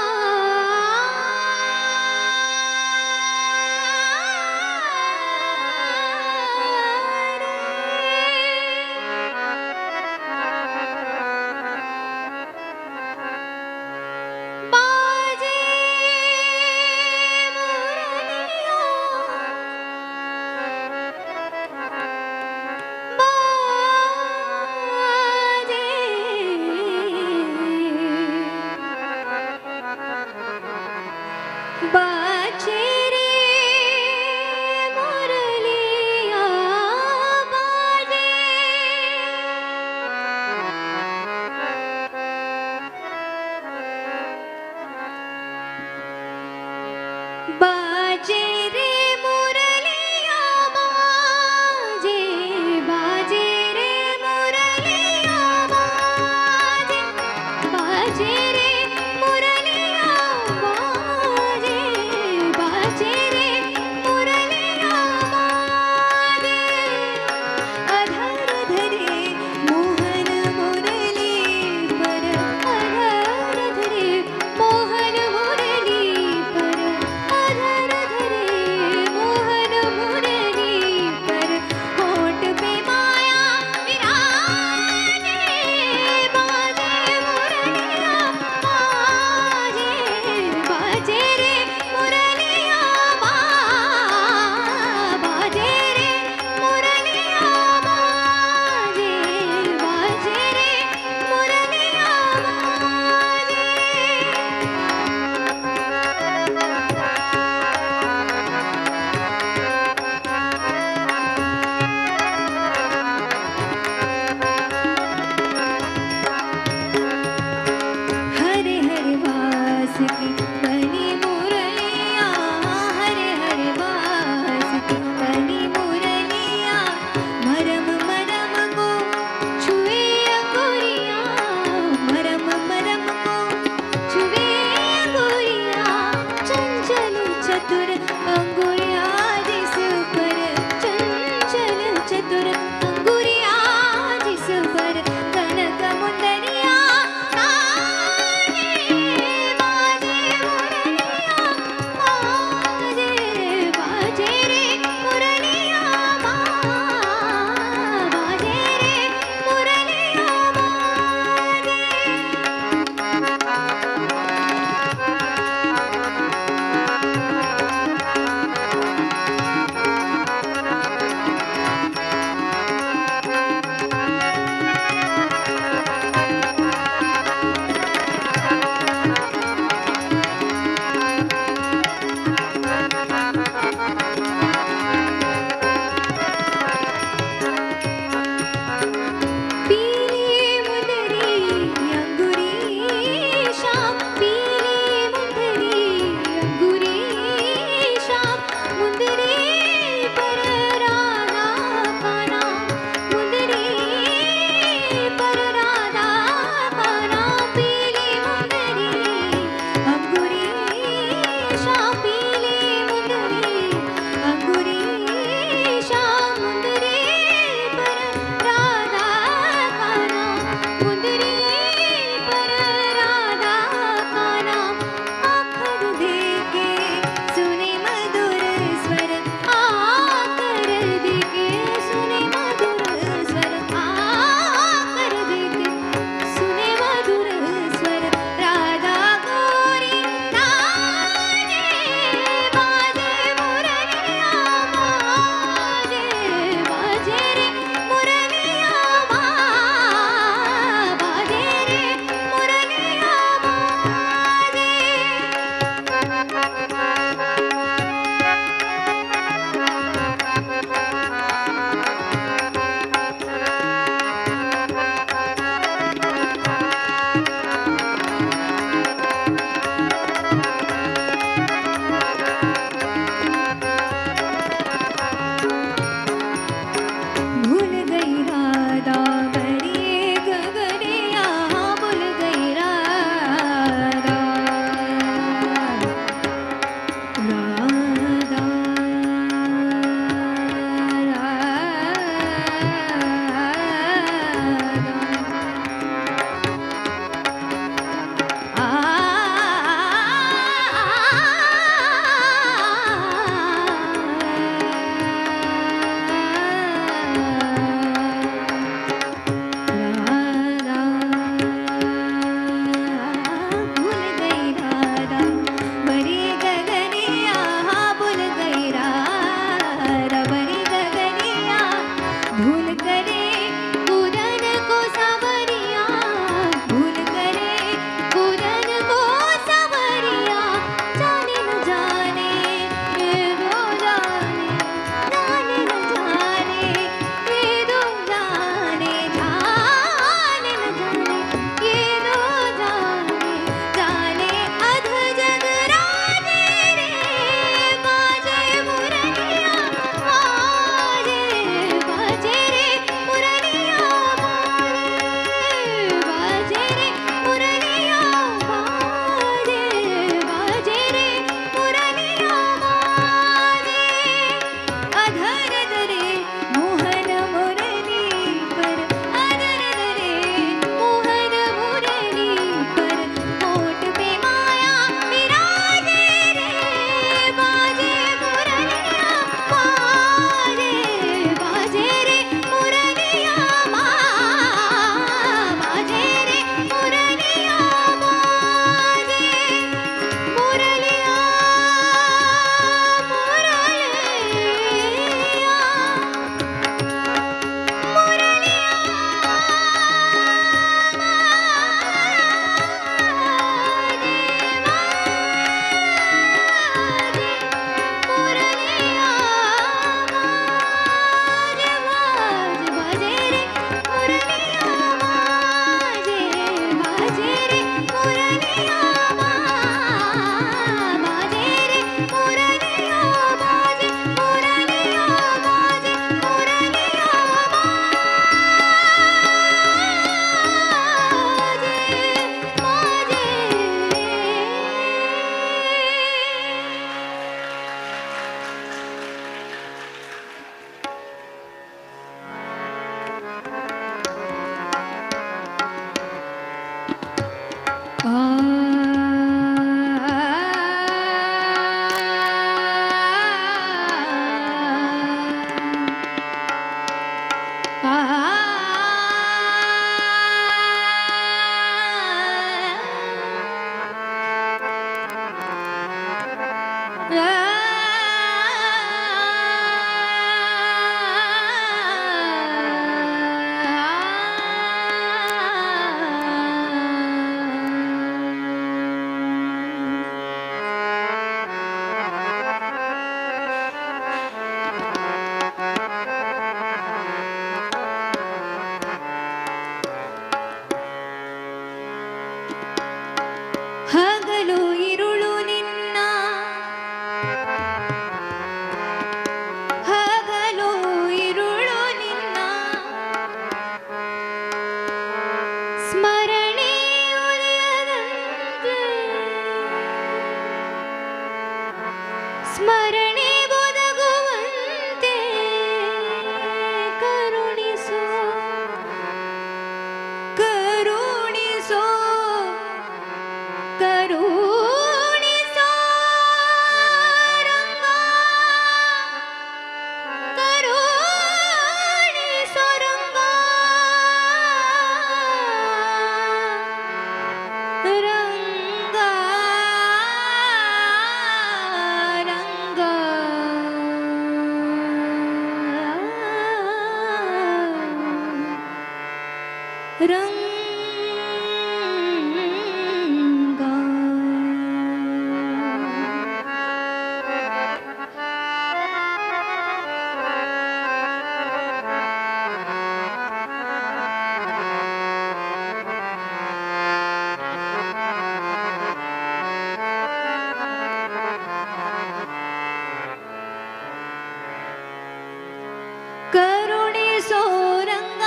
ಕರುಣಿಸೋ ರಂಗ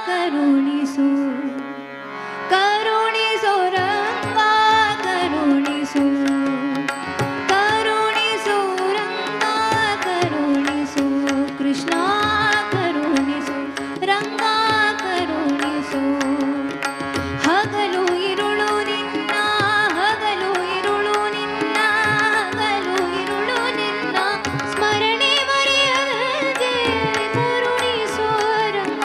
ಕರುಣಿಸೋ, ಕರುಣಿಸೋ ರಂಗ ಕರುಣಿಸೋ, ಕರುಣಿಸೋ ರಂಗ ಕರುಣಿಸೋ, ಕೃಷ್ಣ ಕರುಣಿಸೋ ರಂಗ ಕರುಣಿಸೋ. ಹಗಲು ಇರುಳು ನಿನ್ನ, ಹಗಲು ಇರುಳು ನಿನ್ನ, ಹಗಲು ಇರುಳು ನಿನ್ನ ಸ್ಮರಣೆ ಮರೆಯದಂತೆ ಕರುಣಿಸೋ ರಂಗ.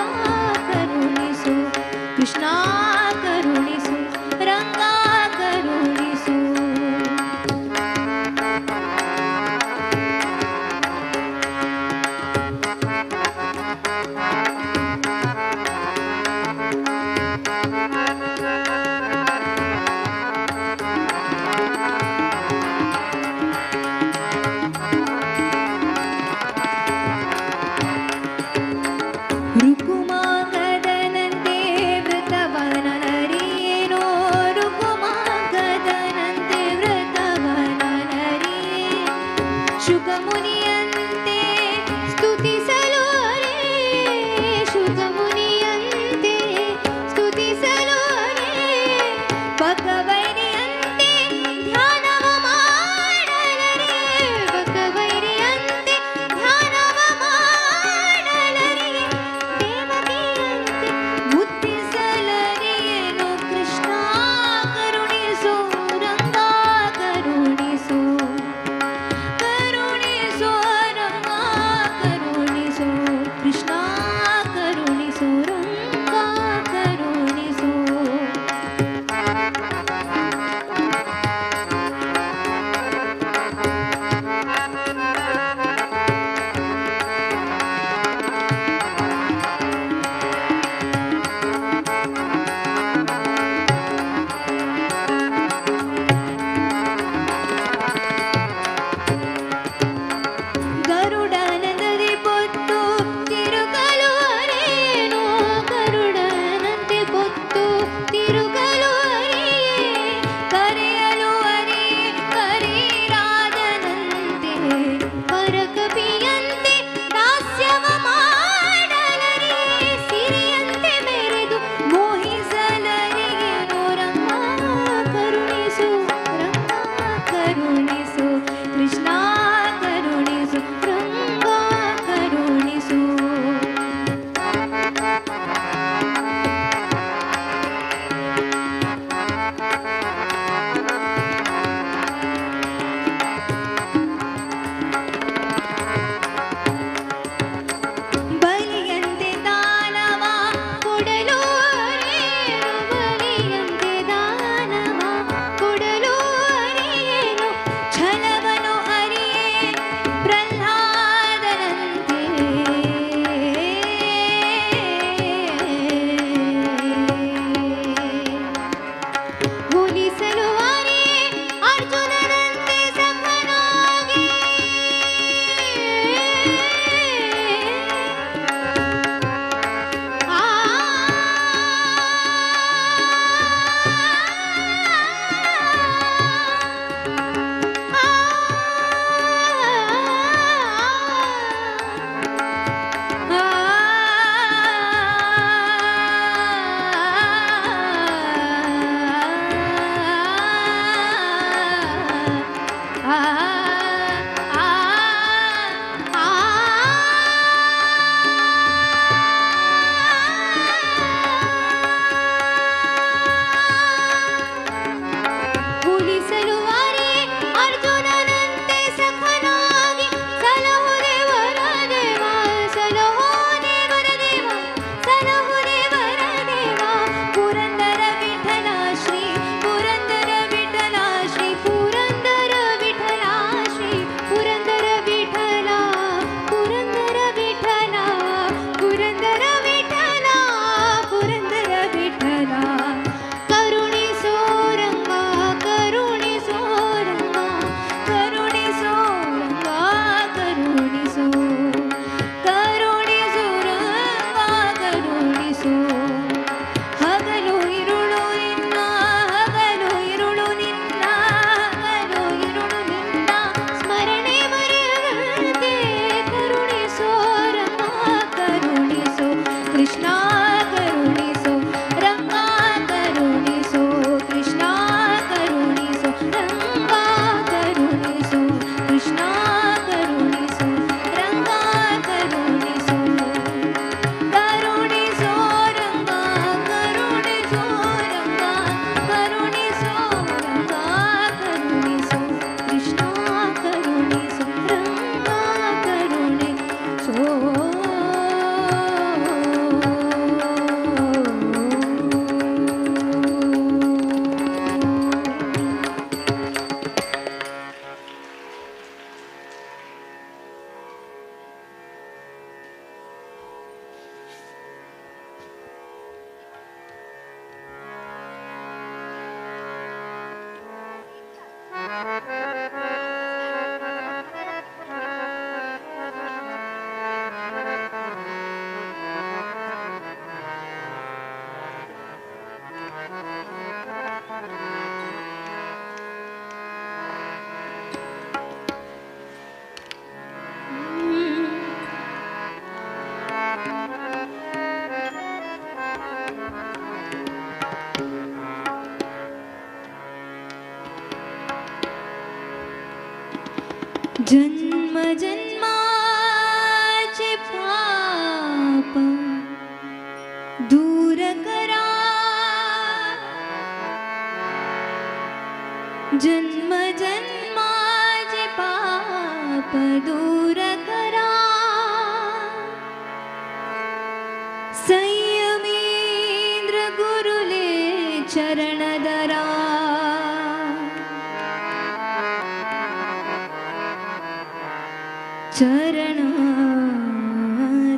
चरण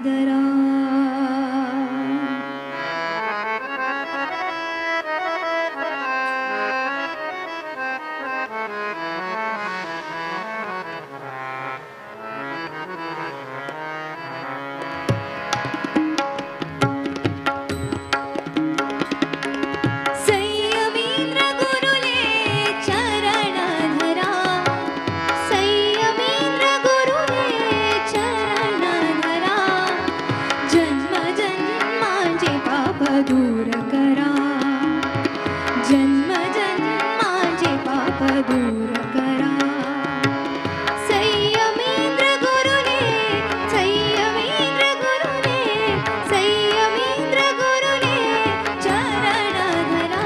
धरा. संयमींद्र गुरुले चरण धरा, संयमींद्र गुरुले चरण धरा, जन्म जन्मांचे पाप दूर करा, जन्म जन्मांचे पाप दूर करा. संयमींद्र गुरुले, संयमींद्र गुरुले, संयमींद्र गुरुले चरण धरा,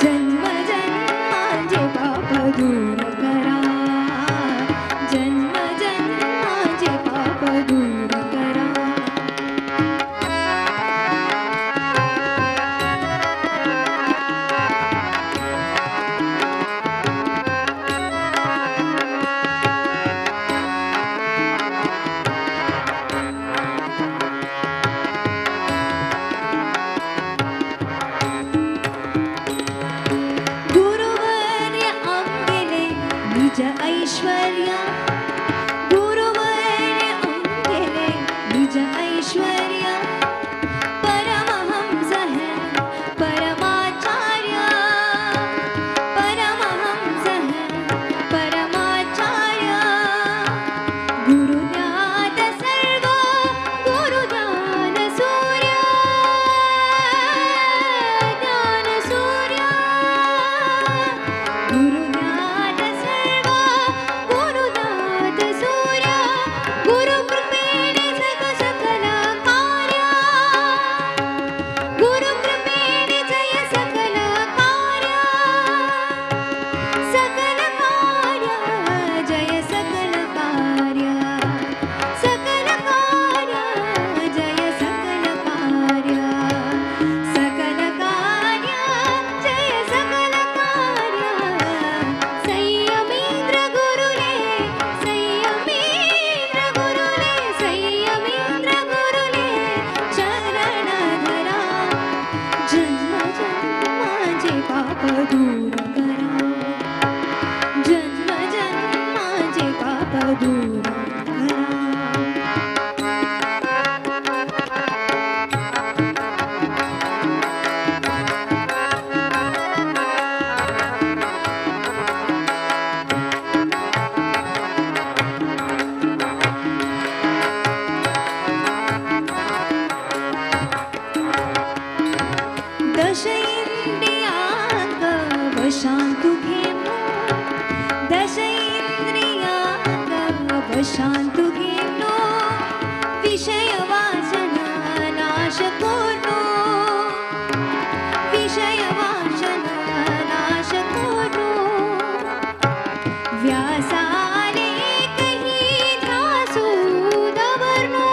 जन्म जन्मांचे पाप दूर करा, जन्म जन्मांचे पाप दूर करा. गुरुवर्य अंबेले निज ऐश्वर्य, गुरुवर्य अंबेले निज ऐश्वर्य, परमहंस है परमाचार्य, परमहंस है परमाचार्य. गुरु ज्ञात सर्व, गुरु ज्ञान सूर्य, ज्ञान सूर्य, गुरु ज्ञात सर्व, गुरु ज्ञात सूर्य, गुरु कृपेणे जग सकल कार्य, गुरु कृपेणे जय सकल कार्य, सकल कार्य जय सकल कार्य, सकल कार्य जय सकल कार्य, सकल कार्य जय सकल कार्य. संयमींद्र गुरुले, संयमींद्र गुरुले, संयमींद्र गुरुले चरण धरा, जन्म जन्मांचे पाप दूर करा, जन्म जन्मांचे पाप दूर करा. दश इंद्रियांक वशांतु घेमो, दश इंद्रियांक वशांतु घेमो, विषय वासना नाश कोरनो, विषय वासना नाश कोरनो. व्यासाने कही ध्यासु दवरनो,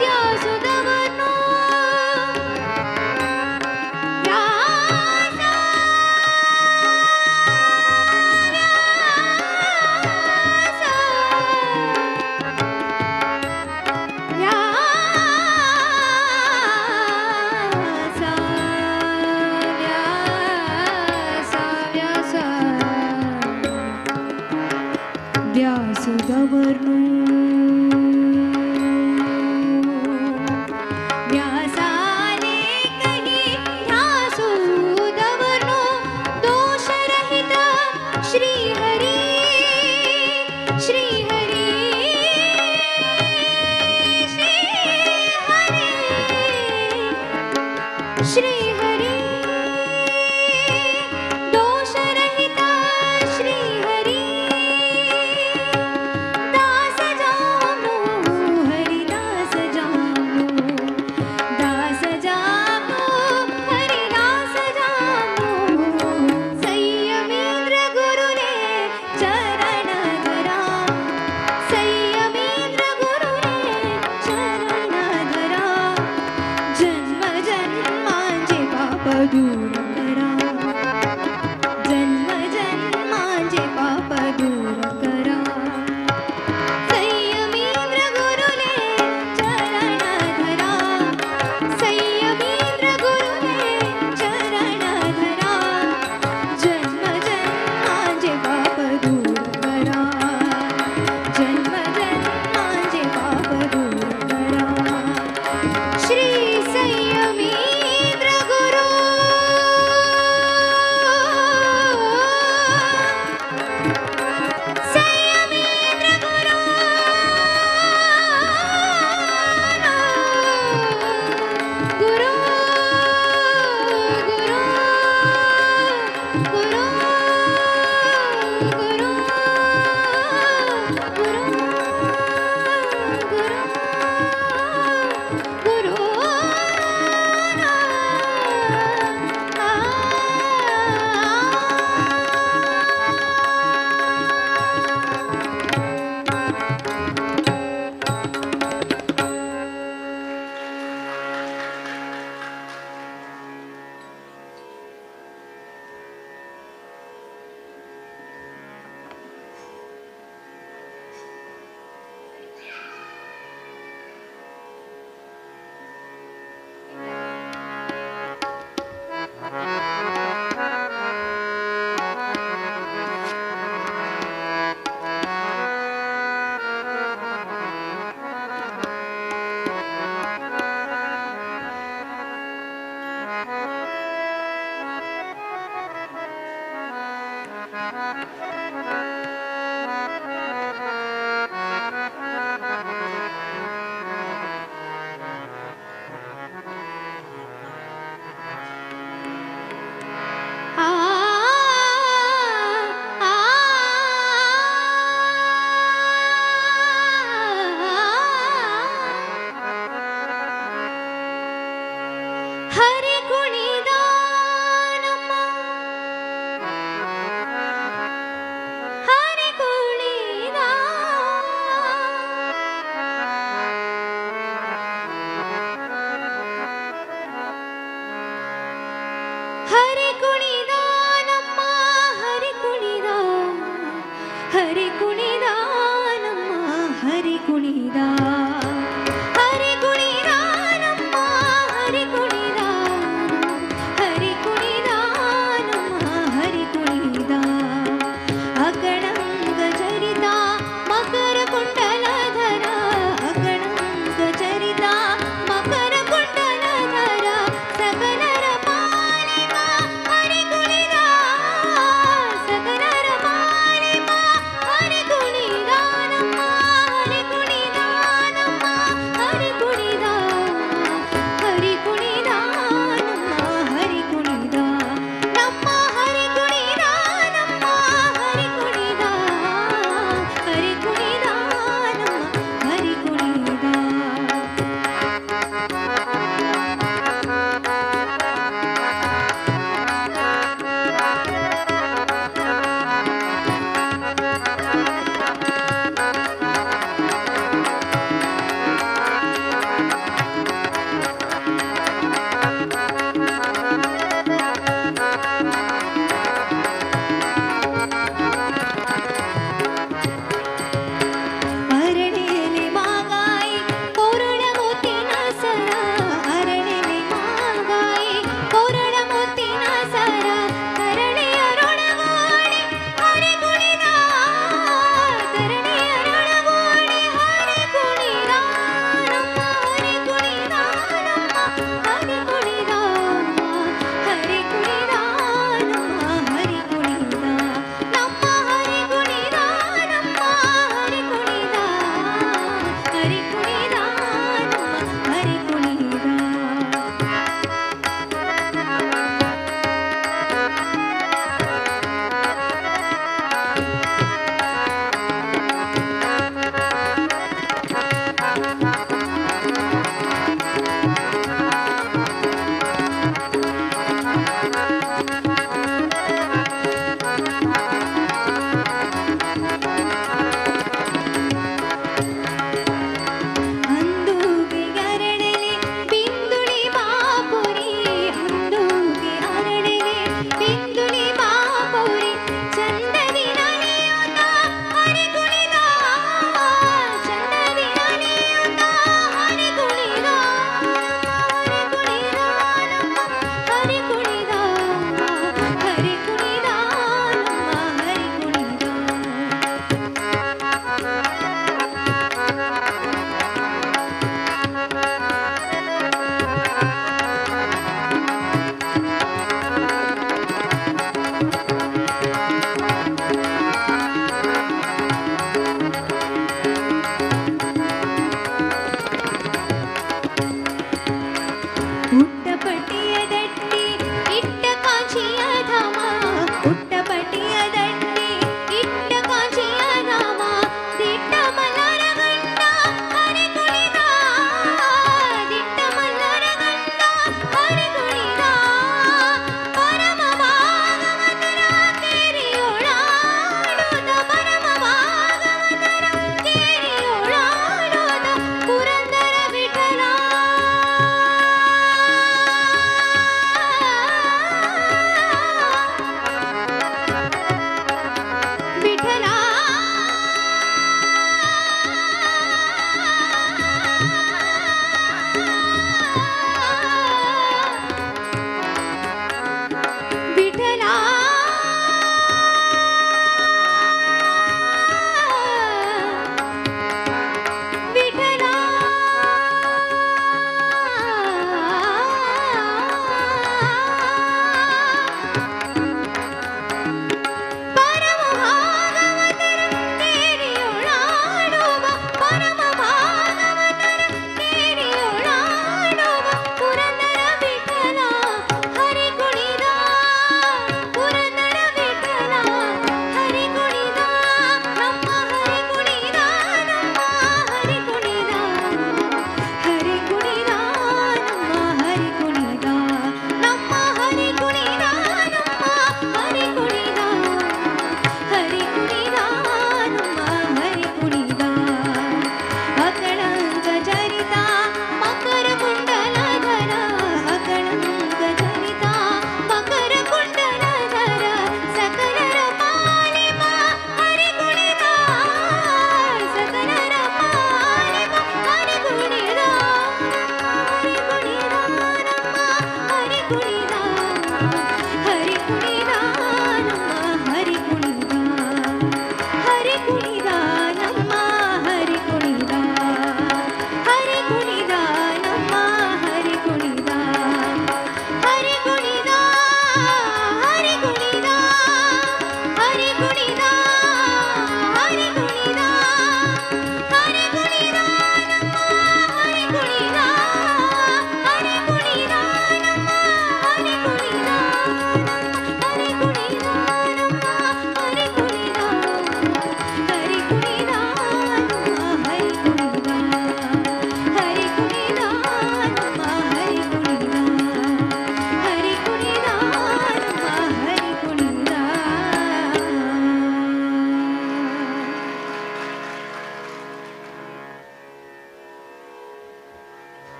ध्यासु दवरनो, व्यासा व्यासा व्यासा व्यासा व्यासा व्यास दवरनो. व्यासाने कही ध्यासु दवरनो, दोषरहित श्री हरी, श्री हरी, श्री हरी, श्री हरी, दोषरहित श्री हरी. दास जानो हरि दास जानो, दास जानो हरि दास जानो. संयमींद्र गुरुले चरण धरा, ಕುಣಿದ, ಹರಿ ಕುಣಿದಾನಮ್ಮ, ಹರಿ ಕುಣಿದಾನ, ಹರಿ ಕುಣಿದಾನಮ್ಮ, ಹರಿ ಕುಣಿದ. ಅಕಣಂಗ ಚರಿತ ಮಕರ ಕುಂಡಲಧರ, ಅಕಣಂಗ ಚರಿತ ಮಕರ ಕುಂಡಲಧರ, ಸಕಲರ ಪಾಲಿಕ ಹರಿ ಕುಣಿದ, ಸಕಲರ ಪಾಲಿಕ ಹರಿ ಕುಣಿದಾನಮ್ಮ, ಹರಿ ಕುಣಿದಾನ,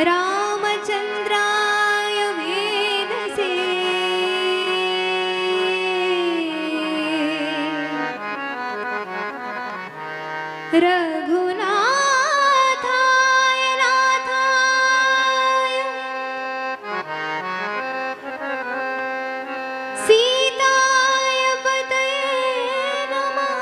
रामचन्द्राय वेदसे। रघुनाथाय नाथाय सीताय पतये नमः।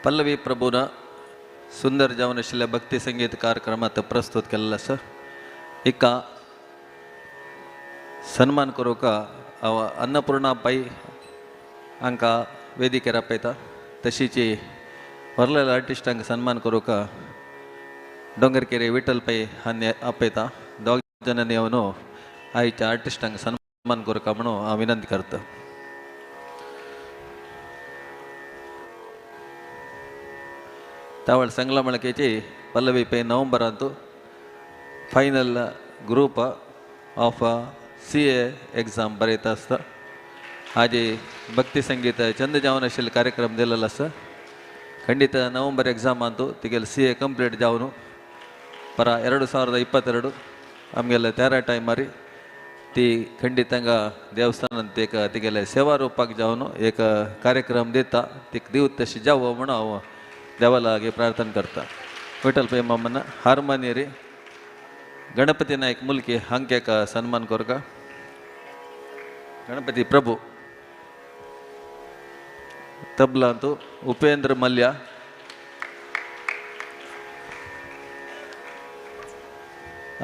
पल्लवी प्रभून सुंदर जावन आशिल्ल्या भक्ती संगीत कार्यक्रमांत प्रस्तुत केल्लो आसा. हिका सन्मान करूंक हांव अन्नपूर्णा पै हांकां वेदिकेर आपयता. तशीच व्हरलेल्या आर्टिस्टांक सन्मान करूंक डोंगरकेरे विठ्ठल पै हांणी आपयता. दोग जाणांनी येवन आयच्या आर्टिस्टांक सन्मान करूंक म्हणून हांव विनंती करता. तावळ संगला मळकेची Pallavi Pai नవంबरांतु final group of CA exam बरयता आसता. आजी भक्ती संगीत चंद जावन आशिल्ले कार्यक्रम दिलेलो आसा. ಖಂಡಿತ ನವಂಬರ್ ಎಕ್ಸಾಮ್ ಅಂತು ತಿಗೆಲ್ CA complete ಜಾವನು ಪರ 2022 ಆಮೇಲೆ ತೇರ ಟೈಮ್ ಮಾರಿ ತಿ ಖಂಡಿತಂಗ ದೇವಸ್ಥಾನ ಏಕ ತಿಗೆಲೆ ಸೇವಾ ರೂಪಾಗಿ ಜಾವನು ಏಕ ಕಾರ್ಯಕ್ರಮ ದಿತ್ತ ತಿಕ್ ದಿವತ್ತ ಜಾವ म्हणून हांव देवालागे ಪ್ರಾರ್ಥನೆ करता. ವಿಠಲ್ ಪೈ ಮಾಮನ ಹಾರ್ಮೋನಿಯರಿ ಗಣಪತಿ ನಾಯಕ್ ಮುಲ್ಕಿ ಹಾಂಗೆ ಸನ್ಮಾನ ಕೊರಕ ಗಣಪತಿ ಪ್ರಭು ತಬ್ಲಾ ಅಂತೂ ಉಪೇಂದ್ರ ಮಲ್ಯ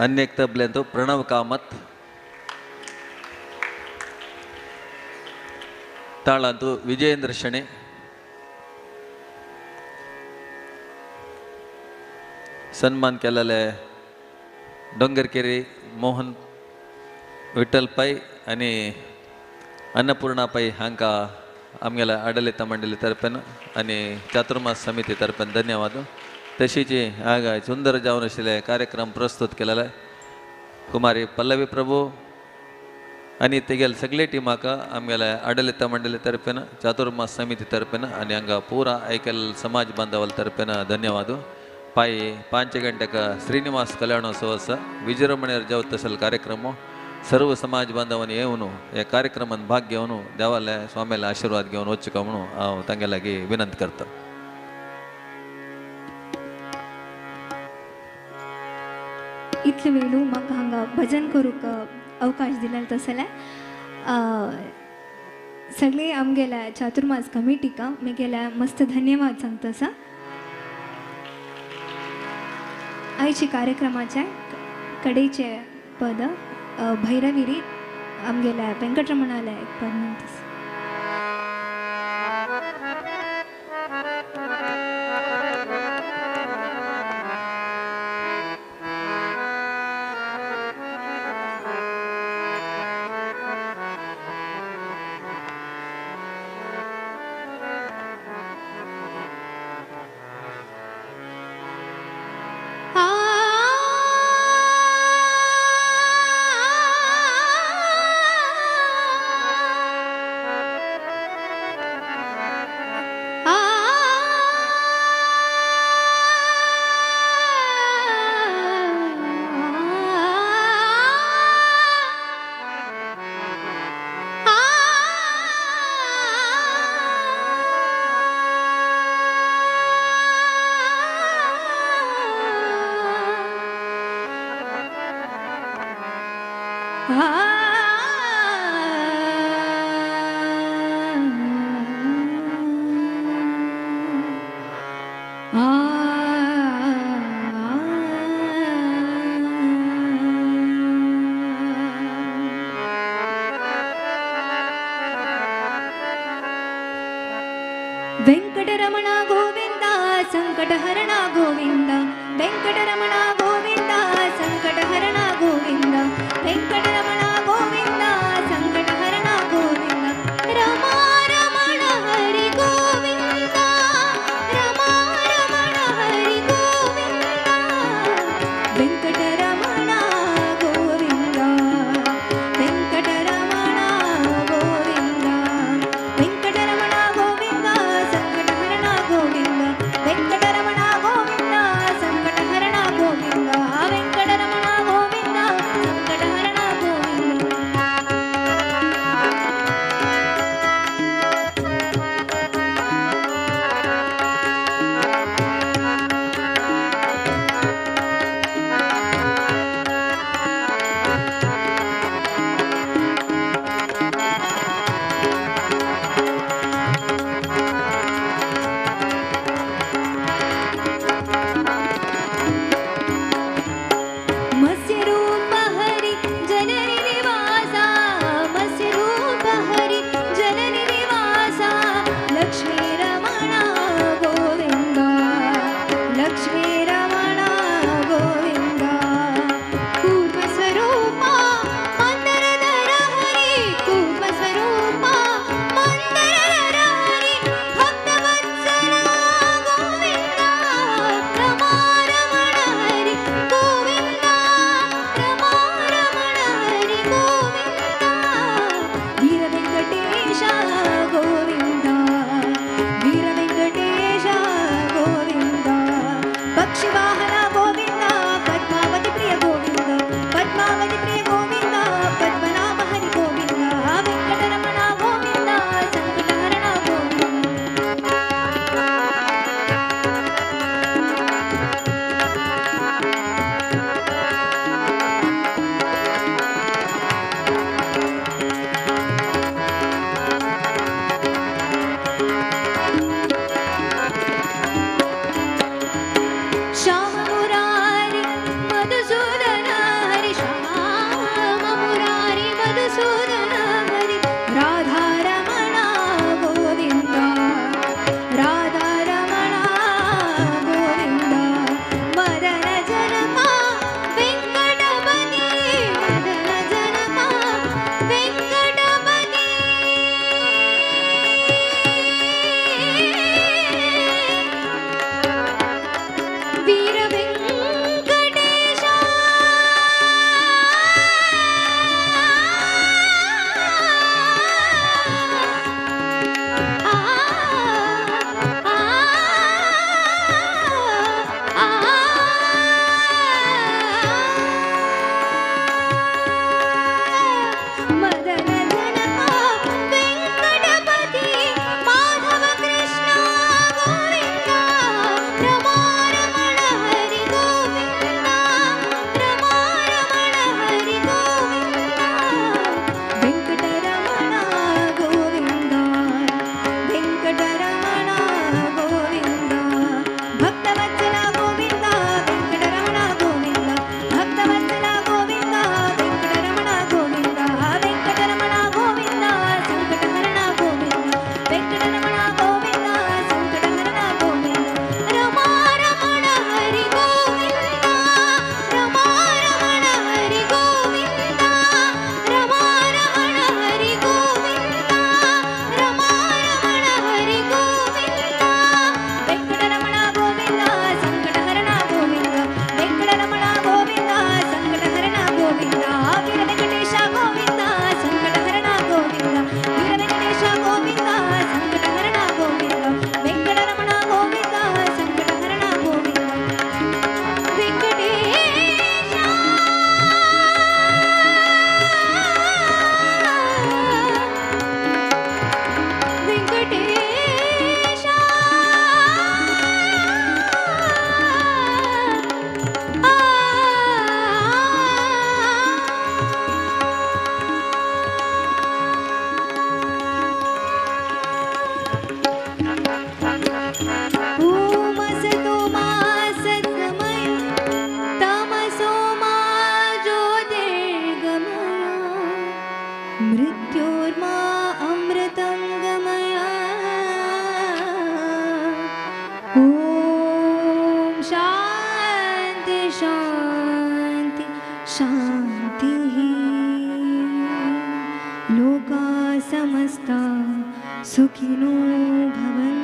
ಅನ್ಯಕ್ ತಬ್ಲೆ ಅಂತೂ ಪ್ರಣವ್ ಕಾಮತ್ ತಾಳ ಅಂತೂ ವಿಜಯೇಂದ್ರ ಶಣಿ ಸನ್ಮಾನ್ केलेले डोंगरकेरी मोहन विठ्ठल पै आनी अन्नपूर्णा पै हांकां आमगेल्या आडलिता मंडळी तर्फेन आनी चातुर्मास समिती तर्फेन धन्यवाद. तशीच हांगा सुंदर जावन आशिल्ले कार्यक्रम प्रस्तुत केलेले कुमारी पल्लवी प्रभू आनी तेगेले सगळे टिमाक आमगेल्या आडलिता मंडळी तर्फेन चातुर्मास समिती तर्फेन आनी हांगा पुरा आयकल समाज बांधवाल तर्फेन धन्यवाद. पाय 5 गंटेक श्रीनिवास कल्याणोत्सव आसा विजृंभणेर जावत आशिल्लो कार्यक्रम सर्व समाज बांधवांनी येवन ह्या कार्यक्रमांत भाग घेवन देवाले स्वाम्याले आशिर्वाद घेवन वचूंक म्हणून हांव तांगे लागीं विनंती करता. इतले वेळू म्हाका हांगा भजन करूंक अवकाश दिला तसले सगळे आमगेल्या चातुर्मास कमिटीका म्हगेल्या मस्त धन्यवाद सांगता आसा. आयचे कार्यक्रमाचे कडेचे पद भैरविरी आमगेल्या वेंकटरमणाले एक पद म्हणटा. वेंकटरमण गोविंद संकटहरण गोविंद वेंकटरमण गोविंद संकटहरण गोविंद वेंकटरमण गोविंद संकटहरण गोविंद रमा रमण हरि गोविंद रमा रमण हरि गोविंद वेंकटरमण गोविंद वेंकटरमण गोविंद वेंकटरमण गोविंद संकटहरण गोविंद वेंकटरमण गोविंद संकटहरण गोविंद. शांतिः। लोका समस्ता सुखिनो भवन्तु।